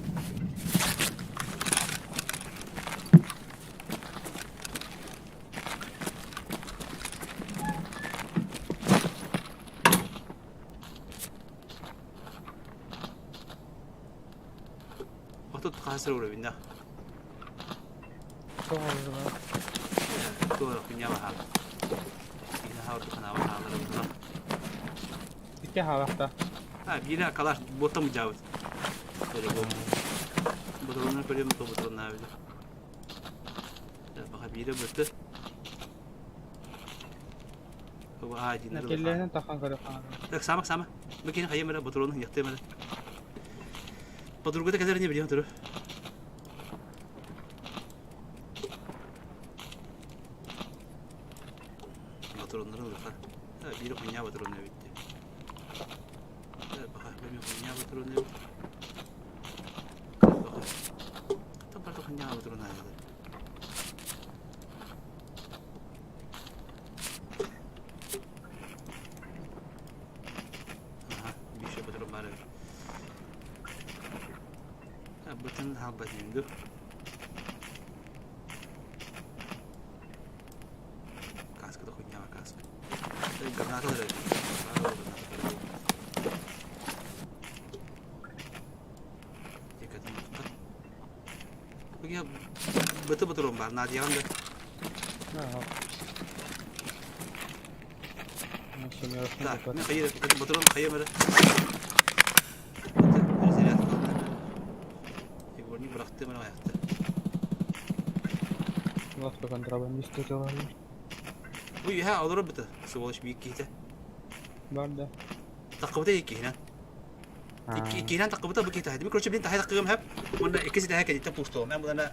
S1: Отут хаһыс уровеньна. Туора күнньэ баһаал. Киһи хаалты ханаабат хааллара була.
S8: Икки хаалахта.
S1: А, биирэ калаш буоттан мудьаабыт. Ботуруоннар көрүөм то ботуруоннаабыт. Баха биирэ бытты.
S8: Кэллэһинэн тахан көрө
S1: Так, сама, сама. Бу кини хайым эрэ ботуруону хиньяхтыам эрэ. Подругата кэлэр не билиэн туру. Биир хуйня патрон эбит дии. Баха, бэми хуйня патрон эбит. Баха. Там барда хуйня патрон аайда. Аха, биир патрон баар эбит. Бытын хаалбат дуу. Каска да хуйня каска. Граната да Быты бытырым бар, Надяҕын да. Так, мен хайыр, батырым хайыр мөрі. Егорник бырахты мына аяқты.
S8: Лавка контрабандист этилэр.
S1: Бу үһэ олорор быта, сволочь биир киһитэ.
S8: Бар да.
S1: Таххыбыта иккиһинэн. Иккиһинэн таххыбыта бу киһи таһайдым. Короче, блин, таһай таххыгым хэп. Уонна иккис итаһа кэдиттэн пустуом. Мен булана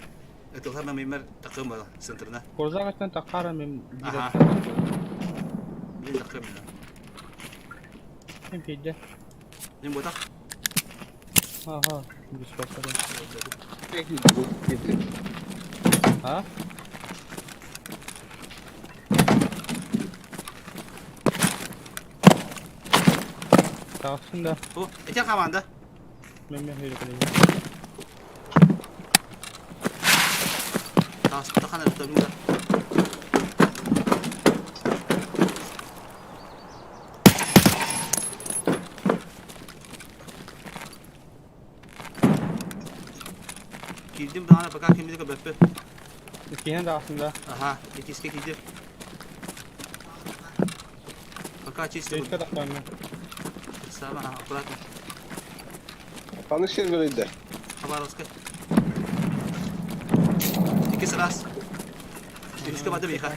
S1: ытылха мэмимэр таххым бала центрына.
S8: Курзагаттан таххара мен
S1: Аха. Блин, таххым мен.
S8: Ким кийдэ?
S1: Мин ботах.
S8: Аха, беспокойно. А? Таҕыстын да.
S1: Бу, ити команда.
S8: Мен мен ಹೇಳಿ
S1: Таҕыспыта хана да. Киирдим даҕаны пока кимди көрбөппүн.
S8: Иккиһин даҕасын да.
S1: Аха, иккискэ киирдим. Пока чисто.
S8: Үскэ тахтаанна.
S1: Сама, аккуратно.
S10: Ханнык серверийдэ?
S1: Хабаровскай. Иккис раз. Үскэ бады биха.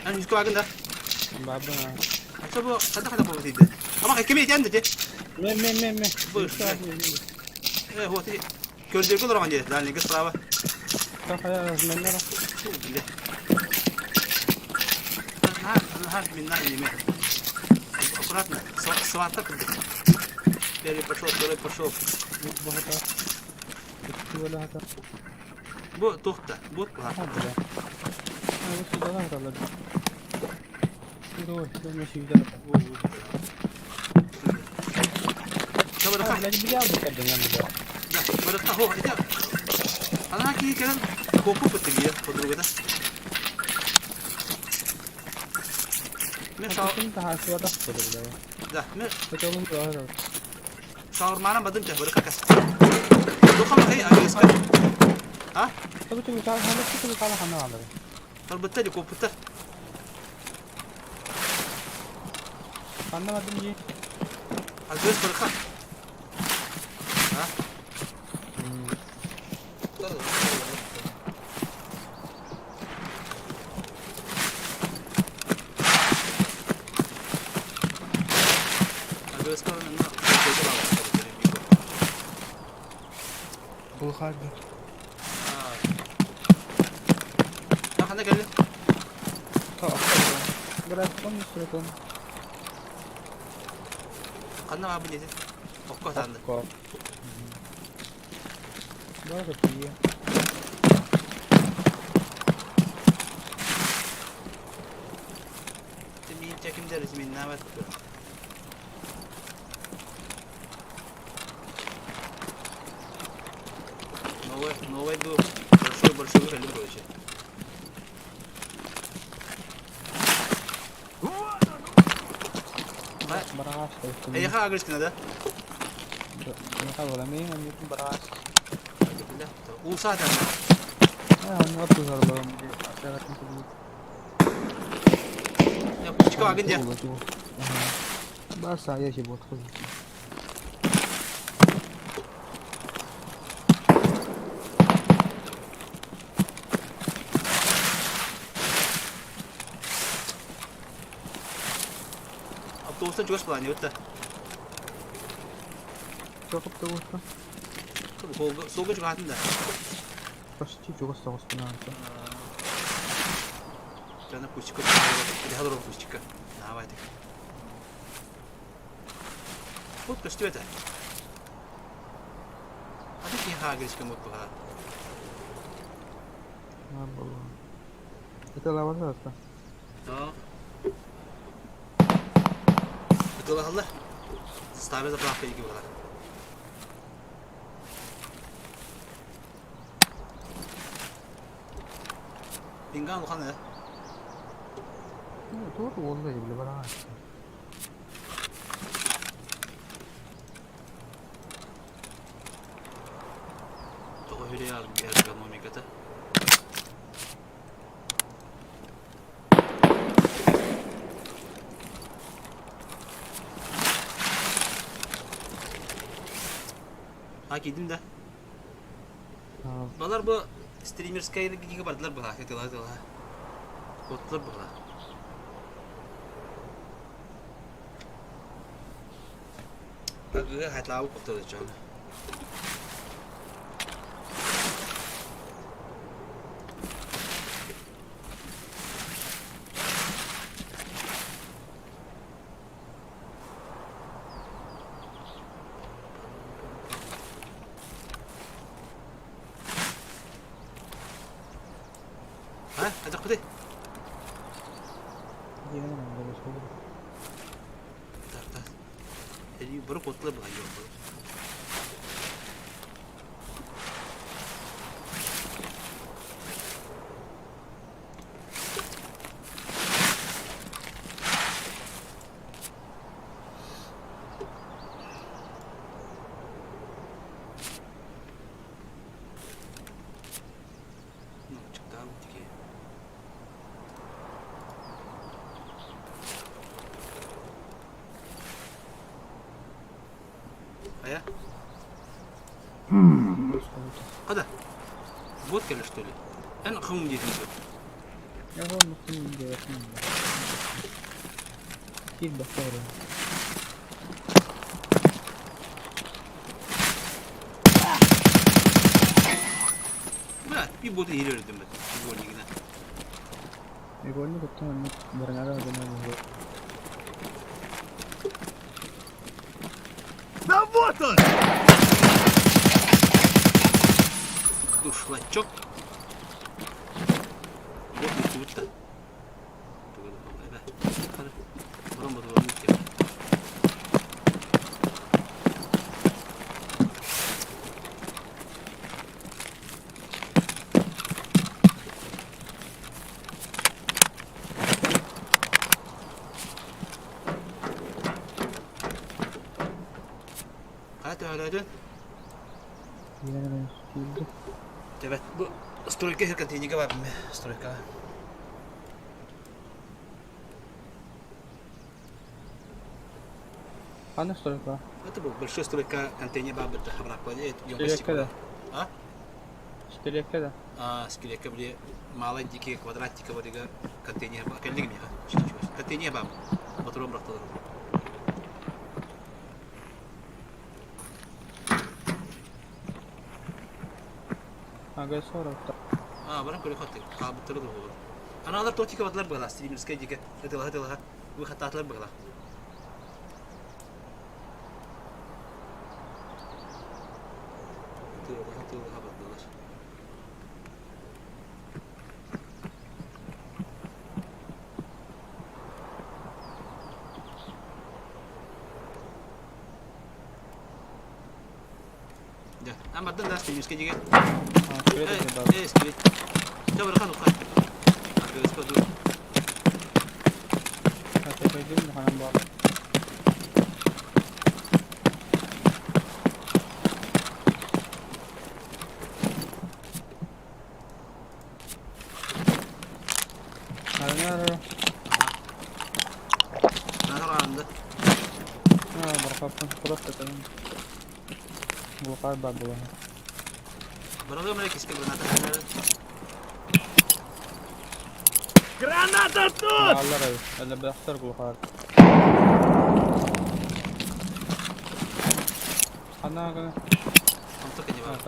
S1: Эн үскэ багын да.
S8: Бабын.
S1: Ача бу хада хада бу дейді. Ama кими этен де.
S8: Мен мен мен мен.
S1: Бу. Э, вот и көрдөргө олорон дии. Дальнийга справа.
S8: Хая мен
S1: Биле. Нахар, нахар, минна неме. Аккуратно. Свата курдук. Первый пошел, второй пошел. Бу тухта, бу туха. Барыта хо, ити. Ана ки келен коку бытыгия подругада. Мен шау... Да, мен... Шаурманан бадым ча, барыка кас. Духам хей агреска. А? Барбытта ди копутта. Агрес барыка. А? Агреска
S8: Булхарды.
S1: Хана кэлли. Ханна баабын дии. Окко атаанды. Мин чеким дәрес мин намат. Новый, новый был большой, большой калибр короче. Эйха агрыскина да? Уса да. Я пучка агын дия.
S2: Баса, я себе отхожу.
S1: Автобустан чугас плане өтті. Солга чугатын да.
S2: Почти чугас соҕуспун аата.
S1: Дьоно кустика идэһэ олорор кустика. Наабай так. Вот көстүбэтэ. Аты киһи хаагырыска мут быһа.
S2: Ытылабата да.
S1: Ытылаһаллар. Старый заправка диэки быһалар. Пинган улахан ээ.
S2: Туох уолла били бараҕа.
S1: Тоҕо үрэй эргономиката. А киирдим да. Балар бу стримерскай гига бардылар быһа, тыла тыла. Оттулар быһа. Агыга хатлаабы коттады чон. А, это Так, так. Бары куоттулар быһайы Ну, чыктаан тики. Хайа? Хада. Вот кэлэ что ли? Эн хым диэтин сөп.
S8: Я вон хым диэтин. Киирбэхтэр.
S1: Бля, bir botu yeri öldüm ben. Bir gol yine.
S8: Игольник оттон оннук броняга гына буолуо.
S5: Да вот он!
S1: Душлачок. Вот устубут да. Буран бодолорун иттиэм. Хайа төһөлөөтүн? Тэбэт бу стройка иһэр контейнерга бар стройка.
S8: Ханна стройка?
S1: Это был большой стройка контейнер бар бит хабраппа
S8: Скелекке да.
S1: А?
S8: Скелекке да.
S1: А, скелекке били малый дикий квадратика барыга контейнер бар. Кэллигим я. Контейнер бар. Мотором бырахтылар.
S8: Ага, 40.
S1: А, баран көрө хатты. Хаабыттары да болор. Аналар тотика бадлар быгла, стримерская дике. Ытылаха тылаха. Вы хаттаатылар быгла. Тылаха тылаха бадлар. Да. А бардын да стримерская дике. Э, скелет. Чабырхан уха. Агыс баду. Наһараанда. Баралар мына киске граната.
S5: Граната тут!
S1: Онто кене бар.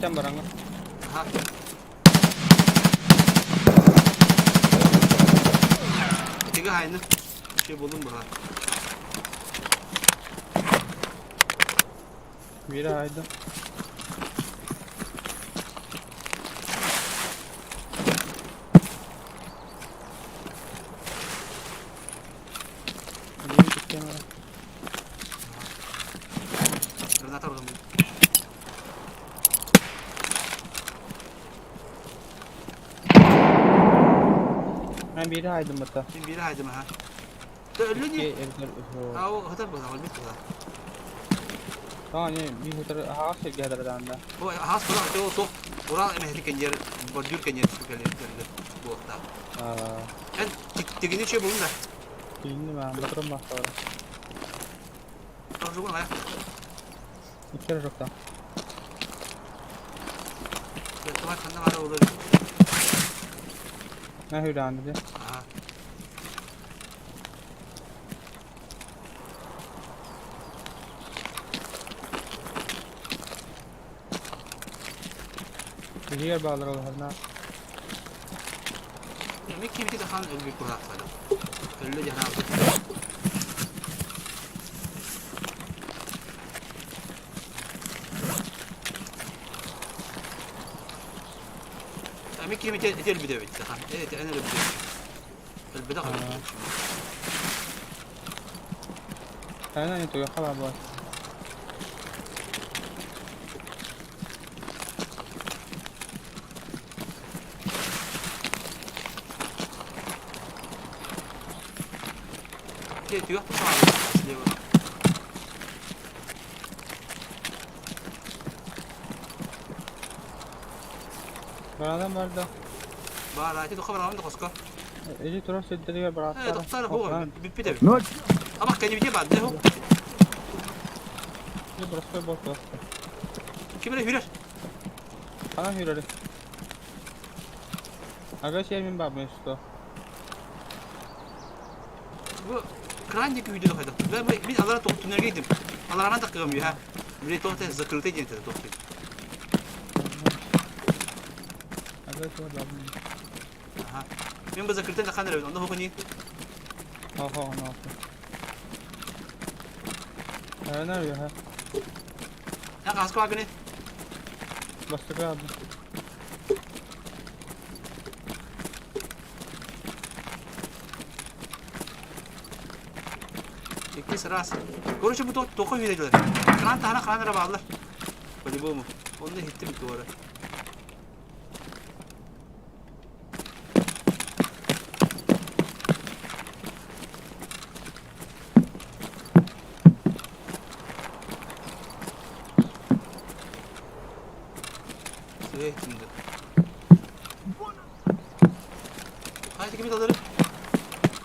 S8: Истэн бараҥҥа.
S1: Аха. Итигэ хайны. Şey булдум быһа.
S8: Биир аайдым.
S1: Граната ылым.
S8: Мен биири хаайдым бата.
S1: Мин биири хаайдым аха. Өллү дии. Аа, хатар быһа, өлбүт быһа.
S8: Таа, не, биир хатар аһаҕас сиргэ хатар даанда.
S1: Бу аһаҕас була, то то Урал эмэһити кэнньэр бордюр кэнньэр кэлэр буолуохтаах. Эн тигини чө булун да.
S8: Тигини ма, батырым бахтара.
S1: Торжугун аяқ.
S8: Икки рожокта.
S1: Тумар ханна бара olur.
S8: На хүлээн дии.
S1: Аа.
S8: Иһигэр бааллар олоһорна.
S1: Эми кимити да хан өлбүт куһаахтара. Өллө дьаһаабыт. Эми кимити эти өлбүт эбит хан. Эти эн өлбүт. Өлбөтөх өлбүт.
S8: Тайна не туйаха баар буолар.
S1: Түөх слева.
S8: Барадан барда.
S1: Баар, ати тоха бараҕын да хоско.
S8: Эти турар сирдэригэр
S1: Э,
S8: барааттар.
S1: тоқтар хо, бүппүт эбит.
S5: Ну,
S1: Амах кэнибите баар, дэ хо.
S8: Простой болту.
S1: Ким эрэ хүрэр.
S8: Хана хүрэр. Ага сиэмин баабын что.
S1: Бу кран диэки үйдү хайдах. Мен алара тоқ түнерге идим. Аларана да кыгам юха. Биле тоқ закрытый диэн тоқ.
S8: Ага сиэмин баабын.
S1: Аха. Мен бу закрытый да ханыр онно хохуни.
S8: Хо-хо, оно. Ана юха.
S1: Я хаска багыны.
S8: Бастыка абы.
S1: Иккис раз. Короче, бу тоқо үйдүлөр. Кран тахана кран баалар. По-любому. Онно хиттим туора. Сыгы хиттим Haydi kimi alırım?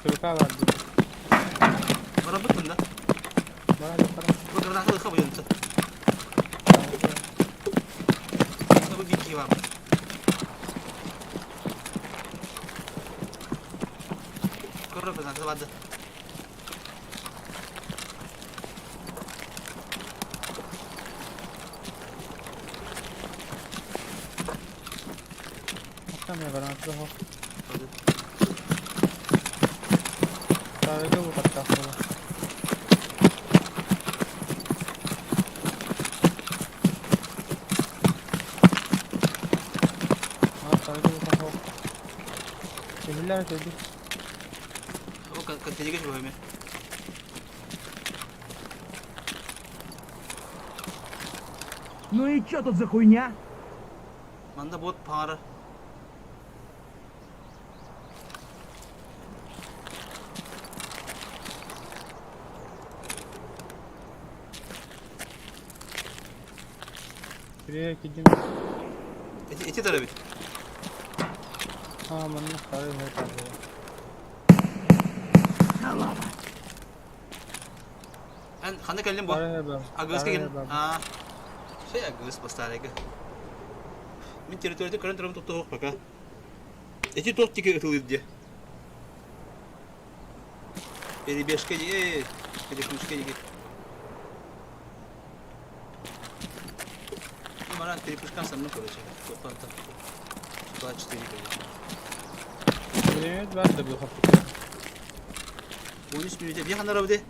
S8: Türk'a vardı.
S1: Bana bıktın da.
S8: Bana da
S1: Bu granatı ıka bu yanıtı. Bu bir var. Көрөр granatı vardı.
S8: Attım ya granatı ho. Sarıga bu katta. А, сарыга bu katta. Кемилер өтөдү.
S1: Бу контейнерге жіберме.
S5: ну и чё тут за хуйня?
S1: Манда бот пары.
S8: Бирее кидим.
S1: Эти эти тарабит.
S8: А, манна сарыга өтөдү.
S1: Эн ханна кэллим бу?
S8: Сарыга бар.
S1: Агыс кэллим. Аа. Шей агыс бастарыга. Мин территорияда көрөн турам токтоох пока. Эти тот тики ытылыр де. Перебежка де, переключка де. Маран. Перепрыжкам со мной, короче. 24, короче.
S8: Пулемет бар да бу.
S1: 13 минут. Я ханара буде.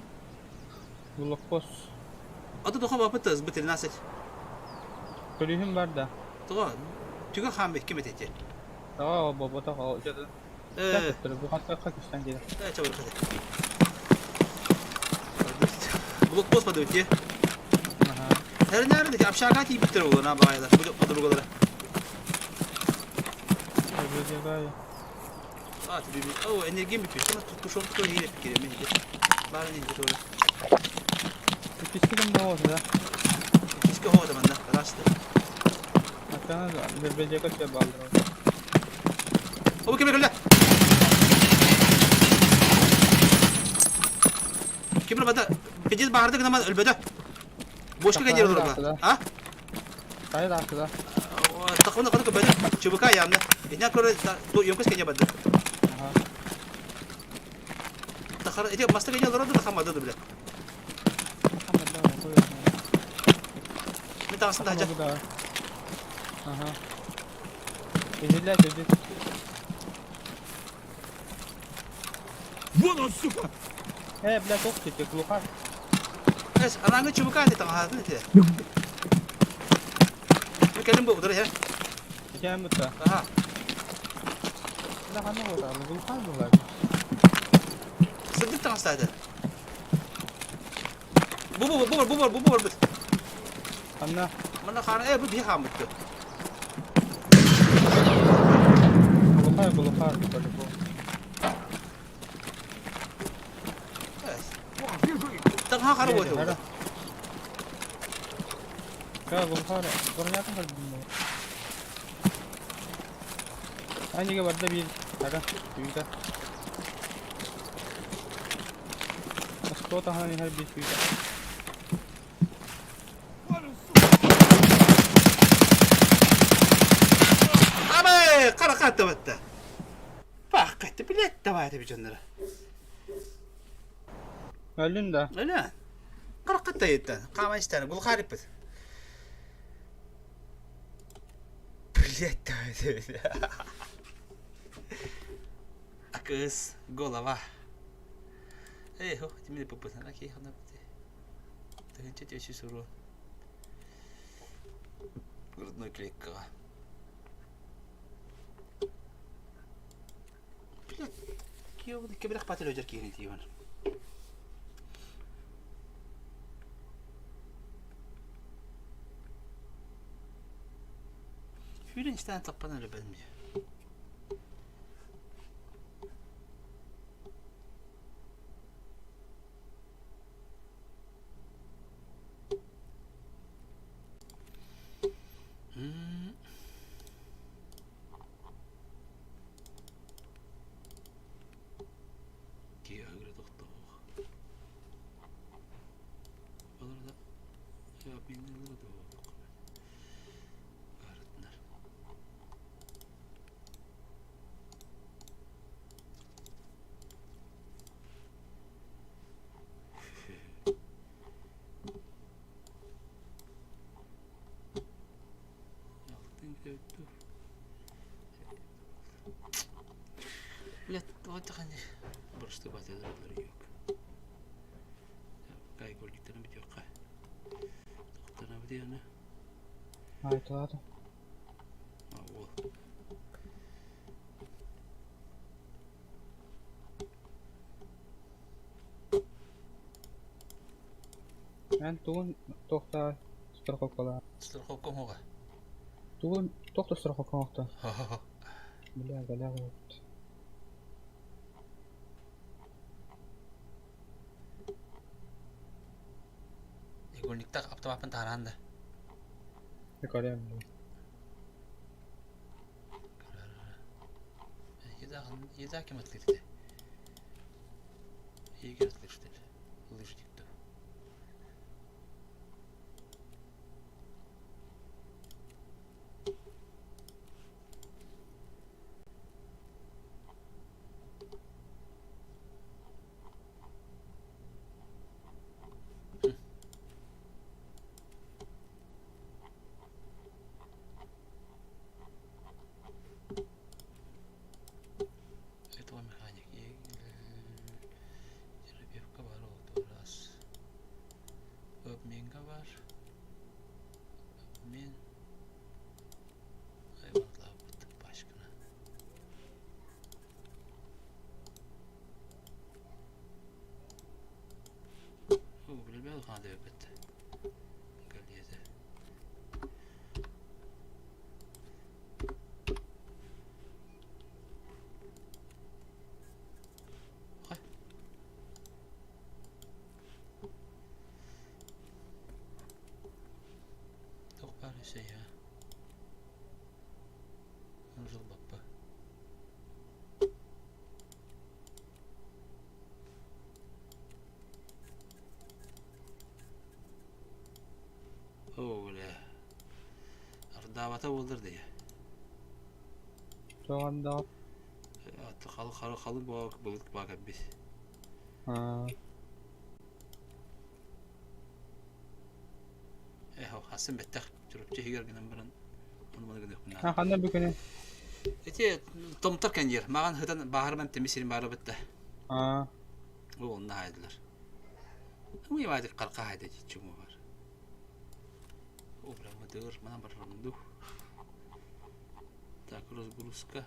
S8: Блокпост.
S1: А то тоха бапыт бу 13.
S8: Көлүһүм бар да.
S1: Тоға түгө хаам бит ким этете.
S8: Таа бобота хал.
S1: Э,
S8: Бу хатта кыстан келе.
S1: э, чабыр хады. Блокпост подают те.
S8: Аха.
S1: Her nerede? Общага тип битер олар на байлар. Бу подругалары.
S8: Бу
S1: А, ты би. О, энергия бит. Шуны тушон кто не керек мен. Бары не doğru.
S8: Кистигим да болса да.
S1: Киске хода манда. Расты.
S8: Атана да бер жака балдыр.
S1: О, кем келді? Кем бада? Педез барды гына өлбөдө. Бошка келер олар. А?
S8: Кайда да.
S1: Тақваны қаны көбөдө. Чубука ямны. Эне көрө йомкос кене бады.
S8: Аха.
S1: Тахар эте маста кене олар да хамады да биле. Мен тағысын да
S8: Да. Ага. Изилля төбет.
S5: Вон он, сука!
S8: Э, бля, тоқ тете, глухар.
S1: Эс, анаңы чубука не тағады те. Мен келім бу удыр, he.
S8: Екен бұта.
S1: Аха.
S8: Бля, қаны болды, глухар бұлар.
S1: Сырдык тағыстады. Бу бу бу бу бу бу бу бу.
S8: Анна,
S1: Мына қаны, э, бу би хам битти.
S8: глухар, глухар, по-любому.
S1: Таңға қарап отыр.
S8: Ка, глухар, бронятын қалдым. Аниге барда bir, ага, түйді. Что таханы her bir түйді.
S1: Абай, қара қатты бітті. Бақ қайтты, билет давай деп жоннары.
S8: Өлүн да.
S1: Öyle. Қара қатты етті. Қама істені, бұл қарып бит. Билет давай деп. Акыс, голова. Эй, хо, тимде пупутан, окей, хана бит. Тыгынча теші суру. Грудной клеткаға. Блядь, киевін кебірек пател өжер кейін тиевін. Фүлен іштен таппан әлі бәдім. Блядь, вот они. Просто батылар yok. Кайголиктарын бит yok. Тоқтана бит яны.
S8: Айтылады.
S1: Ол.
S8: Мен тугун тоқта страховкала.
S1: Страховка моға.
S8: Тугун тоқта страховка оқта. Бля, галя вот.
S1: Игольниктак автоматын таранды.
S8: Көрем.
S1: Еда кем атлетте. Егер атлетте. Лыжник. Хаана дэбэппэт. Галиэте. Хай. Туох баар өссө я? Жыл баппа. Оо, бля. Ардаабата буоллар дии.
S8: Тоҕон да.
S1: Халы халы халы буок былыт баак эбит. Э, хасын бэттэх. Чурапчы иһигэр гынан баран ону маны гыныахпын наада.
S8: Ханна бу күнү?
S1: Ити томтор кэнниэр. Маҕан хытан бааһырман теми сирин баара бытта. Ол онно хаайдылар. Ымый баадык карка хаайда чугу бар. О, бля, мыдыр, манан барарым Так, разгрузка.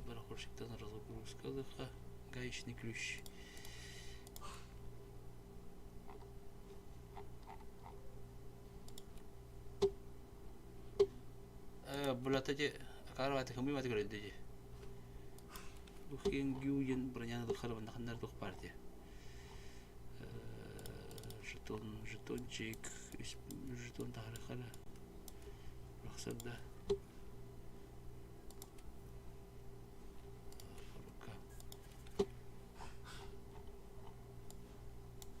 S1: Барахольщиктан разгрузка ылыха. Гаечный ключ. Булата дьэ акаарбааты хымыйбаты көрөдө дьэ. Бу Хенгю диэн броняны духхара манна ханнар туох баар дии. Жетон, жетончик, жетон тахарыхара. Рахсарда. Рука.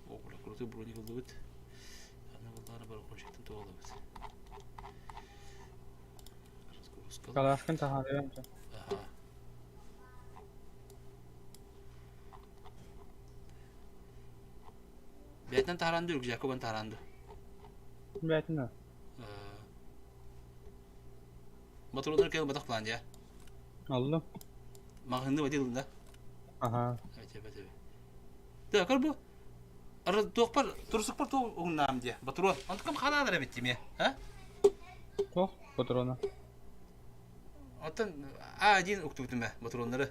S1: О, бля, крутой броник ыллыбыт. Аны буллаары барахольщиктан туох ылабыт. Разгрузка.
S8: Калашкын таһаарыам.
S1: Аха. Бэйэтинэн таһааран дуу, рюкзакка таһааран дуу?
S8: Бэйэтинэн.
S1: Мотуруунар кэл батах план дьэ.
S8: Аллым.
S1: Маҕаһыынны бати ылын да?
S8: Аха.
S1: Эбэ эбэ. Да, көр бу. Туохпар, турсукпар туох угуннаам дии. Батуруон. Онтукам ханаалар эбит дии а?
S8: Туох патрона?
S1: Оттон А1 уктубутум ээ, батуруоннары.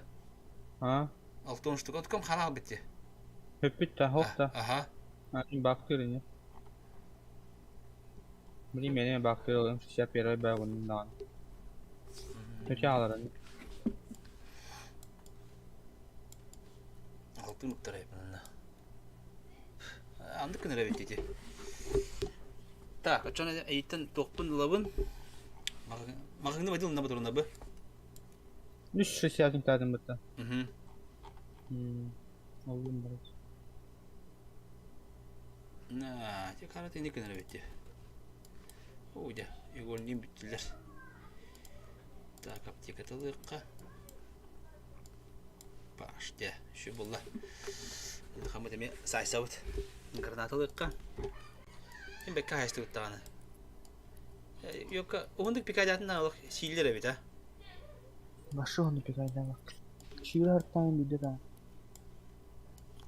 S8: А?
S1: 60 штук. Онтукам ханаал бит дии.
S8: Хөппүт да, хоп да.
S1: Аха.
S8: Бактыр ини. Блин, мен бактыр ылым 61 бәгүннан. Төче аларын.
S1: Алтын уктар айбанна. Андык күнөр эбит дии. Так, очон эйттен туохпун ылабын. Маҕаһыыны бадил на батурна бы.
S8: 360 тадым бытта.
S1: Мгм.
S8: Олдум барыт.
S1: На, те караты не күнөр эбит дии. О, дьэ, игольнин бүттүлэр. Так, аптеката ылыахха. Паш, дьэ, үчүгэй буолла. Хаммыт эмиэ саайсабыт. Граната ылыахха. Мин бэккэ хаайыстыбыт даҕаны. Йокка, уһундук пикадатын олох сииллэр эбит, а?
S8: Башы оны пикайдамак. Сүүрэ хартаан билде да.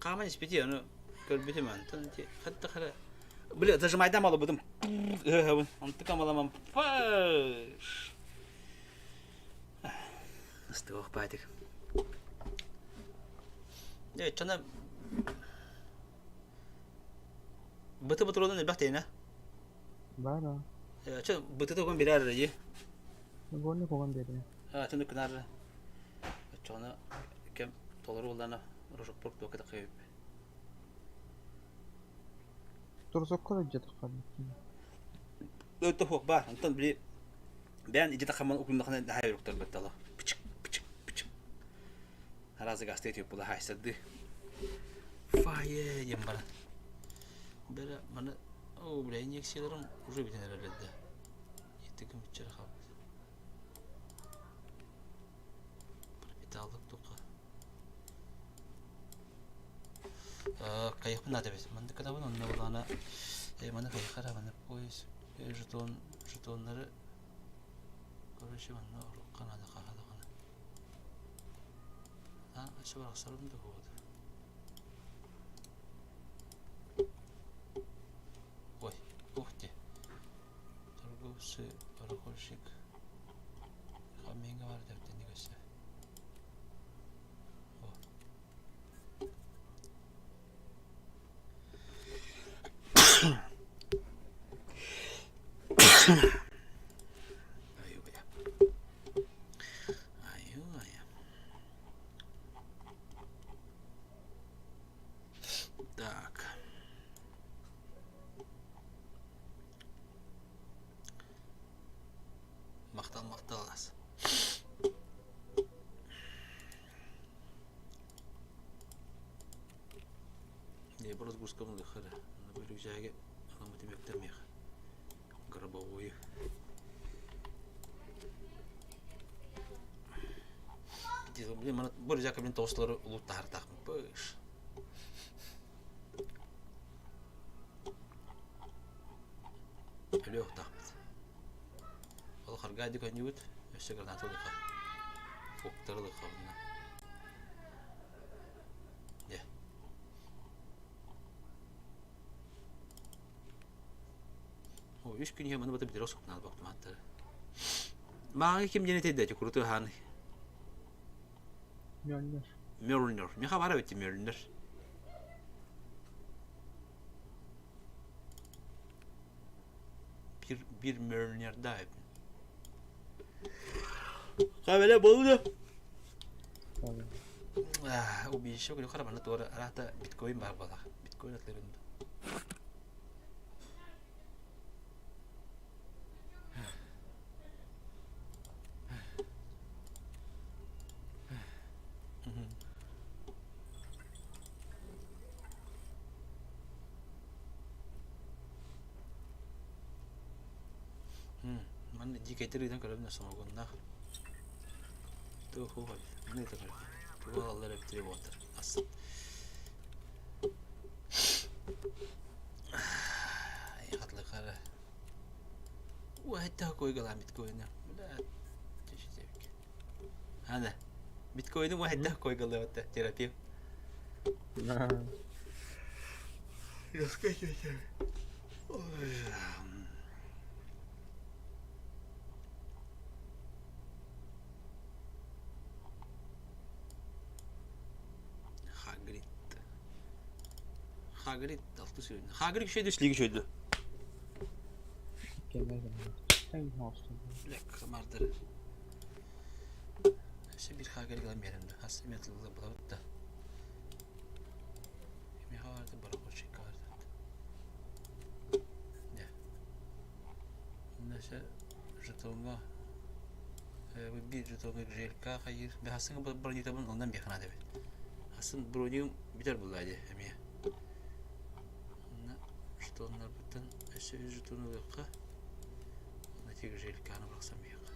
S1: Хааман испити, ону көрбүтүм антон хатта хара. Бля, зажимайдам алыбытым. Онтук амаламам. Паш! Ыстыгох баатик. Э, чана быты бутурудан элбэх тейна.
S8: Бара.
S1: Э, ча быты тогон бирар дии.
S8: Гонны когон бере.
S1: А, чаны кынар. Чона кем толору улана рожок порк тука такай.
S8: Турсокко да жетик калды.
S1: Өтө хук бар. Антон били бән ижи тахаман укуннахана хай руктар баттала. Пичик пичик пичик. Аразы гасты тип була хайсады. Фае диэн баран. Бэрэ маны оо бля инъекцияларым уже бүтэн эрэллэр да. Итигим үччэрэ хаалбыт. Пропиталлык туха. Кайыхпын наада эбит. Маннык кытабын онно булаана маны кайыхара маны поезд жетон жетоннары короче манна урукка наада хаха даҕаны. А, өссө барахсарым да буолуо. Ой, ух ты. Торговцы, пароходчик. Хаминга бар деп өссө. О. Айуу-айа. Айуу-айа. Так. Махтал, махтал ас. Не, просто гускамын ыхара. Рюкзаге аламытым мех. Гробовую. Блин, бу рюкзакка мин тоҕуслары улуттаһартаахпын. Пыш. Өлүөхтаахпыт. Ол харгаайды көнньүбүт, өссө граната ылыха. Фуктар ылыха онно. Дьэ. О, үс күн иһэ маны бата бүтэрэ охсуохпун бактымааттары. Мааҕы ким диэн этейдэ куруту хааны?
S8: Мьольнир.
S1: Мьольнир. Миха бара битти Мьольнир. Bir, bir Mjölnir да Хабеле болду. Убийство күлү харабаны туора араата биткоин бар буолар. Биткоин атларын. Манна дьиикэйтэр ыытан көрөбүн сомогуннаах. Туох уһай, маны ыытан көрөбүн. Тугу аҕаллар эбитэ буолтар. Ас. Хатлыкара. Уһайта койгалаан биткоина. Бля, Ана, биткоины уһайта койгалаабыта терапевт. Хагрид. Хагрид алты сүрүн. Хагрид үчүгэй слиги үчүгэй Блек мардыр. Өссө биир Хагрид ылан биэрэн да. Хас эмэ тылла булабыт да. Миэхэ баарда барабочайка баарда. Нөсө жетоҥҥа биир жетоҥҥа гжелька хайыыр. Хассыҥ бронитабын онон биэхэ наада эбит. Хасын бронигым бүтэр буолла дии эмиэ. Онно жетоннарбыттан өссө үс жетон ылыахха. Онно ити гжельканы бырахсан биэххэ.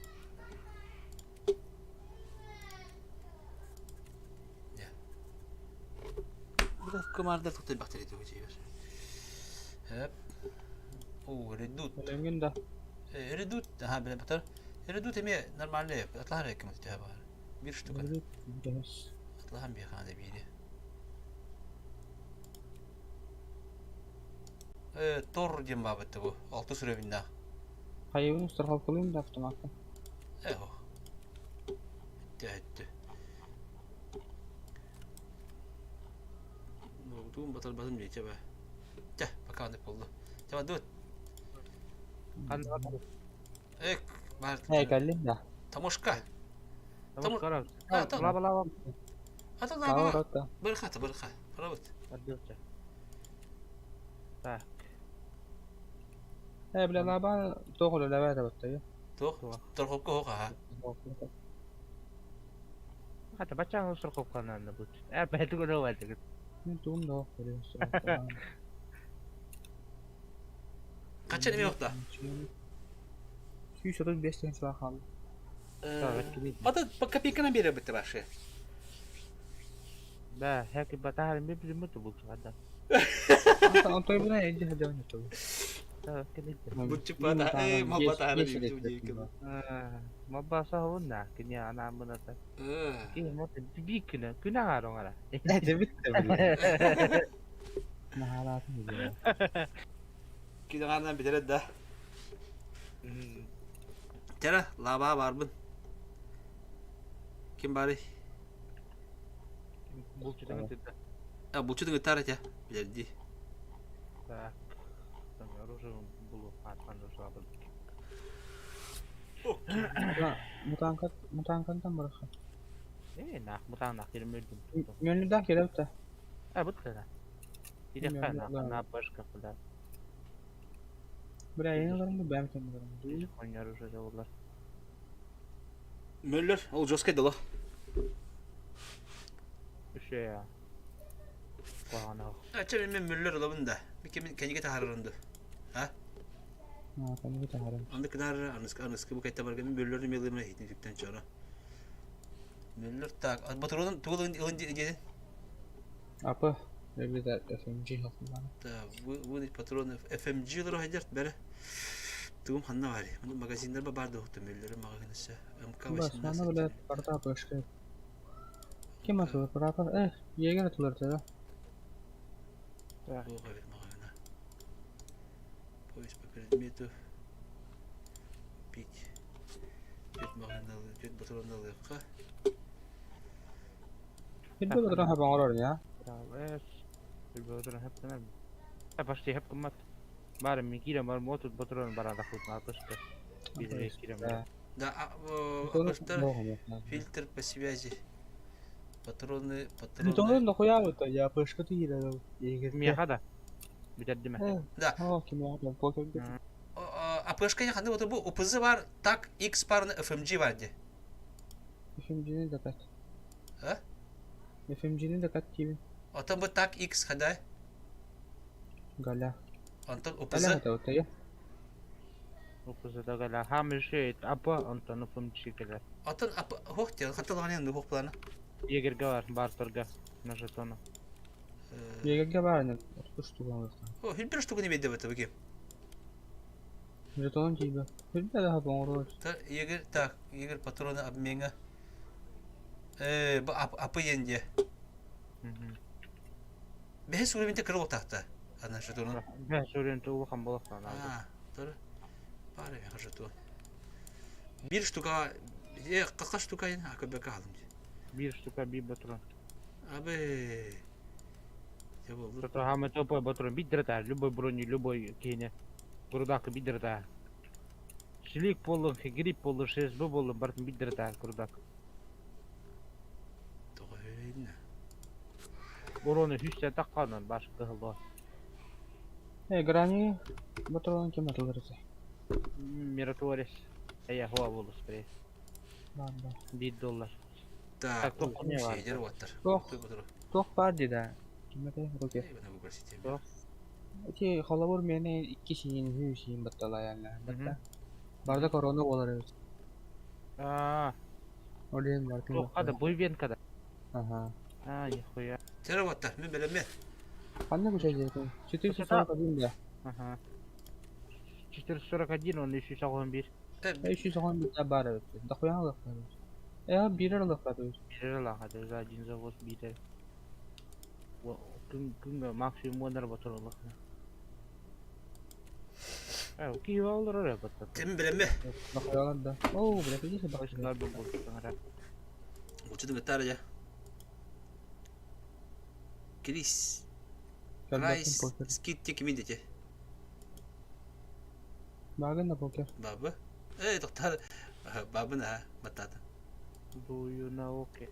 S1: Бу кымаардар туттайбахтар ити бу Эп. О, редут.
S8: Өлөҥҥүн да.
S1: Редут, аха, билэ батар. Редут эмиэ нормальный, атлаһар экким төһө баар. Бир штука. Атлаһан биэхаана да биири. Э, Тор диэн баабытты бу. Алты сүрөбүннээх.
S8: Хайыбын страховкалыым да автоматка.
S1: Эхо. Өттө, өттө. Тугун батарбатын билчэ ба. Чэ, пока оннук буолла. Чэ, бардыбыт. Эк, бар.
S8: Ээ, кэллим да.
S1: Тамушка.
S11: Тамушка.
S1: А, там.
S11: Лаба лаба.
S1: А то лаба. Бырха, бырха. Барабыт.
S11: Бардыбыт. Так.
S8: Ээ, бля, лаба туох үлэлээбэт эбит
S1: Туох? Торхопко хоха, ха.
S11: Хата баччаҥ страховкаланна бут. Ээ, бэйэтик үлэлээбэтигит.
S8: Мин тугум да
S1: Хачан эмиэ охта?
S8: 135 тыһыынчалаах хаалла.
S1: Ата копейканан биэрэрбит вообще.
S11: Да, хэки батаһар ми билиммит булчугада.
S8: Онтойбуна эдди хадьан ютуб.
S1: Буччуппата, э, мабатаара диибит
S11: Маббаса ховунна, кини анааммыната. Кини мот би күнэ, күнэ аҥаар оҥара.
S2: Этэбит
S8: Наһаалаатын билиэ.
S1: Күнэ аҥаарынан бүтэрэр да. Чара, лаабаа баарбын. Ким баарый?
S11: Булчутун ытырда.
S1: А, булчутун ыттаар этэ, билэрдии.
S11: Так, оружие булу, аатхан
S8: Мутанка мутанкантан барыха.
S11: Э, нах, мутан нах кирим өлдүм.
S8: Мөнүдах келепте.
S11: А, бут кына. Идехка нах, на башка куда.
S8: Бля, я не знаю, бэм кем барым.
S11: Хоньяр уже олар.
S1: Мөллөр, ол жесткий дало.
S11: Үше я. Куһаҕана.
S1: Ача мен Мөллөр ылабын да. Бикемин кэннигэ таһаарарынды. А?
S8: Аа, кэннигэ таһааран.
S1: Аны кынар аныскы аныскы бу кайта барган Мөллөрү мелымына хитин түктен чора. Мөллөр так, батыронун тугул ылын диэн?
S8: Апы, эбит FMG хакыллана.
S1: Да, вы патроны FMG лар хайдер бere. Тугум ханна бар. Муну магазиндар ба бар да Мөллөрү магазинасы. МК-18.
S8: Басманы билет барда башка. Ким атылыр? Прапор. Эх, егер атылыр да.
S1: Бога бит магазина. Поиск по предмету. Купить. Бет магазиналы, бет патроналы ка.
S8: Bir патрон хап оҥорор я.
S11: Bir патрон хап гынар. Почти хап гыммат. Бары мен киирэн бар мотут патрон баран тахсыбытын апышты. Биир киирэн.
S1: Да, фильтр по связи. Патроны, патроны.
S8: Бүтөҥүн дохуябыта, я пышка тиирэ егер.
S11: Миэхэ да. Бүтэрдимэ.
S1: Да.
S8: Оо, кимиэхэ да покер.
S1: АПшка не ханды вот бу УПЗ бар, так X парны FMG бар ди.
S8: FMG-ни да кат.
S1: А?
S8: FMG-ни да кат тиибин.
S1: Отон бу так X хада.
S8: Галя.
S1: Онтон УПЗ.
S8: Галя это вот я.
S11: УПЗ да галя. Хамы шейт апа онтон FMG кэлэр.
S1: Отон ап хох тел хаталган хох плана.
S11: Егерге бар, бартерга на жетону.
S8: Егерге бар не штука.
S1: О, хил бир штука не бедде бата буги.
S8: Жетон тиибэ. Хилбэ да хап оҥорор.
S1: Егер так, егер патроны обмена. Э, бу апы енде. Бэһис уровеньте кырыл тахта. Ана жетону.
S11: Бэһис уровеньте улахан буолуохтаах.
S1: А, тоже. Пара меха жетон. Бир штука, э, кака штука ен, а көбөкө алдым.
S11: Бир штука бир патрон.
S1: Абы. Я был.
S11: Зато хамы топой патрон биддерта, любой брони, любой кине. Грудак биддерта. Шилик болун, грипп болун, ШСБ болун, бартын биддерта грудак.
S1: Тоҕойна.
S11: Уроны хүстен такканын баш кыһылла.
S8: Э, грани патрон ким атылыр
S11: Миротворец. Я хуа болу спрей.
S8: Ладно.
S11: Бир доллар.
S1: Так,
S11: туох не бар.
S1: Сидер оттар.
S8: Туох. Туох бар дии Ким этэй? Руки. Эти холобур мени икки сиин, үһү сиин батталаянна. Батта. Барда корона болар эбит.
S11: Аа.
S8: Олен бар ким.
S11: Туохха да буйвенка да.
S8: Ага.
S11: Аа, нихуя.
S1: Тера оттар, мен билеммен.
S8: Ханна күчәйдер? 441 да.
S11: Ага. 441, он 391.
S8: 311 да бар эбит. Дохуя алыктар. Э, бирер алыктар.
S11: Бирер алыктар, за один завоз бирер. Күнгө максимум онар батыр алыктар. Э, кийип алыр эрэ батыр.
S1: Ким билемме?
S8: Дохуя да. О, бля, видишь,
S11: башкалар бу болсаңара.
S1: Учудун гытар я. Крис. Райс скидте кими дете?
S8: Багын да покер.
S1: Бабы. Эй, доктор. Бабы на батата.
S11: Do you know okay?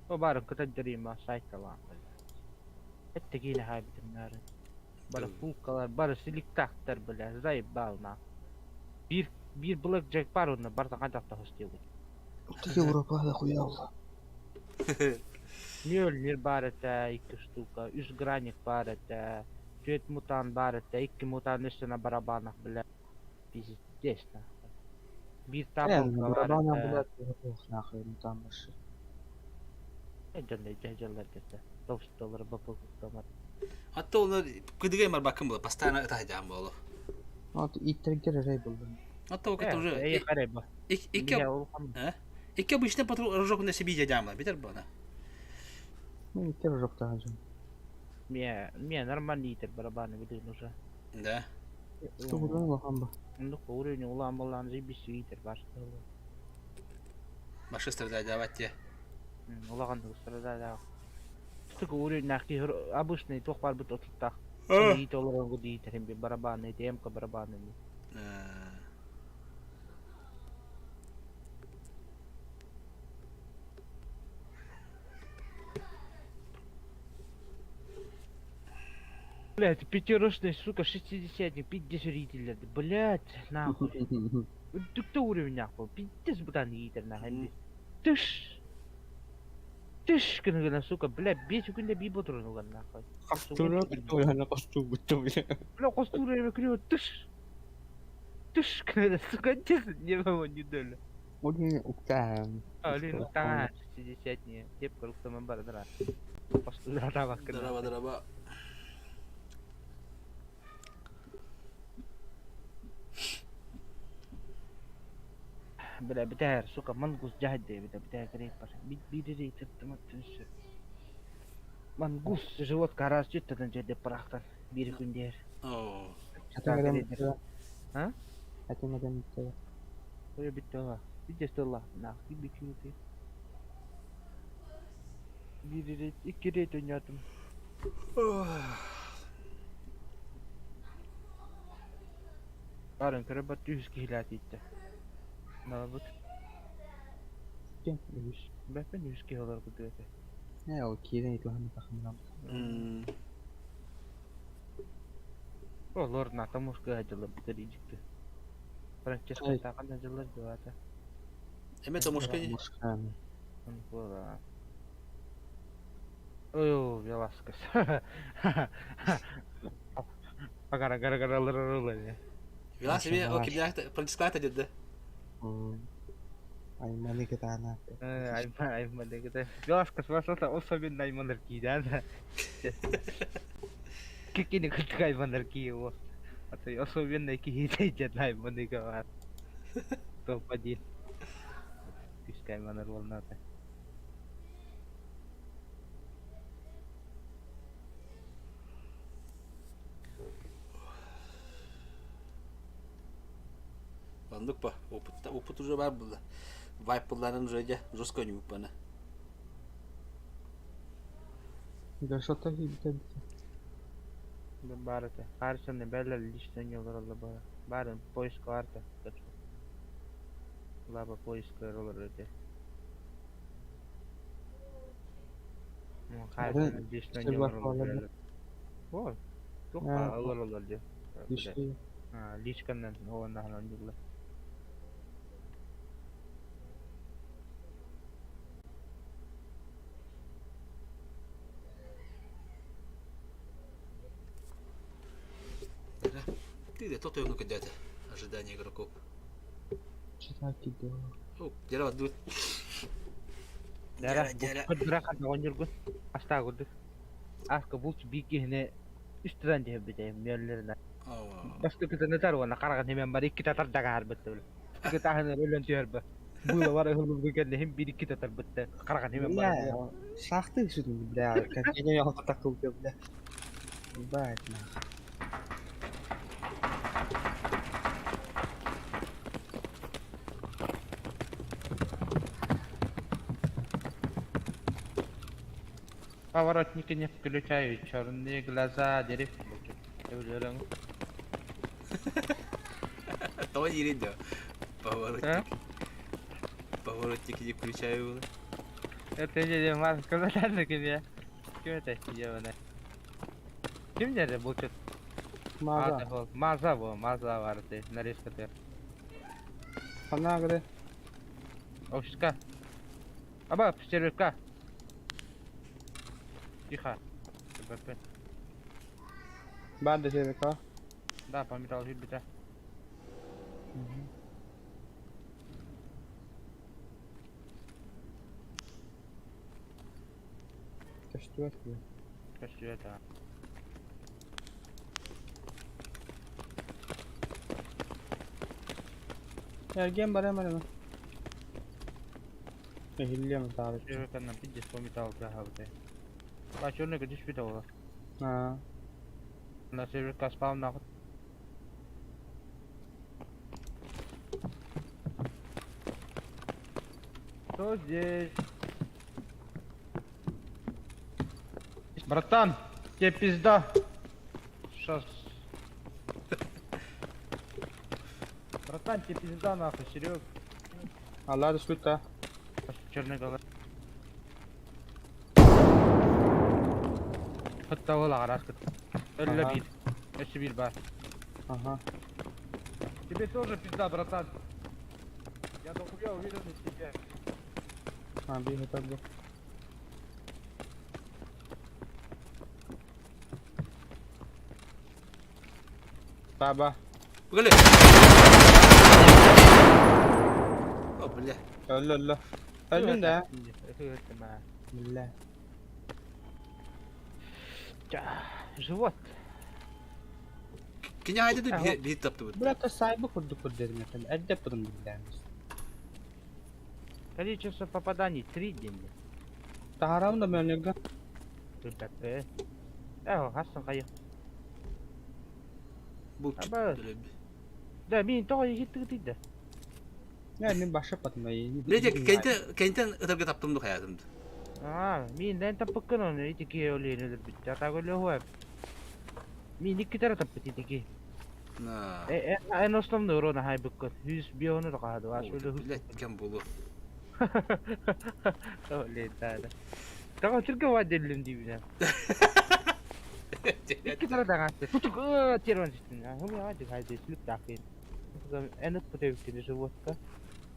S11: О бары кытаддырыма сайталаан. Этте киine хайбитимнары. Бары фулкалар, бары силиктахтар бля, заебал на. Бир бир Black Jack бар онна барда кантакта хостебут.
S8: Европа да хуя
S11: Мjölnir бар это икки штука, үс граник бар это, түөт мутант бар это, икки мутант өссө на барабанах, бля. Пиздец нахуй. Бир тапалка бар
S8: Барабана
S11: это.
S8: блядь, нахуй, ну там вообще.
S11: Дьонно дьаллар кете. 9 доллар бапыл куттамар.
S1: Атта оны кыдыгай бар бакын була, постоянно это болу.
S8: Вот иттергер эрей булдum.
S1: Атта ол кете уже.
S11: Эй, карай ба.
S1: Икки Икки обычный патрон рожок на себе дядямла, битер бана.
S8: Мен иттер жок тагы.
S11: Ме, ме нормальный итер барабаны билин уже.
S1: Да.
S8: Что булган улахан ба?
S11: Ну, уровень улан булан заебись итер башты.
S1: Башы страдать те.
S11: Улахан страдать. Только уровень нахи обычный тох бар бит отуттах. Ит олорон гуди итер би барабаны, темка барабаны. Блядь, пятерочный, сука, шестидесятник, пиздец зритель, блядь, нахуй. Үрдүктэ уровень нахуй, пиздец бытан иитэр нахуй. Тыш! Тыш гына сука, блядь, бес күндә би ботурун уган нахуй.
S8: Хастура бит костуу бля.
S11: Бля, костуура эме күрүө тыш! Тыш гына, сука, честно, не могу не дөлө.
S8: Олин уктаан.
S11: Олин уктаан, шестидесятник, деп кырыктаман бардыра. Костуура табак гына.
S1: Драба, драба.
S11: Бля, битээр, сука, мангус дьаһайда эбитэ, битээр кэриэппэр. Биир ыйытыттым өттүн Мангус живот гараж жыттадан жерде пырахтан биир күн дээр.
S1: Оо.
S11: А?
S8: Этим этим бүттэ.
S11: Ой, бүттэ ла. Видишь, что ла. Нах, бикинути. Биир рейд, икки рейд ойнотум. Барын көрө бат үс киһилэт иитте. Налабыт.
S8: Ким үс.
S11: Бэппен үс киһи олор кудуэте.
S8: Э, ол киирэн итуһан тахымнам.
S11: Олор на тамушка дьылы бутер ижикти. Франческо таган дьыллар дьылата.
S1: Эме томушка ди.
S8: Мушканы.
S11: Була. Ой, Веласкес. Агара гара гара лыры
S1: Велас себе о кимдәхтә Франческо диде.
S8: Айманы кытаана.
S11: Айма айма дегете. Веласкес басата особенно аймандар кийдән. Кикини кытык аймандар кийо. А то особенно кийдән айманы гава. Топ-1. Пускай аймандар волната.
S1: Бандык па, опыт, опыт уже бар булды. Вайп булларын уже дә жестко не упана.
S8: Гашота хибитэ.
S11: Барыта. Харсаны бәлләр лично не олар бара. Барын поиск арта. Лаба поиск олар өте. Харсаны лично не олар. Ой. Тух олар олар ди. Личканнан ооннахан ондугла.
S1: Ты да тот его когда-то. Ожидание игроков.
S8: Читать дело.
S1: О, дерево дует.
S11: Дара, бу оонньургун. Астаа курдук. Аска булт биикиһине үстүрэн диһэ битэ миэллэринэ. Бастакытын ытар уонна хараҕын химэн бар икки татар дагаһарбыт били. Икки таһын өлөн түһэрбэ. Было бар ыһыллыбыт кэннэ хим биир икки татарбытта хараҕын химэн бар.
S8: Бля, шахты сүтүн, бля, как я не такой, бля. Ебать, нахуй.
S11: Поворотники не включаю, черные глаза, дерев. Өлөрөҥ.
S1: Того не ридо. Поворотник. Поворотники не включаю.
S11: Это не мас сказать тебе. Ким это делано? Ким деді бұл чет?
S8: Маза.
S11: Маза бу, маза бар ты, нарезка ты.
S8: Хана гыре.
S11: Офиска. Аба, серверка. Тихо. БП.
S8: Барды серверка.
S11: Да, пометал жить
S8: Көстүбэт бля.
S11: Көстүбэт, а.
S8: Эрген барам барам. Эхиллиэм таары.
S11: Серверканан пиздец пометал бля. А черный түспүт ола.
S8: Аа.
S11: На серверка спам нахуй. Кто здесь? Братан, тебе пизда. Сейчас. Братан, тебе пизда нахуй, Серег.
S8: Аллах түспүт
S11: Черный голова. Хатта ола гарас кыт. Өллө
S8: Ага.
S11: биир. Өссө биир баар.
S8: Ага.
S11: Тебе тоже пизда, братан. Я дохуя уверен в тебе.
S8: А, биир этап бу. Баба.
S1: Бу О, бля.
S8: Өллө өллө. Өллүн да. Бля.
S11: Живот.
S1: Кини хайда да биир таптыбыт.
S8: Бля, то сайбы курдук курдедим этим. Эрде пудум билдәмиз.
S11: Количество попаданий 3 деньги.
S8: Таһарам да мөлнөргө.
S11: Ребята. Э, хассан кайык.
S1: Булчут.
S11: Аба. Да, мин тоҕо иһиттигит да.
S8: Не, мин баша патым.
S1: Бля, кентен кентен ытарга таптым да хаятым.
S11: Аа, мин дэн таппыккын оны ити киһи өлүөн өлөрбүт. Атааг өлүө Мин икки таппыт ити киһи.
S1: На.
S11: Э, эн основной урона хайбыккын. Хүс биону да каады. Аш өлө.
S1: Блядь, кем болу.
S11: Летада. Тоҕо түргө ва деллим дейбин. Икки тара дагаасты. Тутук терван түстүн. Хumi ады хайды сүлүк такын. Эн ыппыт животка.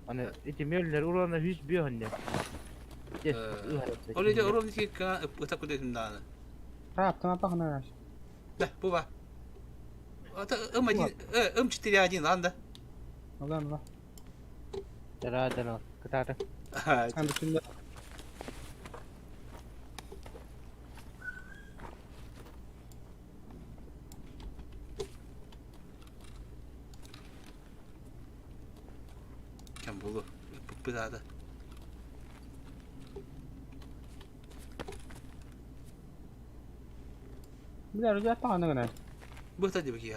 S11: Аны ити мөллер урона хүс бионне.
S1: Ол иде урон ки ка ыта кудетим дааны.
S8: Раптан апахна.
S1: Да, бу ба. Ата М1, М4А1 анда.
S8: Алан ла.
S11: Дара дара. Кытааты.
S8: Анда түндө.
S1: Кем болу. Бу
S8: Бля, рүдө апахна гына.
S1: Бу та диби ки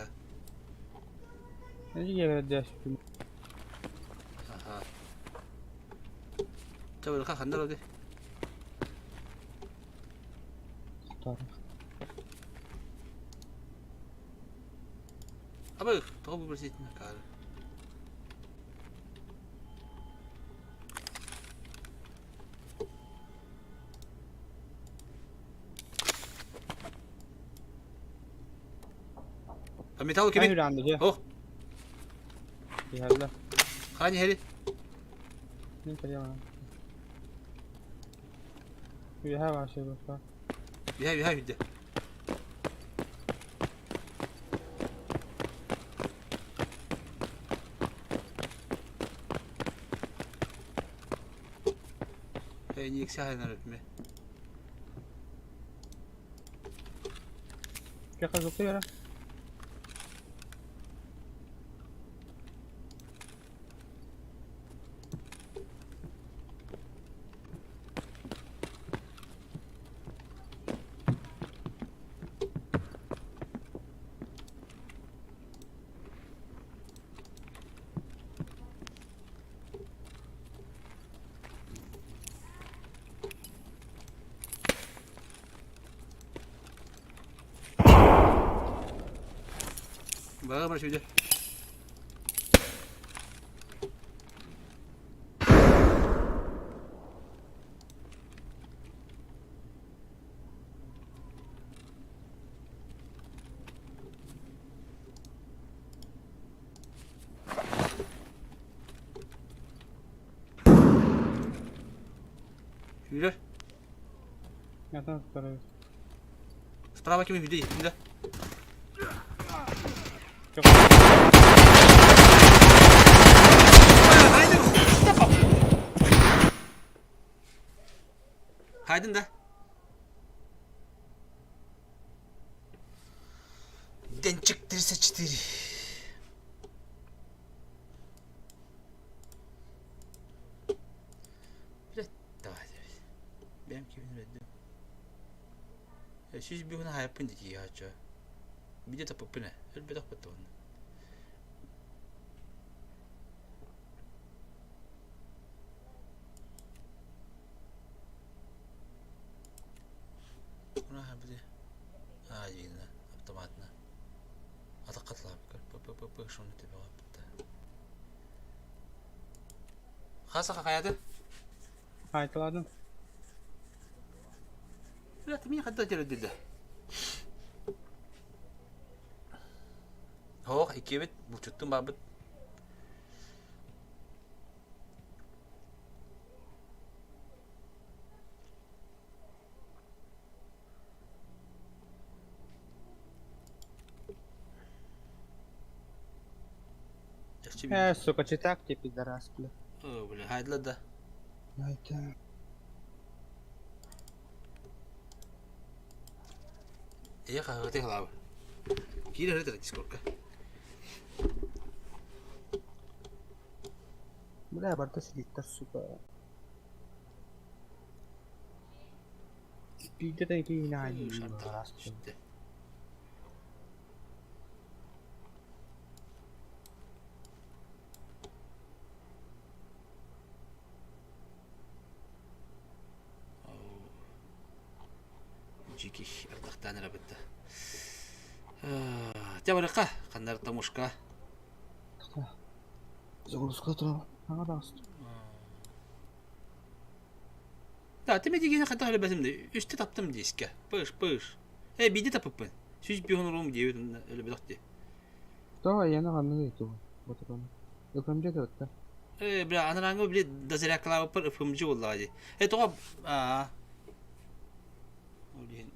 S8: Не жеге дәш.
S1: Аха. Чабыл ха хандар оди. Аба, тоҕо бу бирситин каар. Металл кими?
S8: Айран
S1: Ох,
S8: Иһэллэ.
S1: хани хери.
S8: Мин кэлиэм. Үһэ башы бу.
S1: Биһэ биһэ биде. Эй, не иксә хайнар өтме.
S8: Кэ казыкты яра.
S1: Бага бар шүйде. Yürü.
S8: Ятан второй.
S1: Справа кими виде да? Хайдın да. Денчик 34. Блядь, давай, давай. Бэм кибин рэддим. Сүүс биһуна хайаппын дии хаача. Виде таппыппына. Өлбөтөх баттабын. Уна хабыды. Аа дигина автоматна. Атаккатлап көр. П п п шуну тебе битте. Хаса каяды?
S8: Айтыладым.
S1: Блядь, мин хадда жердилде. Оһох иккиэбит булчуттун барбыт.
S8: Э, сука, читак тебе, пидорас, бля.
S1: О, бля, хайдла да.
S8: Это...
S1: Ийэ хаһыаты халаабы. Киир эрэ дискордка.
S8: Бля, барда сидиттер, сука. Биирдэ да киинэ
S1: Түстэ. Дьики ардахтаан эрэ бытта. Дьэ барыха, ханнар тамушка.
S8: Загрузка турар. Аҥа таҕыста.
S1: Да, ты медигини хайдах өлөбөтүм да, үстэ таптым диискэ. Пыш, пыш. Э, биирдэ тапыппын. 105 урум диэбит өлөбөтөх дии.
S8: Тоҕо айана ханнык ыйтуу ботурон. Ыкымдьы тутта.
S1: Э, бля, анарааҥҥы били дозарядкалаабыппар ыфымдьы буоллаҕа дии. Э, тоҕо аа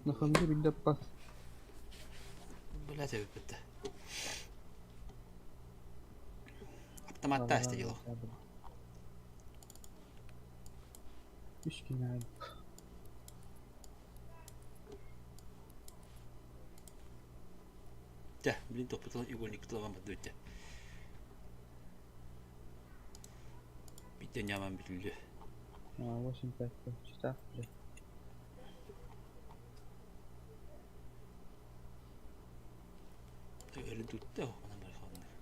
S8: Ныхымдьы билдэппат.
S1: Бля, тэбиппит да. Автоматтаа истэ дело.
S8: Үс күн
S1: Дьэ, билин тохпутун игольникпытын бардыбыт дьэ. Биирдэ ньааман бүтүллүө.
S8: 85 читах, бля.
S1: Өлүн тутта онон бары хаалыннар.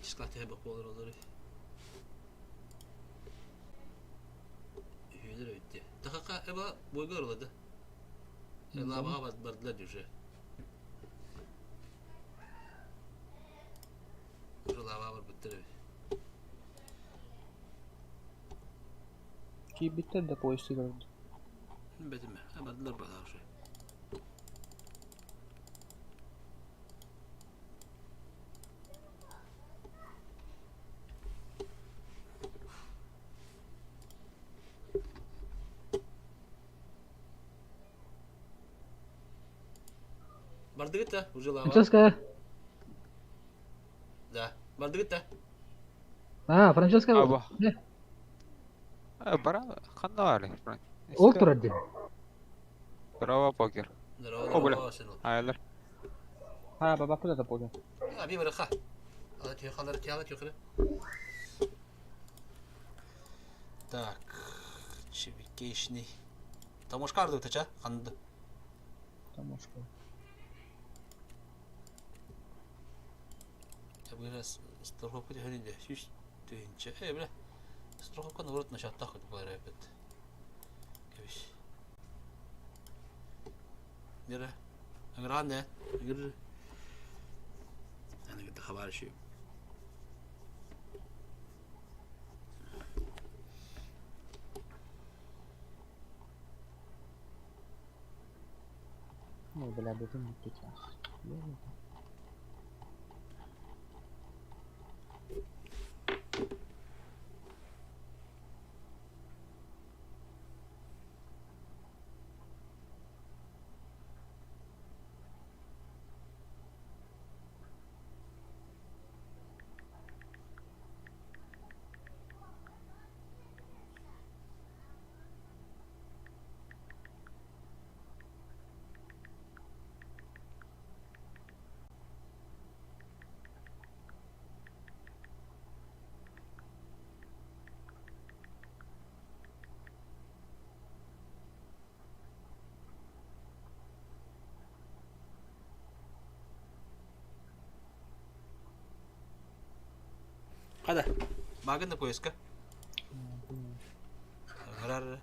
S1: Числа төһө буолар олору. Үһүөлэр өйдө. Тахака эба бойга оролады. Лабаға бардылар уже. Уже лабаға барбыттар эбит.
S8: Киирбиттэр да поезд көрдө.
S1: Бэтимэ. Бардылар баҕар уже. Бардыгыт да уже лава.
S2: Франческа.
S1: Да. Бардыгыт да.
S2: А, Франческа.
S9: Аба. Бара ханна баар?
S2: Ол турар дии.
S9: Здорово, покер.
S1: Здорово,
S9: О, бля.
S1: здорово, сынок.
S9: Айлар.
S8: Ha, бабапы да покер.
S1: А, би барыха. Ала түйхалар, түйхалар, түйхалар. Так, чебикейшный. Тамошка арды тача, ханды.
S8: Тамошка.
S1: Я страховка түһэринде, сүүс тыһыынча. Э, бля, страховка наоборот начаттах буолар эбит. Кэбис. Нера, ыҥыраан да, ыҥыр. Аны кытта хабар үчү.
S8: Ну, бля, бүтүн бүттү.
S1: Хада, багын да поездка. Ыҥырар.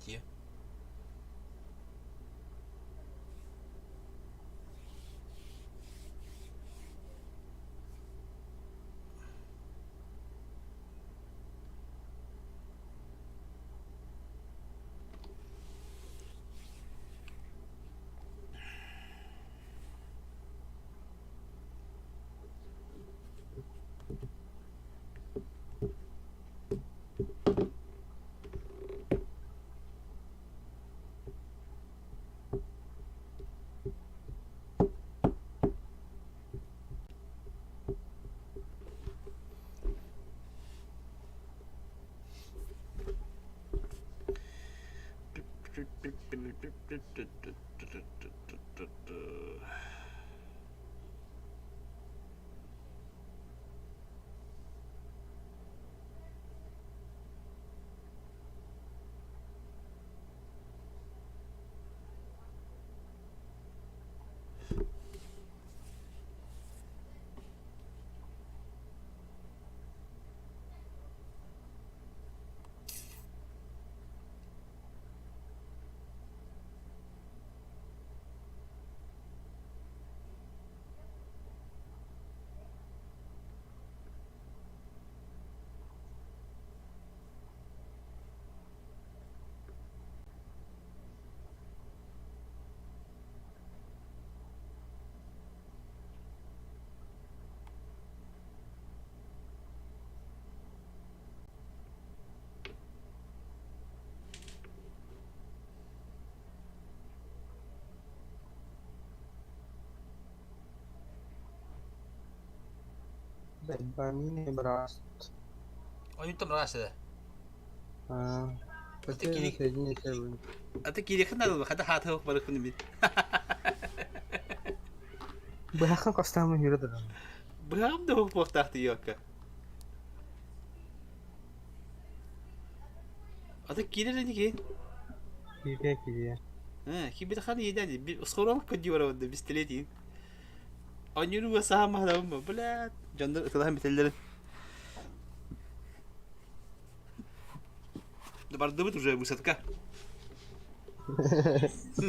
S1: тиийэ. Ойуттан быраас этэ. Аты киириэххин наада хата хаатыах барыкпын бит.
S8: Быһаххын хостаамын үөрэ да.
S1: Быһаҕым да буохтаах тиийиэккэ. Аты киирэр ини
S8: Киирэ киирэ.
S1: Э, киирбит хан иэдэн скоро көддүү барабын бистилетиин. Онньуну саха маһалабын блядь. Дьоннор ытылаһан бүтэллэрин. Бардыбыт уже высадка.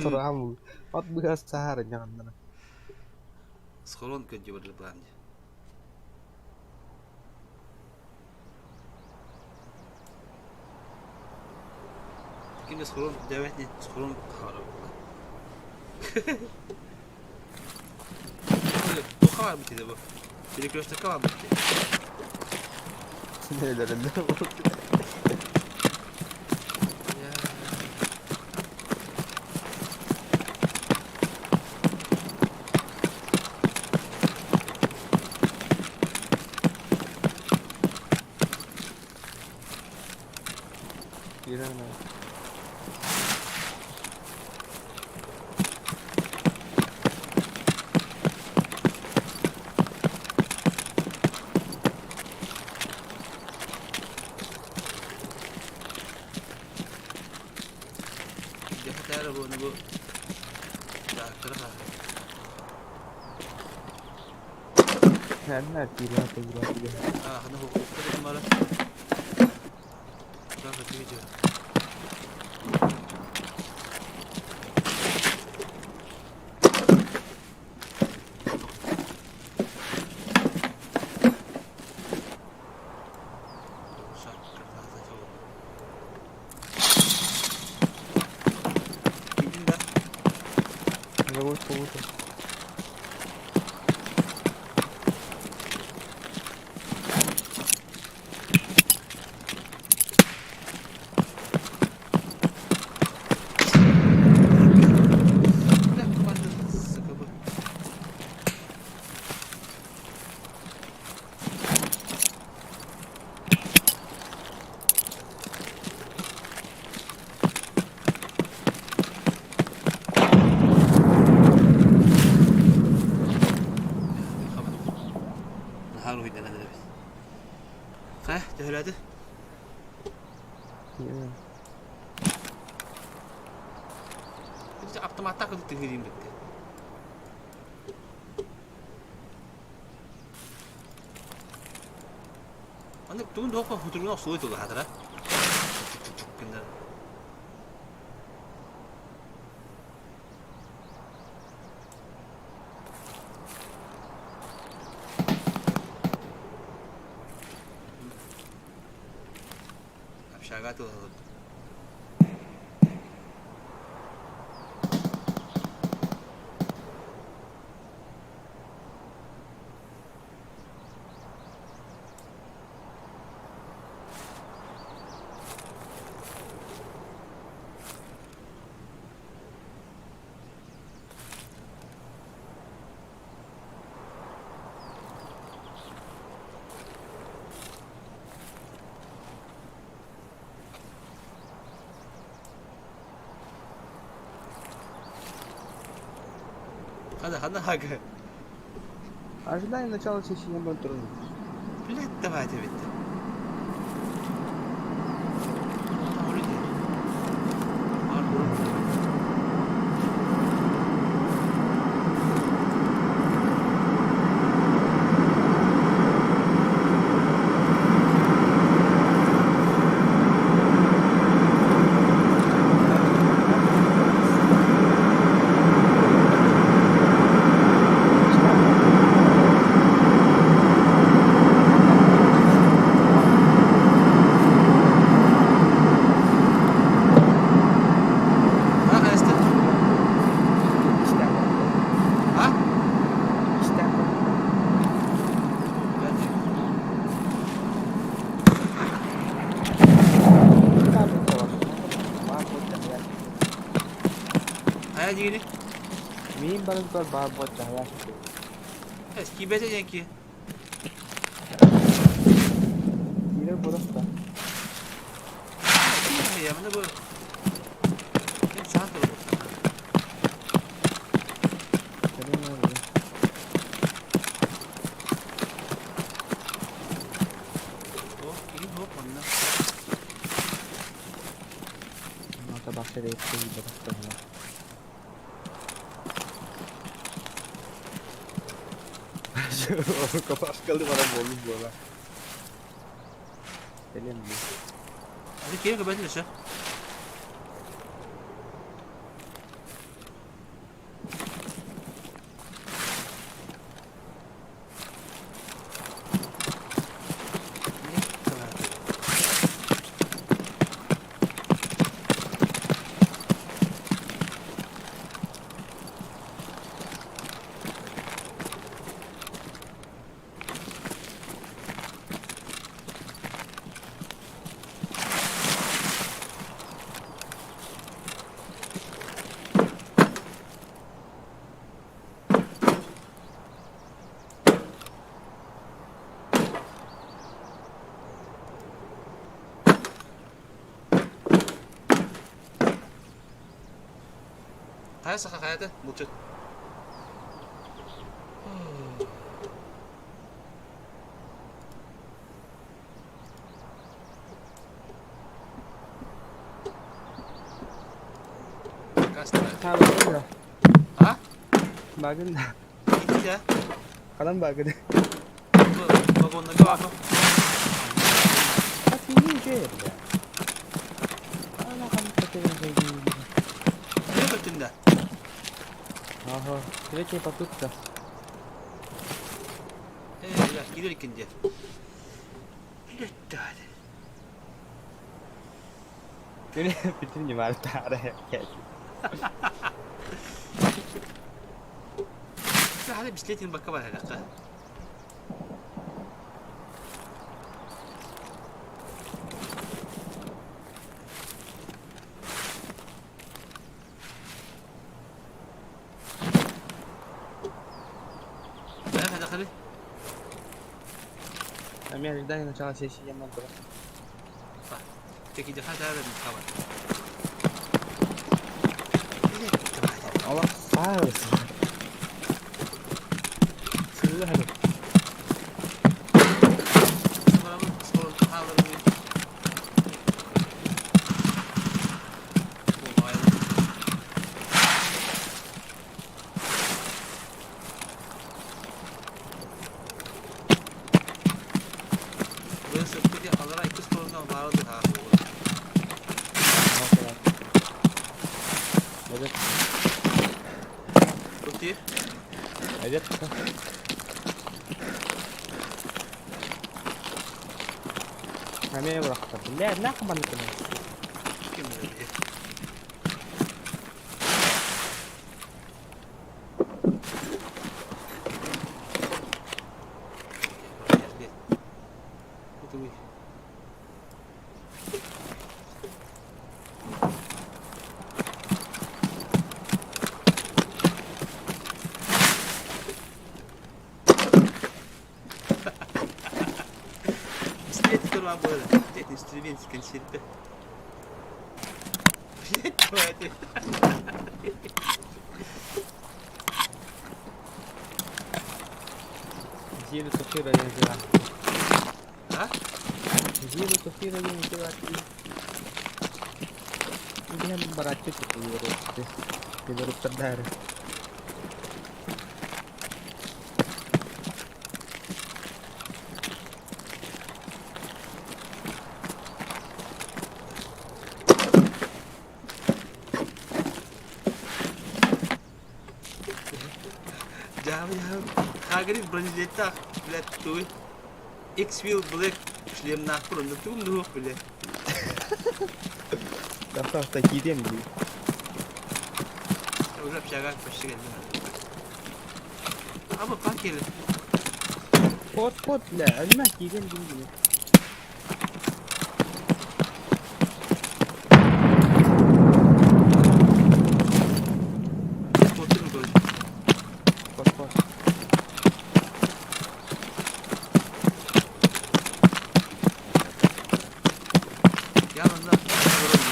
S8: Турам от быһа саһар дьаҕаннара.
S1: Схорон көддүү барды план. Ким схорон дэбэт не схорон хаара буолла. Туха бар бит бу. Перекрестокка бар бит.
S8: Нелерinde Киирэн
S1: Дьахтар буону бу дьаактара
S8: Нэр киирэн киирэн
S1: Аахына хукуктар бара. Видео. Киирдин да?
S8: Забудь
S1: Бля, команда ЗКБ. Наһаа уруһуйданан эрэбит. Хайа, төһөлөөтү? Автоматтаах кытык тыһыырыым битте. Аны тугун туохха хутуруна охсуой тулаһатара. Гыннар. Общага атыылаһабын. Хана хана хага.
S8: Ожидаем начала сессии турнира.
S1: Блядь, давайте ведь. Ha, Ester? Ha? Хайа диигини?
S8: Мин барытыгар баар буолчаһыйа.
S1: Киибэтэ диэн ки.
S8: Киирэр буолуох да.
S1: Я маны бу Мен саан турбут. О, киһи суох манна.
S8: Ата бахса
S9: Капашкалы баран буолбут буола.
S8: Кэлиэм дии.
S1: Аны киһи көбөтүн өссө. Хайа саха хайата булчут.
S8: Багын да.
S1: А?
S8: Багын да.
S1: Ити да.
S8: Ханан багын.
S1: Вагоннарга баҕа.
S8: А ты не же, бля. Ана хам
S1: Не көттүн да?
S8: Ага, третья попытка.
S1: Э, киирэр иккинде. Блядь,
S8: Бүтүн не бар тара.
S1: Хали бислетин бакка бар халакка. هذا خلي
S8: Ами ожидание начала сессии я могу.
S1: تكيد هذا هذا من خبر.
S8: Allah sağ olsun. Sığırlı Evet.
S1: Çok iyi.
S8: Evet. Эмиэ бырахта. Бля, нахуй маннык гынай?
S1: Ким билэр? Пистолет туран буолар. Инструмент консерве. Блять,
S8: Зилу Софира я взяла.
S1: А?
S8: Зилу Софира я взяла. Билэн барааччы тутуллар Белоруттардаары.
S1: Дьаабы дьаабы. Хагрид бронежилеттаах, блядь, туй. X-Wheel Black шлемнаахпын онно тугум дуһуох билэ.
S8: Тахта киириэм дии.
S1: Уже общага почти кэллим. Аба пан кэлин.
S8: Кот кот бля, өлмө киириэм дии дии.
S1: Куоттум короче.
S8: Кот кот.
S1: Я онно олорон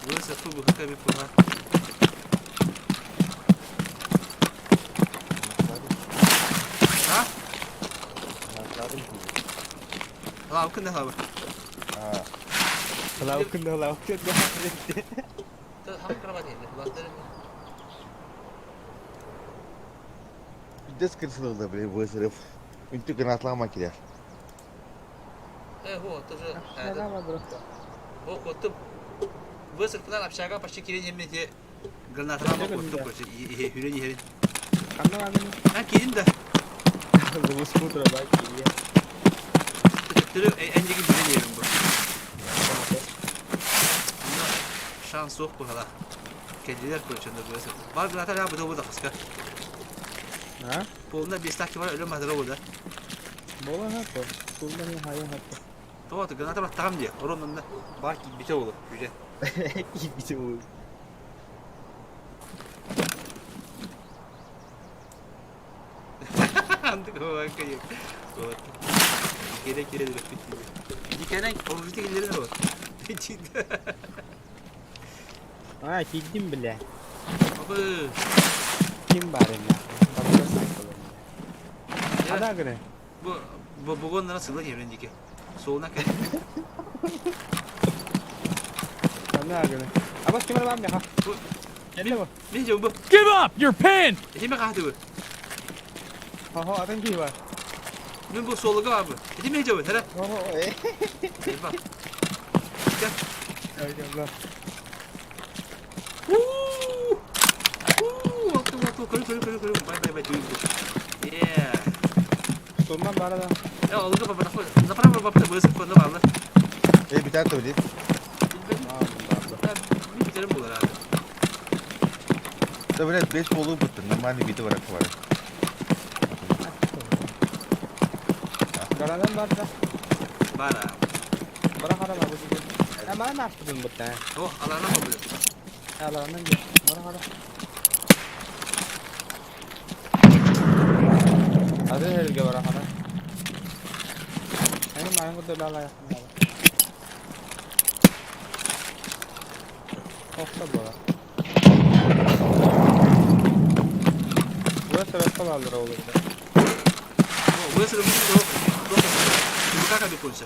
S1: Высофу бухака бипуха. А? Лавкын да лавы.
S8: Лавкын да лавкын да.
S9: Пиздец кырсылды, блин, высырып. Үнтү гранатламан кирер.
S1: Э, вот, тоже. О, коттум. Высырпынан общага почти кирен еммете гранаталама коттум, короче, хүрен иһерин.
S8: Ханна аны?
S1: А, кирин да.
S8: Луус мутра бай кирия.
S1: Төттөрү эндиги хүрен иһерин бу. Шанс суох быһала. Кэллилэр, короче, онно высыр. Бар граната ля быда буда хаска.
S8: А?
S1: Полна бестак бар өлөм хатыра буда.
S8: Бола хатта. Тулдан хайа хатта.
S1: Тоҕо граната баттаҕам дии. Орон онно бар киирбитэ буолуо. Күрэ.
S8: Киирбитэ буолуо.
S1: Андык кайы. Вот. Кире кире деп битти. Дикенен оружие киллерин бар.
S8: А, киирдим бля.
S1: Абы.
S8: Ким бар эми? Ана гыны.
S1: Бу бу бугун нара сылы еврен дике. Солуна кел.
S8: Ана гыны. Абас ким бар меха? Кэллэ бу.
S1: Мен жо бу.
S5: Give up! You're pinned!
S1: Эти кахты бу.
S8: Хо-хо, атын кии бар.
S1: Мен бу солуга бар бу. Эти мен жо бу. Хара.
S8: Хо-хо, э.
S1: Ба.
S8: Ой, да.
S1: Уу! Уу, алту алту көрү көрү көрү көрү. Бай бай бай түйүн. Yeah.
S8: Тулман бара да.
S1: Я алыга бабы направо бабы бысып кону балы.
S9: Э, bir tane de
S1: Bir biterim bulар abi.
S9: Да, блядь, 5 полу бутты, нормальный биті бар бар.
S8: Гарадан бар да.
S1: Бара.
S8: Бара хара бар бу. Ама настыбын бутта.
S1: О, алана бабы.
S8: Аланан же. Бара хара. Ары helге бара хара. Эми майын кудда бала якын бала. Охта бала. Бу sebep алыр ол.
S1: О, высыр бу до. До. Кака би конса.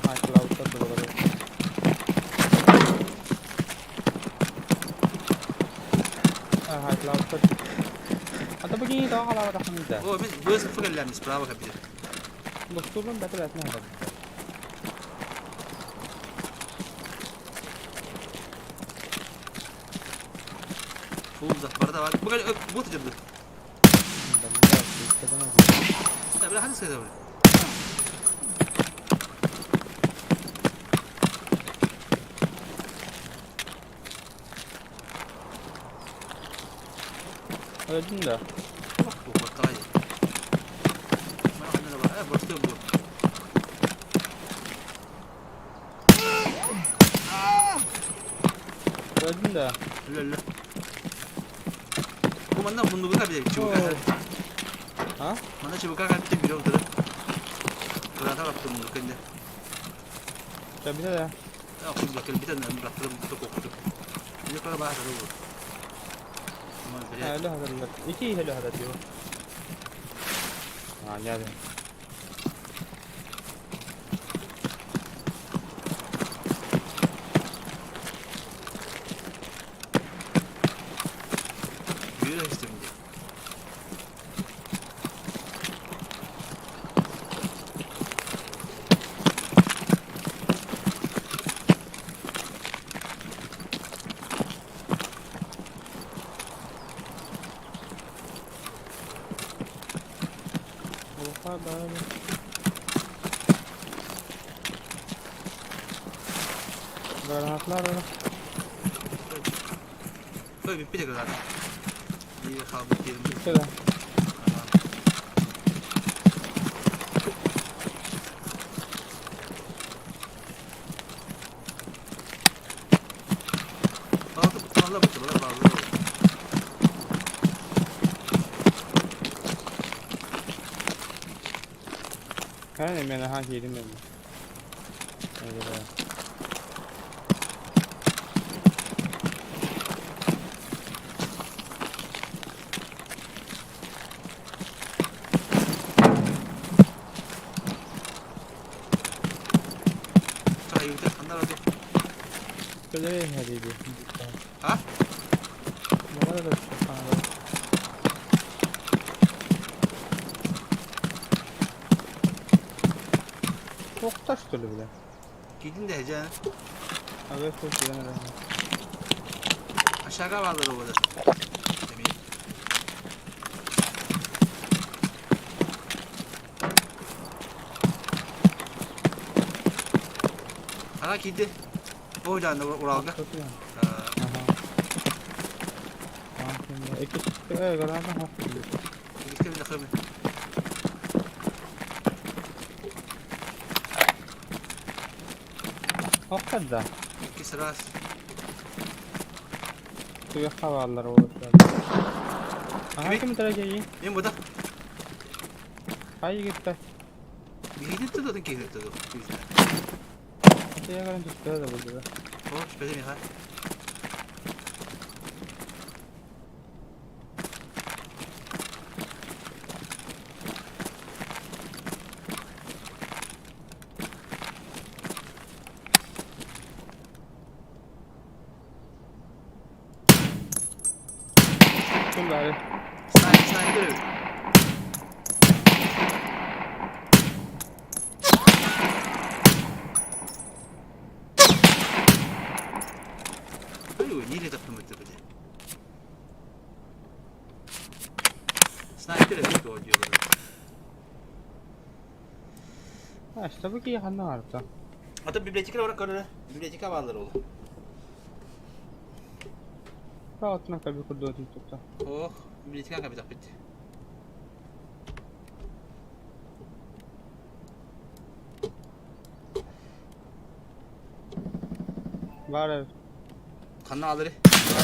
S8: Айклауттар да болар. Хайклауттар. Ата бүгін тоо халава тахмыда.
S1: О, мен высыр фугаллям справа капитан.
S8: Достурун бәтер әтне хабар.
S1: Пул да, барда бар. Бу бу тыдырды. Бля, ханна сыда бля.
S8: Öldün de.
S1: Бу баттаҕай. Мана ханна да бар. Э, боростуой бу.
S8: Öldün de.
S1: Өлө өлө. Бу манна муннугута билэр чубука.
S8: А?
S1: Манна чубука кэлбитин билэ утары. Кырата баттым муннук кэннэ.
S8: Чабита да.
S1: Охсун кэлбитен бырахтырым тококту. Ini para bahasa dulu.
S8: Hello hazırlar. İki hello hazır diyor. Ha geldi.
S1: Yürü istemedi.
S8: Oha böyle. Granatlar var.
S1: Ой, бүппүт граната. Биир хаалбыт диэн.
S8: Bitti de.
S1: Алты алла бутты, бала баалар.
S8: Kan мен ha yedim ben. Öyle de.
S1: Чай үтэ ханна барды.
S8: Böyle hediydi.
S1: А?
S8: Bana da çok kanka. Çok taş türlü bile.
S1: Киирдин да дьэ.
S8: Evet çok güzel herhalde.
S1: Aşağıga баалар буолар. Эмиэ. Ага киирди. О, да, Уралга.
S8: Çok güzel. Aha. Tamam şimdi. İki çıktı. Evet granata hak
S1: Иккискэ мин ахым.
S8: Hak da.
S1: Иккис раз.
S8: Suya havalar olur. Aha
S1: Kimi?
S8: kim dereceyi?
S1: Мин бу да.
S8: Hayır gitti.
S1: Биһиги да киирдэ да.
S8: Suya göre düştü de buldu.
S1: О, түспэтим яха.
S8: Kim bari?
S1: Sniper, sniper. Ой, не таптым это бile. Sniper evet o diyorlar.
S8: Ha işte bu ki hanna vardı.
S1: Ата библиотека бар көрөр. Библиотека баалар ол.
S8: Rahatına kabul kurdu tuttu.
S1: Ох, библиотека кабитак бит.
S8: Var evet.
S1: Ханна алары.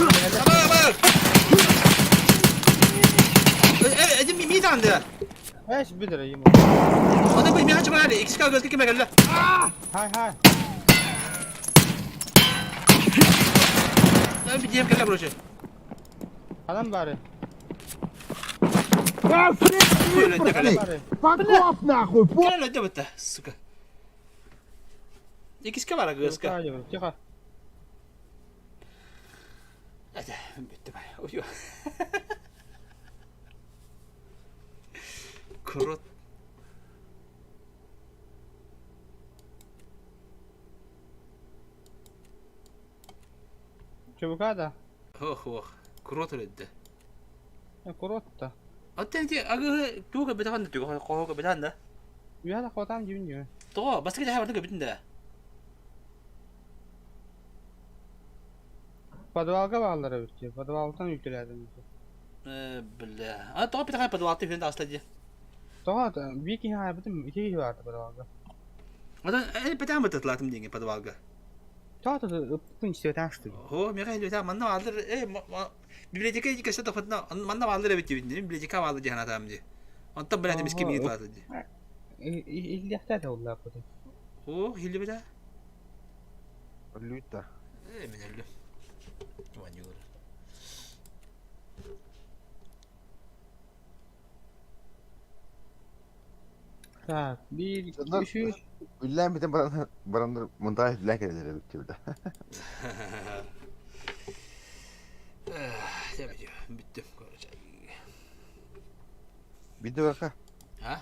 S1: Бар, бар. Э, э, ми ми танды.
S8: Eş bir lira yiyeyim.
S1: Ата бу ми хачы бар, икска көзгө кеме келди.
S8: Hay hay.
S1: Я би дием келе короче.
S8: Adam bari.
S1: Келе.
S8: Bari.
S5: Fuck off нахуй,
S1: Келе деп бітті, сука. Икска бар көзгө.
S8: Hayır, Тихо.
S1: Это бүттү бай. Ой. Крот.
S8: Çabuk hadi.
S1: Ох, ох. Курот өлөддө.
S8: Курот да.
S1: Оттон ити агыһы тугу көрбөтөҕүн да тугу хоһу көрбөтөҕүн да?
S8: Үһэ да хотаан дьүн дьүн.
S1: Тоҕо? Бастакы дьаһай барда көрбүтүн да?
S8: Подвалга бааллар эбит дии. Подвалтан үтүрээдим.
S1: Э, бля. А тоҕо питахай подвалты үһүн таҕыста дии.
S8: Тоҕо биир киһи аайбытым, ити киһи баарта подвалга.
S1: Оттон э, бытытлаатым диэҥҥэ подвалга.
S8: Тоҕо ыппын истибэтэх что ли?
S1: О, меха илбэтэх манна бааллар э библиотека кэсэ тохотна манна бааллар эбит диэбит библиотека бааллар диэн атаам дии. Онтон блядь эмискэ миир бааллар дии.
S8: Иһиллиэхтээх уллааппытым.
S1: О, иһиллибэтэ.
S9: Өлүүт да.
S1: Э, мин өллүм. Ванюр.
S8: Так, биир, үс,
S9: Үллээн бүтэн баран бараннар монтаж үллээн кэлэлэр эбит дии
S1: Бүттүм, короче.
S9: Биирдэ барка.